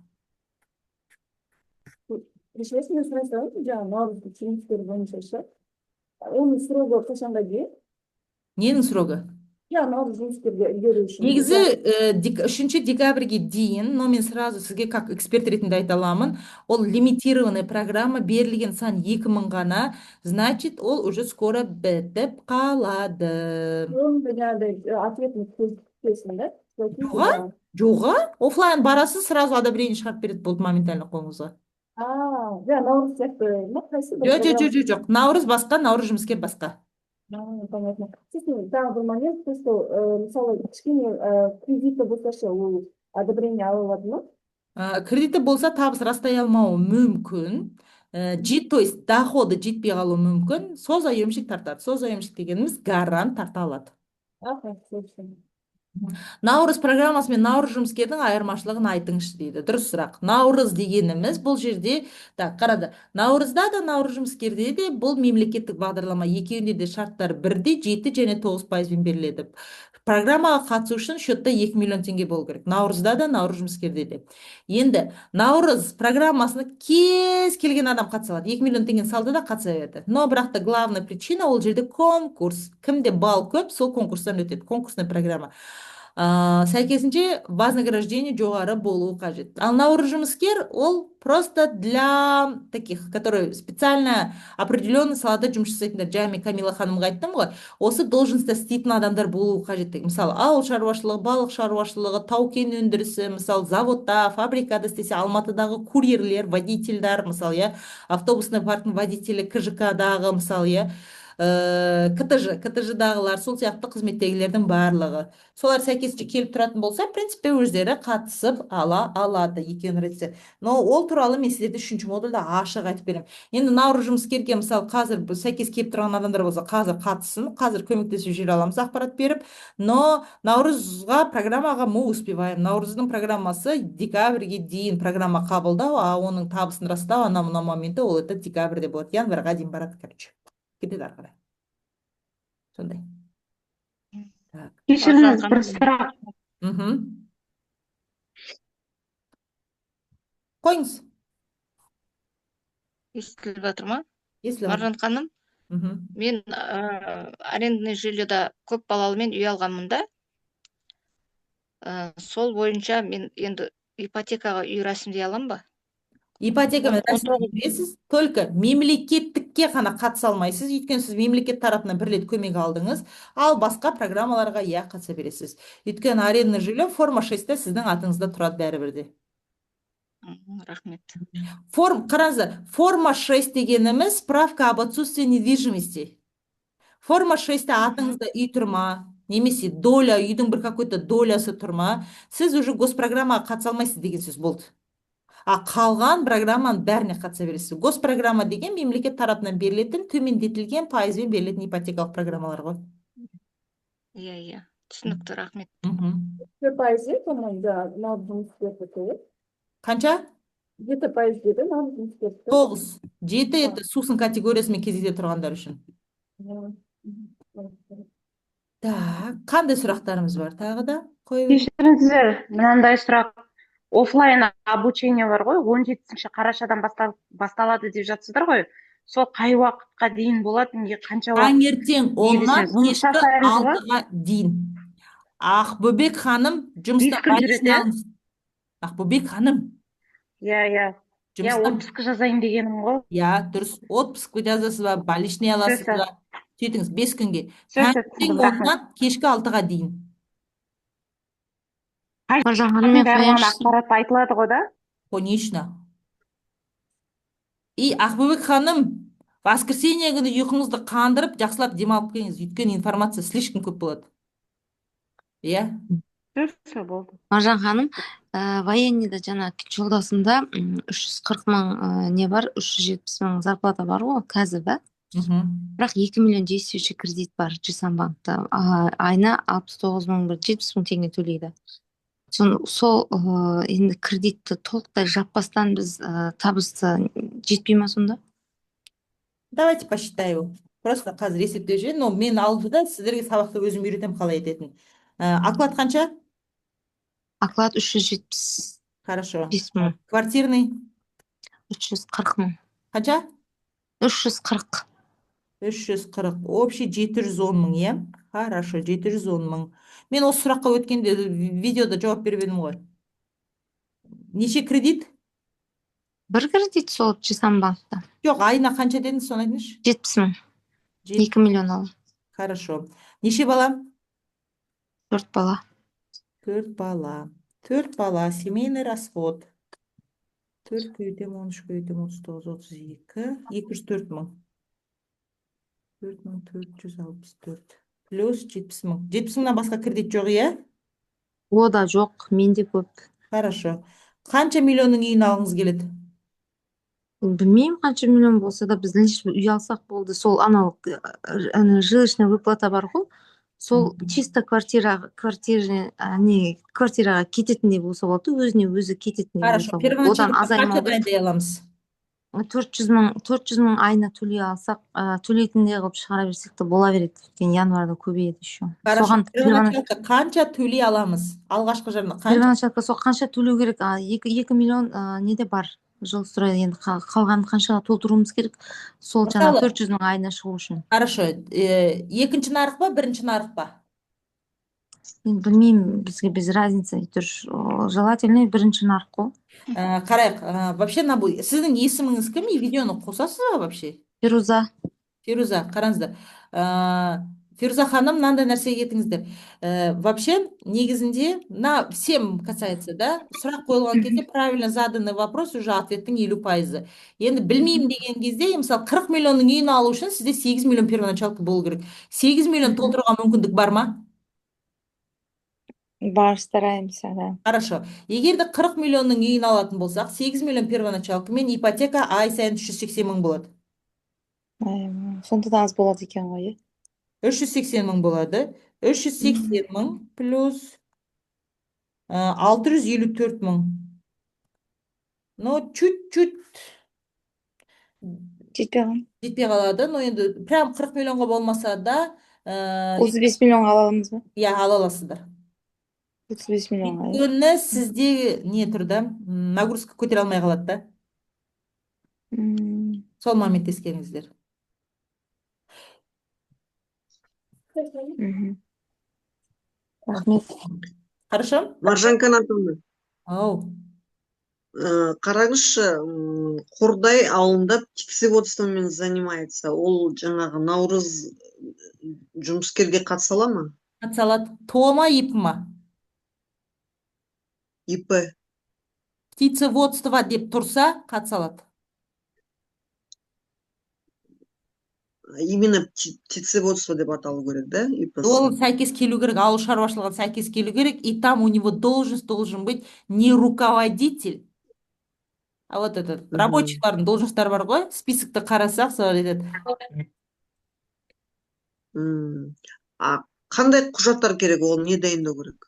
S5: Кешіресіз, мен сұрай салайын, жаңағы Наурыздың жеңістері бойынша ше, оның срогы қашанға дейін?
S1: Ненің срогы?
S5: Иә, Наурыз жеңістерге үлгеру үшін.
S1: Негізі 3 декабрьге дейін, но мен сразу сізге как эксперт ретінде айта аламын, ол лимитированная программа, берілген сан 2000 ғана, значит, ол уже скоро бітіп қалады.
S5: Оның да жаңағыдай ответін күтесің да?
S1: Жоға, жоға, офлайн барасыз, сразу одобрение шығарып береді, болды, моментально қолыңызға.
S5: А, жаңа Наурыз сияқты ма, қайсы бір?
S1: Жоқ, Наурыз басқа, Наурыз жұмыскер басқа.
S5: А, понятно. Сосын тағы бір момент, то что мысалы, кішкене кредиті болса ше, ол одобрение ала алады ма?
S1: Кредиті болса, табыс растай алмауы мүмкін. То есть доходы жетпей қалуы мүмкін. Созаемщик тартады. Созаемщик дегеніміз гарант тарта алады.
S5: Аха, түсінікті.
S1: Наурыз программасы мен Наурыз жұмыскердің айырмашылығын айтыңызшы дейді. Дұрыс сұрақ. Наурыз дегеніміз бұл жерде, так, қарады. Наурызда да, Наурыз жұмыскерде де бұл мемлекеттік бағдарлама. Екеуінде де шарттар бірдей, 7 және 9%-бен беріледі. Программаға қатысу үшін счетта 2 миллион теңге болу керек. Наурызда да, Наурыз жұмыскерде де. Енді Наурыз программасына кез келген адам қатыса алады. 2 миллион теңгені салды да, қатыса берді. Но бірақ та главная причина ол жерде конкурс. Кімде балл көп, сол конкурстан өтеді. Конкурсная программа. Сәйкесінше вознаграждение жоғары болуы қажет. Ал Наурыз жұмыскер ол просто для таких, которые специально определенный салада жұмыс жасайтындар. Жаңа мен Камила ханымға айттым ғой, осы должностьта істейтін адамдар болуы қажет деген. Мысалы, ауыл шаруашылығы, балық шаруашылығы, тау кен өндірісі, мысалы, заводта, фабрикада істесе, Алматыдағы курьерлер, водительдар, мысалы, иә, автобусный парктың водителі, КЖК-дағы, мысалы, иә, КТЖ, КТЖ-дағылар, сол сияқты қызметтегілердің барлығы. Солар сәйкесінше келіп тұратын болса, в принципе, өздері қатысып ала алады екеуін ретте. Но ол туралы мен сіздерге үшінші модульда ашық айтып беремін. Енді Наурыз жұмыскерге, мысалы, қазір сәйкес келіп тұрған адамдар болса, қазір қатыссын, қазір көмектесіп жібере аламыз ақпарат беріп. Но Наурызға программаға мы успеваем. Наурыздың программасы декабрьге дейін программа қабылдау, а оның табысын растау, анау мынау моменті, ол это декабрьде болады, январьға дейін барады, короче. Кетеді ары қарай. Сондай. Так.
S9: Кешіріңіз, бір сұрақ.
S1: Қойыңыз.
S3: Естіліп жатыр ма?
S1: Естіліп жатыр.
S3: Маржан ханым, мен арендный жильеда көп балалымен үй алғанмын да. Сол бойынша мен енді ипотекаға үй рәсімдей аламын ба?
S1: Ипотекамен
S3: Он
S1: рәсімдей
S3: тоғыз
S1: бересіз, только мемлекеттікке ғана қатыса алмайсыз, өйткені сіз мемлекет тарапынан бір рет көмек алдыңыз, ал басқа программаларға, иә, қатыса бересіз. Өйткені арендный жилье форма 6-та сіздің атыңызда тұрады бәрібір де.
S3: Рахмет.
S1: Қараңыздар, форма 6 дегеніміз справка об отсутствии недвижимости. Форма 6-та атыңызда үй тұр ма, немесе доля, үйдің бір какой-то долясы тұр ма, сіз уже госпрограммаға қатыса алмайсыз деген сөз болды. А қалған программаның бәріне қатыса бересіз. Госпрограмма деген мемлекет тарапынан берілетін төмендетілген пайызбен берілетін ипотекалық программалар ғой.
S3: Иә, түсінікті, рахмет.
S5: 7% иә, по-моему, да, Наурыз жұмыскердікі, иә?
S1: Қанша?
S5: 7% деді Наурыз жұмыскердікі.
S1: 9. 7 это сусын категориясымен кезекте тұрғандар үшін. Так, қандай сұрақтарымыз бар тағы да? Қоя берейік.
S9: Кешіріңіздер, мынандай сұрақ. Оффлайн обучение бар ғой, 17 қарашадан басталады деп жатсыздар ғой. Сол қай уақытқа дейін болады, неге қанша уақыт?
S1: Таңертең
S9: Неге
S1: 10-нан
S9: десеңіз, жұмыс
S1: кешкі
S9: жасаймыз ғой.
S1: 6-ға дейін. Ақбөбек ханым, жұмыста
S9: 5 күн жүреді,
S1: больничный
S9: иә?
S1: алыңыз. Ақбөбек ханым,
S9: Иә. Иә,
S1: жұмыстан
S9: отпуск жазайын дегенім ғой.
S1: Иә, дұрыс. Отпуск жазасыз ба, больничный аласыз
S9: Всё,
S1: ба? Сөйтіңіз, 5 күнге.
S9: Всё, всё,
S1: Таңертең
S9: түсіндім, рахмет.
S1: 10-нан кешкі 6-ға дейін.
S8: Маржан ханым, мен
S9: Барлығын
S8: қояйыншы.
S9: ақпарат айтылады ғой да?
S1: Конечно. И Ақбөбек ханым, воскресенье күні ұйқыңызды қандырып, жақсылап демалып келіңіз. Өйткені информация слишком көп болады. Иә?
S9: Всё, всё, болды.
S8: Маржан ханым, военныйда жаңа жолдасымда 340 мың не бар, 370 мың зарплата бар ғой қазір да. Бірақ 2 миллион действующий кредит бар Жусан банкта. Айына 69 мың, бір 70 мың теңге төлейді. Сол енді кредитті толықтай жаппастан біз табысты жетпей ма сонда?
S1: Давайте посчитаю. Просто қазір есептеп жіберейін, но мен алдыда сіздерге сабақты өзім үйретемін қалай ететінін. Оклад қанша?
S8: Оклад 375
S1: Хорошо.
S8: мың.
S1: Квартирный?
S8: 340 мың.
S1: Қанша?
S8: 340.
S1: 340. Общий 710 мың, иә? Хорошо, 710 мың. Мен осы сұраққа өткенде видеода жауап беріп едім ғой. Неше кредит?
S8: Бір кредит сол Жусан банкта.
S1: Жоқ, айына қанша дедіңіз, соны айтыңызшы.
S8: 70 мың. 2 миллион алым.
S1: Хорошо. Неше бала?
S8: Төрт бала.
S1: Төрт бала. Төрт бала, семейный расход. Төрт көбейтем, 13 көбейтем, 39, 32, 204 мың. 4464. Плюс 70 мың. 70 мыңнан басқа кредит жоқ, иә?
S8: О да жоқ, менде көп.
S1: Хорошо. Қанша миллионның үйін алғыңыз келеді?
S8: Білмеймін, қанша миллион болса да, біз лишь үй алсақ болды. Сол анау ана жилищная выплата бар ғой, сол чисто квартира, не, квартираға кететіндей болса болды, өзіне өзі кететіндей
S1: Хорошо.
S8: болса болды. Одан
S1: Первоначально қанша
S8: азаймау керек.
S1: дайындай аламыз?
S8: 400 мың, 400 мың айына төлей алсақ, төлейтіндей қылып шығара берсек те бола береді, өйткені январьда көбейеді еще.
S1: Хорошо.
S8: Соған
S1: Первоначалка қанша төлей аламыз? Алғашқы жарна қанша?
S8: Первоначалка сол қанша төлеу керек? А, 2 миллион неде бар, Жилстрой, енді қалғанын қаншаға толтыруымыз керек сол жаңағы
S1: Мысалы,
S8: 400 мың айына шығу үшін?
S1: Хорошо. Екінші нарық па, бірінші нарық па?
S8: Енді білмеймін, бізге без разницы, әйтеуір желательно бірінші нарық қой.
S1: Қарайық, вообще мына бұл сіздің есіміңіз кім? И видеоны қосасыз ба вообще?
S8: Фируза.
S1: Фируза, қараңыздар. Фируза ханым, мынандай нәрсеге кетіңіздер. Вообще, негізінде, мына всем касается, да? Сұрақ қойылған кезде, правильно заданный вопрос уже ответтің 50%-ы. Енді білмеймін деген кезде, мысалы, 40 миллионның үйін алу үшін сізде 8 миллион первоначалка болу керек. 8 миллион толтыруға мүмкіндік бар ма?
S12: Бар, стараемся, да.
S1: Хорошо. Егер де 40 миллионның үйін алатын болсақ, 8 миллион первоначалкамен ипотека ай сайын 380 мың болады.
S12: Ай, сонда да аз болады екен ғой, иә?
S1: 380 мың болады. 380 мың плюс 654 мың. Ну, чуть-чуть
S12: Жетпей қалған.
S1: Жетпей қалады. Но енді прям 40 миллионға болмаса да,
S12: 35 миллионға ала аламыз ба?
S1: Иә, ала аласыздар.
S12: 35 миллионға, иә.
S1: Өйткені сізде не тұр да, нагрузка көтере алмай қалады да. Сол моментті ескеріңіздер.
S12: Рахмет.
S1: Хорошо?
S21: Маржан Канатовна.
S1: Ау.
S21: Қараңызшы, Қордай ауылында птицеводствомен занимается. Ол жаңағы Наурыз жұмыскерге қатыса ала ма?
S1: Қатыса алады. ТОО ма, ИП ма?
S21: ИП.
S1: Птицеводство деп тұрса, қатыса алады.
S21: Именно птицеводство деп аталу керек, да? ИП-сы?
S1: Ол сәйкес келу керек, ауыл шаруашылығына сәйкес келу керек, и там у него должность должен быть не руководитель, а вот этот рабочийлардың должностьтары бар ғой, списокті қарасақ, солар айтады.
S21: А қандай құжаттар керек, ол не дайындау керек?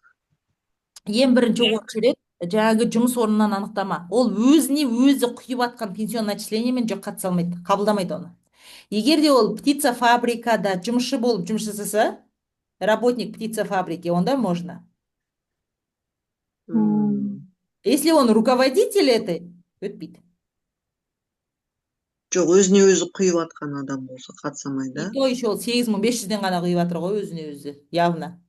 S1: Ең бірінші очередь жаңағы жұмыс орнынан анықтама. Ол өзіне өзі құйып атқан пенсионный отчислениемен жоқ, қатыса алмайды, қабылдамайды оны. Егер де ол птица фабрикада жұмысшы болып жұмыс жасаса, работник птица фабрики, онда можно. Если он руководитель этой, өтпейді.
S21: Жоқ, өзіне өзі құйып атқан адам болса қатыса алмайды,
S1: И то еще ол 8500-ден ғана құйып жатыр ғой өзіне өзі, явно.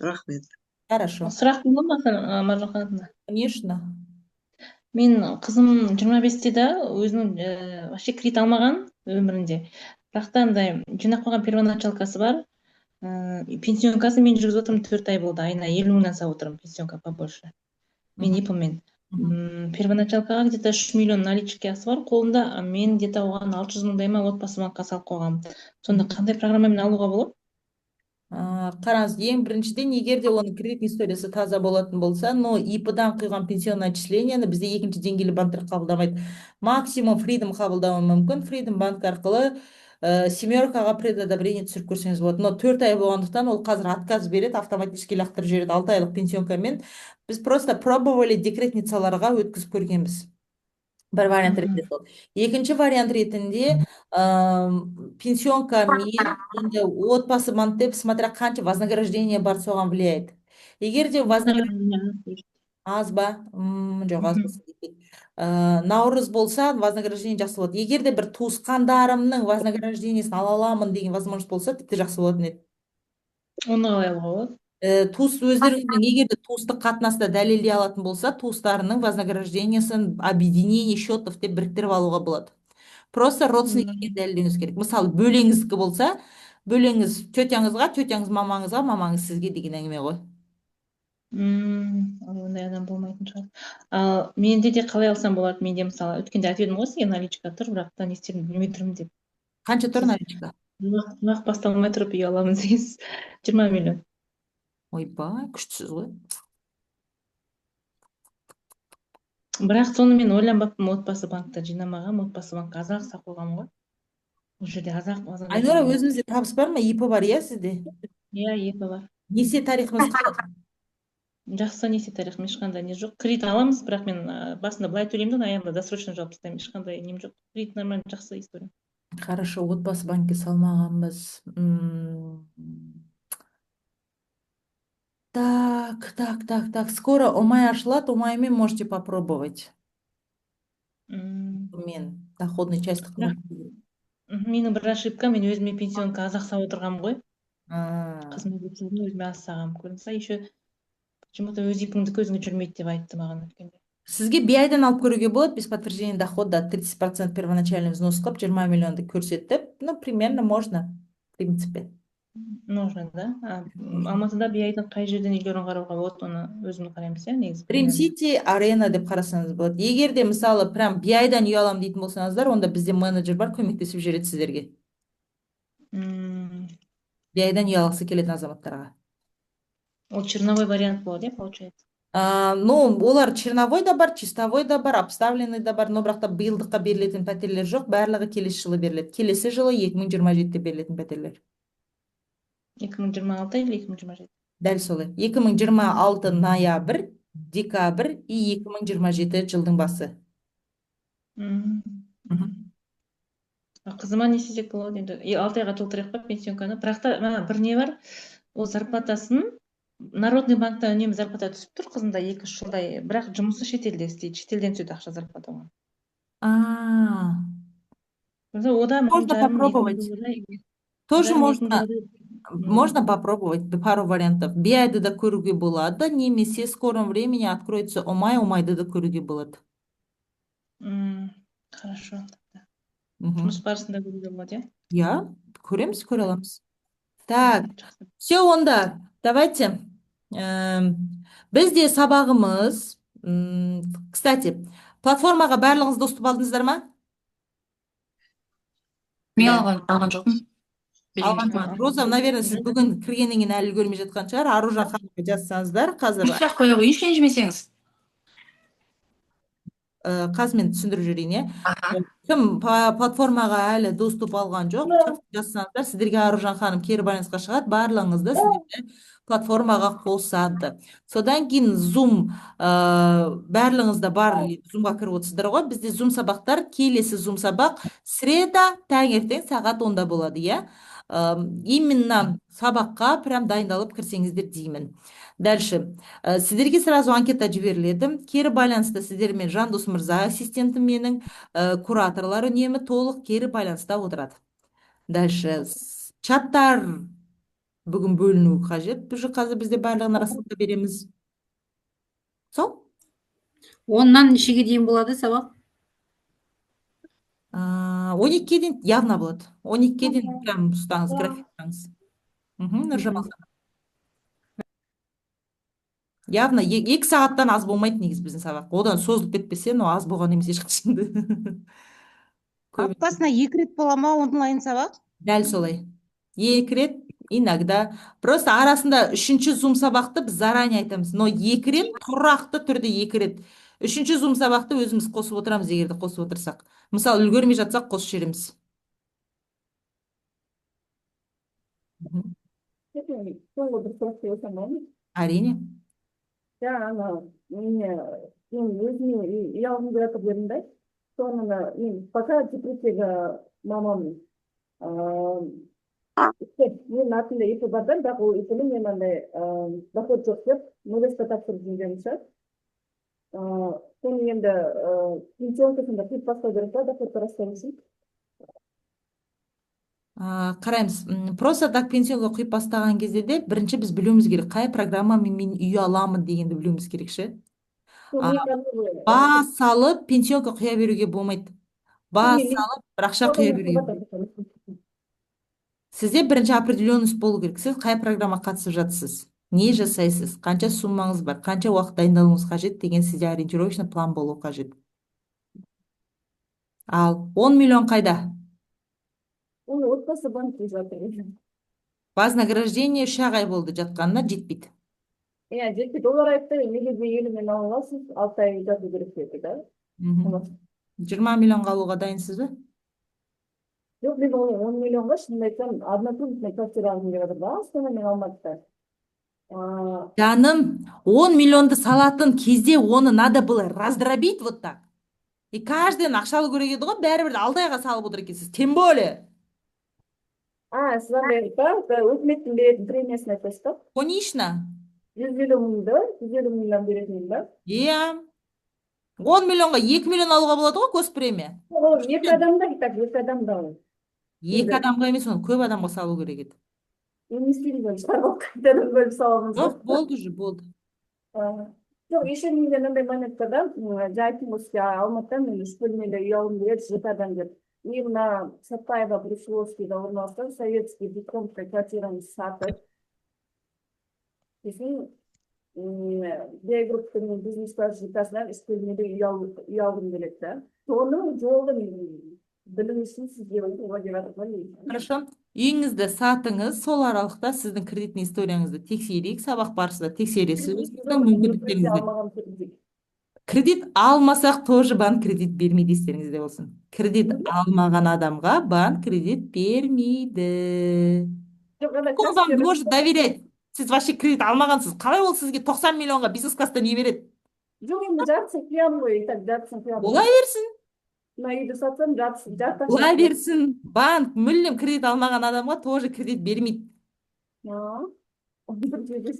S21: Рахмет.
S1: Хорошо.
S18: Сұрақ бола ма, Маржан Қанатовна?
S1: Конечно.
S18: Мен қызым 25-те да, өзінің вообще кредит алмаған өмірінде. Бірақ та андай жинап қойған первоначалкасы бар. Пенсионкасын мен жүргізіп отырмын, 4 ай болды. Айына 50 мыңнан салып отырмын пенсионка побольше. Мен ИП-мен. Первоначалкаға где-то 3 миллион наличкасы бар қолында, а мен где-то оған 600 мыңдай ма отбасы банкқа салып қойғанмын. Сонда қандай программамен алуға болады?
S1: Қараңыз, ең біріншіден, егер де оның кредитный историясы таза болатын болса, но ИП-дан құйған пенсионный отчисленияны бізде екінші деңгейлі банктер қабылдамайды. Максимум Freedom қабылдауы мүмкін. Freedom банк арқылы семеркаға предодобрение түсіріп көрсеңіз болады. Но 4 ай болғандықтан, ол қазір отказ береді, автоматически лақтырып жібереді 6 айлық пенсионкамен. Біз просто пробовали, декретницаларға өткізіп көргенбіз. Бір вариант ретінде сол. Екінші вариант ретінде пенсионкамен енді отбасы банк деп, смотря қанша вознаграждение бар, соған влияет. Егер де вознаграждение аз ба? Жоқ, аз болса кетпейді. Наурыз болса, вознаграждение жақсы болады. Егер де бір туысқандарымның вознаграждениесін ала аламын деген возможность болса, тіпті жақсы болатын еді.
S18: Оны қалай алуға болады?
S1: Туыс өздеріңіздің, егер де туыстық қатынаста дәлелдей алатын болса, туыстарының вознаграждениесін объединение счетов деп біріктіріп алуға болады. Просто родственник екенін дәлелдеуіңіз керек. Мысалы, бөлеңіздікі болса, бөлеңіз тетяңызға, тетяңыз мамаңызға, мамаңыз сізге деген әңгіме ғой.
S18: Ондай адам болмайтын шығар. Ал менде де қалай алсам болады? Менде, мысалы, өткенде айтып едім ғой сізге, наличка тұр, бірақ та не істерімді білмей тұрмын деп.
S1: Қанша тұр наличка?
S18: Уақыт басталмай тұрып үй аламын дегенсіз. 20 миллион.
S1: Ойбай, күштісіз ғой.
S18: Бірақ соны мен ойланбаппын, отбасы банкта жинамағанмын, отбасы банкқа азырақ салып қойғанмын ғой. Ол жерде азырақ
S1: Айнұра, өзіңізде табыс бар ма? ИП бар, иә, сізде?
S18: Иә, ИП бар.
S1: Несие тарихыңыз қалай?
S18: Жақсы несие тарихым, ешқандай не жоқ. Кредит аламыз, бірақ мен басында былай төлеймін да, аяғында досрочно жауып тастаймын. Ешқандай нем жоқ. Кредит нормально, жақсы история.
S1: Хорошо, Отбасы банкке салмағанбыз. Так, так, так, так. Скоро Ұмай ашылады, Ұмаймен можете попробовать. Мен доходный часть.
S18: Бірақ менің бір ошибка, мен өзіме пенсионка аз салып отырғанмын ғой. Қызыма көп салдым, өзіме аз салғанмын. Көрдіңіз ба, еще почему-то өз ИП-іңдікі өзіңе жүрмейді деп айтты маған өткенде.
S1: Сізге BI-дан алып көруге болады, без подтверждения дохода 30% первоначальный взнос қылып, 20 миллионды көрсетіп, ну, примерно можно, в принципе.
S18: Можно, да? А, Алматыда BI-дің қай жерден үйлерін қарауға болады, оны өзім қараймыз, иә, негізі
S1: Dream
S18: примерно.
S1: City Arena деп қарасаңыз болады. Егер де, мысалы, прям BI-дан үй аламын дейтін болсаңыздар, онда бізде менеджер бар, көмектесіп жібереді сіздерге. BI-дан үй алғысы келетін азаматтарға.
S18: Ол черновой вариант болады, иә, получается?
S1: А, ну, олар черновой да бар, чистовой да бар, обставленный да бар, но бірақ та биылдыққа берілетін пәтерлер жоқ, барлығы келесі жылы беріледі. Келесі жылы, 2027-де берілетін пәтерлер.
S18: 2026 или 2027?
S1: Дәл солай. 2026 ноябрь, декабрь и 2027 жылдың басы.
S18: А қызыма не істесек болады енді? И 6 айға толтырайық па пенсионканы? Бірақ та мына бір не бар, ол зарплатасын Народный банкта үнемі зарплата түсіп тұр қызында 2-3 жылдай, бірақ жұмысы шетелде істейді, шетелден түседі ақша, зарплата оған.
S1: А,
S18: Ода мың
S1: можно
S18: жарым, 2000
S1: попробовать.
S18: доллардай.
S1: Тоже
S18: 1,5-2 мың
S1: можно,
S18: доллардай.
S1: можно попробовать пару вариантов. BI-ды да көруге болады, немесе в скором времени откроется Ұмай, Ұмайды да көруге болады.
S18: Хорошо. Жұмыс барысында көруге болады, иә?
S1: Иә, көреміз, көре аламыз. Так,
S18: Жақсы.
S1: все, онда, давайте. Бізде сабағымыз, кстати, платформаға барлығыңыз доступ алдыңыздар ма?
S20: Мен алған жоқпын. Берген
S1: Алған
S20: жоқ маған.
S1: жоқ. Роза, наверное, сіз бүгін кіргеннен кейін әлі үлгермей жатқан шығар. Аружан ханымға жазсаңыздар, қазір
S20: Сұрақ қоя қояйыншы, ренжімесеңіз.
S1: Қазір мен түсіндіріп жіберейін, иә.
S20: Аха.
S1: Кім платформаға әлі доступ алған жоқ, жазсаңыздар, сіздерге Аружан ханым кері байланысқа шығады, барлығыңызды, сіздерді платформаға қосады. Содан кейін Zoom, барлығыңызда бар, Zoom-ға кіріп отырсыздар ғой. Бізде Zoom сабақтар, келесі Zoom сабақ среда таңертең сағат 10-да болады, иә. Именно сабаққа прям дайындалып кірсеңіздер деймін. Дальше. Сіздерге сразу анкета жіберіледі. Кері байланыста сіздермен Жандос мырза, ассистентім менің, кураторлар үнемі толық кері байланыста отырады. Дальше. Чаттар бүгін бөлінуі қажет. Уже қазір бізде барлығына рассылка береміз. Сол?
S13: 10-нан нешеге дейін болады сабақ?
S1: 12-ге дейін явно болады. 12-ге дейін прям ұстаңыз, график ұстаңыз. Нұржамал ханым. Явно 2 сағаттан аз болмайды негізі біздің сабақ. Одан созылып кетпесе, но аз болған емес ешқашан. Көп.
S9: Аптасына екі рет бола ма онлайн сабақ?
S1: Дәл солай. Екі рет иногда. Просто арасында үшінші Zoom сабақты біз заранее айтамыз. Но екі рет, тұрақты түрде екі рет. Үшінші Zoom сабақты өзіміз қосып отырамыз, егер де қосып отырсақ. Мысалы, үлгермей жатсақ, қосып жібереміз.
S5: Соңғы бір сұрақ қойсам болады ма?
S1: Әрине.
S5: Жаңа ана неме, мен өзіме үй алғым келіп жатыр дедім да, соны ана мен пока декреттегі мамамын. Менің атымда ИП бар да, бірақ ол ИП мен андай доход жоқ деп НДС тапсырып жүргенмін ше. Соны енді пенсионкасында қиып бастау керек па, доходты растау үшін?
S1: Қараймыз. Просто так пенсионға құйып бастаған кезде де бірінші біз білуіміз керек, қай программамен мен үй аламын дегенді білуіміз керек ше.
S5: Сол
S1: А,
S5: мен кәдімгі
S1: бас салып пенсионка құя беруге болмайды. Бас салып бір ақша құя беруге болмайды. Сізде бірінші определенность болу керек. Сіз қай программаға қатысып жатсыз, не жасайсыз, қанша суммаңыз бар, қанша уақыт дайындалуыңыз қажет деген сізде ориентировочный план болу қажет. Ал 10 миллион қайда?
S5: Оны Отбасы банкте жатыр.
S1: Вознаграждение 3-ақ ай болды жатқанына, жетпейді.
S5: Иә, жетпейді. Олар айтты, неге 50-мен ала аласыз, 6 ай жату керек деді да.
S1: 20 миллионға алуға дайынсыз ба?
S5: Жоқ, мен оны 10 миллионға, шынымды айтсам, однокомнатный квартира алғым келіп жатыр да, Астана мен Алматыда.
S1: Жаным, 10 миллионды салатын кезде оны надо было раздробить вот так. И каждый ақша алу керек еді ғой, бәрібір 6 айға салып отыр екенсіз, тем более.
S5: А, сіз андай па, өкіметтің беретін премиясын айтасыз ба?
S1: Конечно.
S5: 150 мыңды, 150 мыңнан беретін ба?
S1: Иә. 10 миллионға 2 миллион алуға болады ғой госпремия.
S5: Ол екі адамда, так, екі адамда ол.
S1: Екі адамға емес, оны көп адамға салу керек еді.
S5: Енді не істейміз, оны шығарып алып, қайтадан бөліп саламыз ғой.
S1: Жоқ, болды уже, болды.
S5: Жоқ, еще менде мынандай момент бар да, жаңа айттым ғой сізге, Алматыда мен үш бөлмелі үй алғым келеді ЖК-дан деп. И мына Сатпаева, Брусиловскийда орналасқан советский двухкомнатный квартирамды сатып, сосын Б групптың бизнес класс ЖК-сынан үш бөлмелі үй алғым келеді да. Соның жолын білу үшін сізге оқуға келіп жатырмын ғой.
S1: Хорошо. Үйіңізді сатыңыз, сол аралықта сіздің кредитный историяңызды тексерейік, сабақ барысында тексересіз өзіңіздің мүмкіндіктеріңізді.
S5: Алмаған кредит.
S1: Кредит алмасақ, тоже банк кредит бермейді, естеріңізде болсын. Кредит алмаған адамға банк кредит бермейді.
S5: Жоқ, ана
S1: Он вам
S5: Каспий
S1: может доверять? Сіз вообще кредит алмағансыз. Қалай ол сізге 90 миллионға бизнес класстан үй береді?
S5: Жоқ, енді жартысын құямын ғой, и так жартысын құямын.
S1: Бола берсін.
S5: Мына үйді сатсам, жартысын, жарты
S1: Бола
S5: ақшасын.
S1: берсін. Банк мүлдем кредит алмаған адамға тоже кредит бермейді.
S5: А, бір жерде.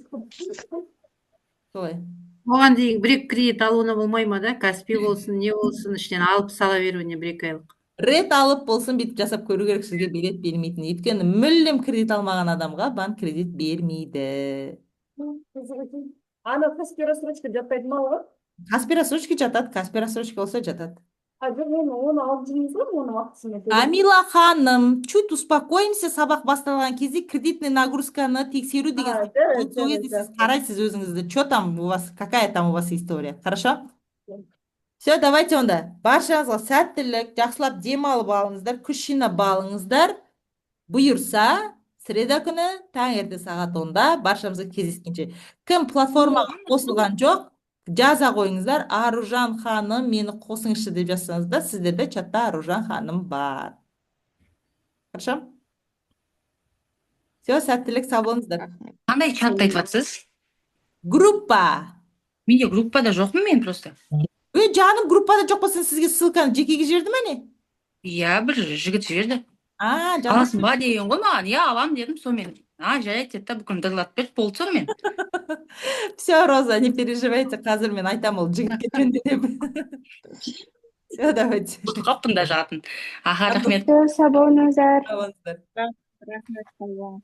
S1: Солай.
S13: Оған дейін бір екі кредит алуына болмай ма да? Каспи болсын, не болсын, ішінен алып сала беруіне бір екі айлық.
S1: Рет алып болсын, бүйтіп жасап көру керек, сізге береді, бермейтін. Өйткені мүлдем кредит алмаған адамға банк кредит бермейді.
S5: Ана Каспи рассрочка жатпайды ма оған?
S1: Каспи рассрочка жатады, Каспи рассрочка болса, жатады.
S5: А, жоқ, мен оны алып жүрміз ғой, оны уақытысымен төлеп.
S1: Камила ханым, чуть успокоимся, сабақ басталған кезде кредитный нагрузканы тексеру деген
S5: А,
S1: сол
S5: жарайды,
S1: кезде
S5: жарайды,
S1: сіз
S5: жақсы.
S1: қарайсыз өзіңізді, что там у вас, какая там у вас история, хорошо? Все, давайте онда. Баршаңызға сәттілік, жақсылап демалып алыңыздар, күш жинап алыңыздар. Бұйырса, среда күні таңертең сағат 10-да баршамызға кездескенше. Кім платформаға қосылған жоқ, жаза қойыңыздар. «Аружан ханым, мені қосыңызшы» деп жазсаңыздар, сіздерде чатта Аружан ханым бар. Хорошо? Все, сәттілік, сау болыңыздар.
S20: Қандай чатты айтып жатсыз?
S1: Группа.
S20: Менде группада жоқпын мен просто.
S1: Ей, жаным, группада жоқ болсаң, сізге ссылканы жекеге жіберді ме, не?
S20: Иә, бір жігіт жіберді.
S1: А, жаным.
S20: «Аласың ба?» деген ғой маған. «Иә, аламын», – дедім сонымен. «А, жарайды», – деді да, бүкіл дырлатып берді, болды сонымен.
S1: Все, Роза, не переживайте, қазір мен айтамын ол жігітке жөнде деп. Все, давайте.
S20: Ұмытып қалыппын даже атын. Аха, рахмет.
S6: Сау болыңыздар.
S1: Сау болыңыздар.
S5: Рахмет, сау болыңыз.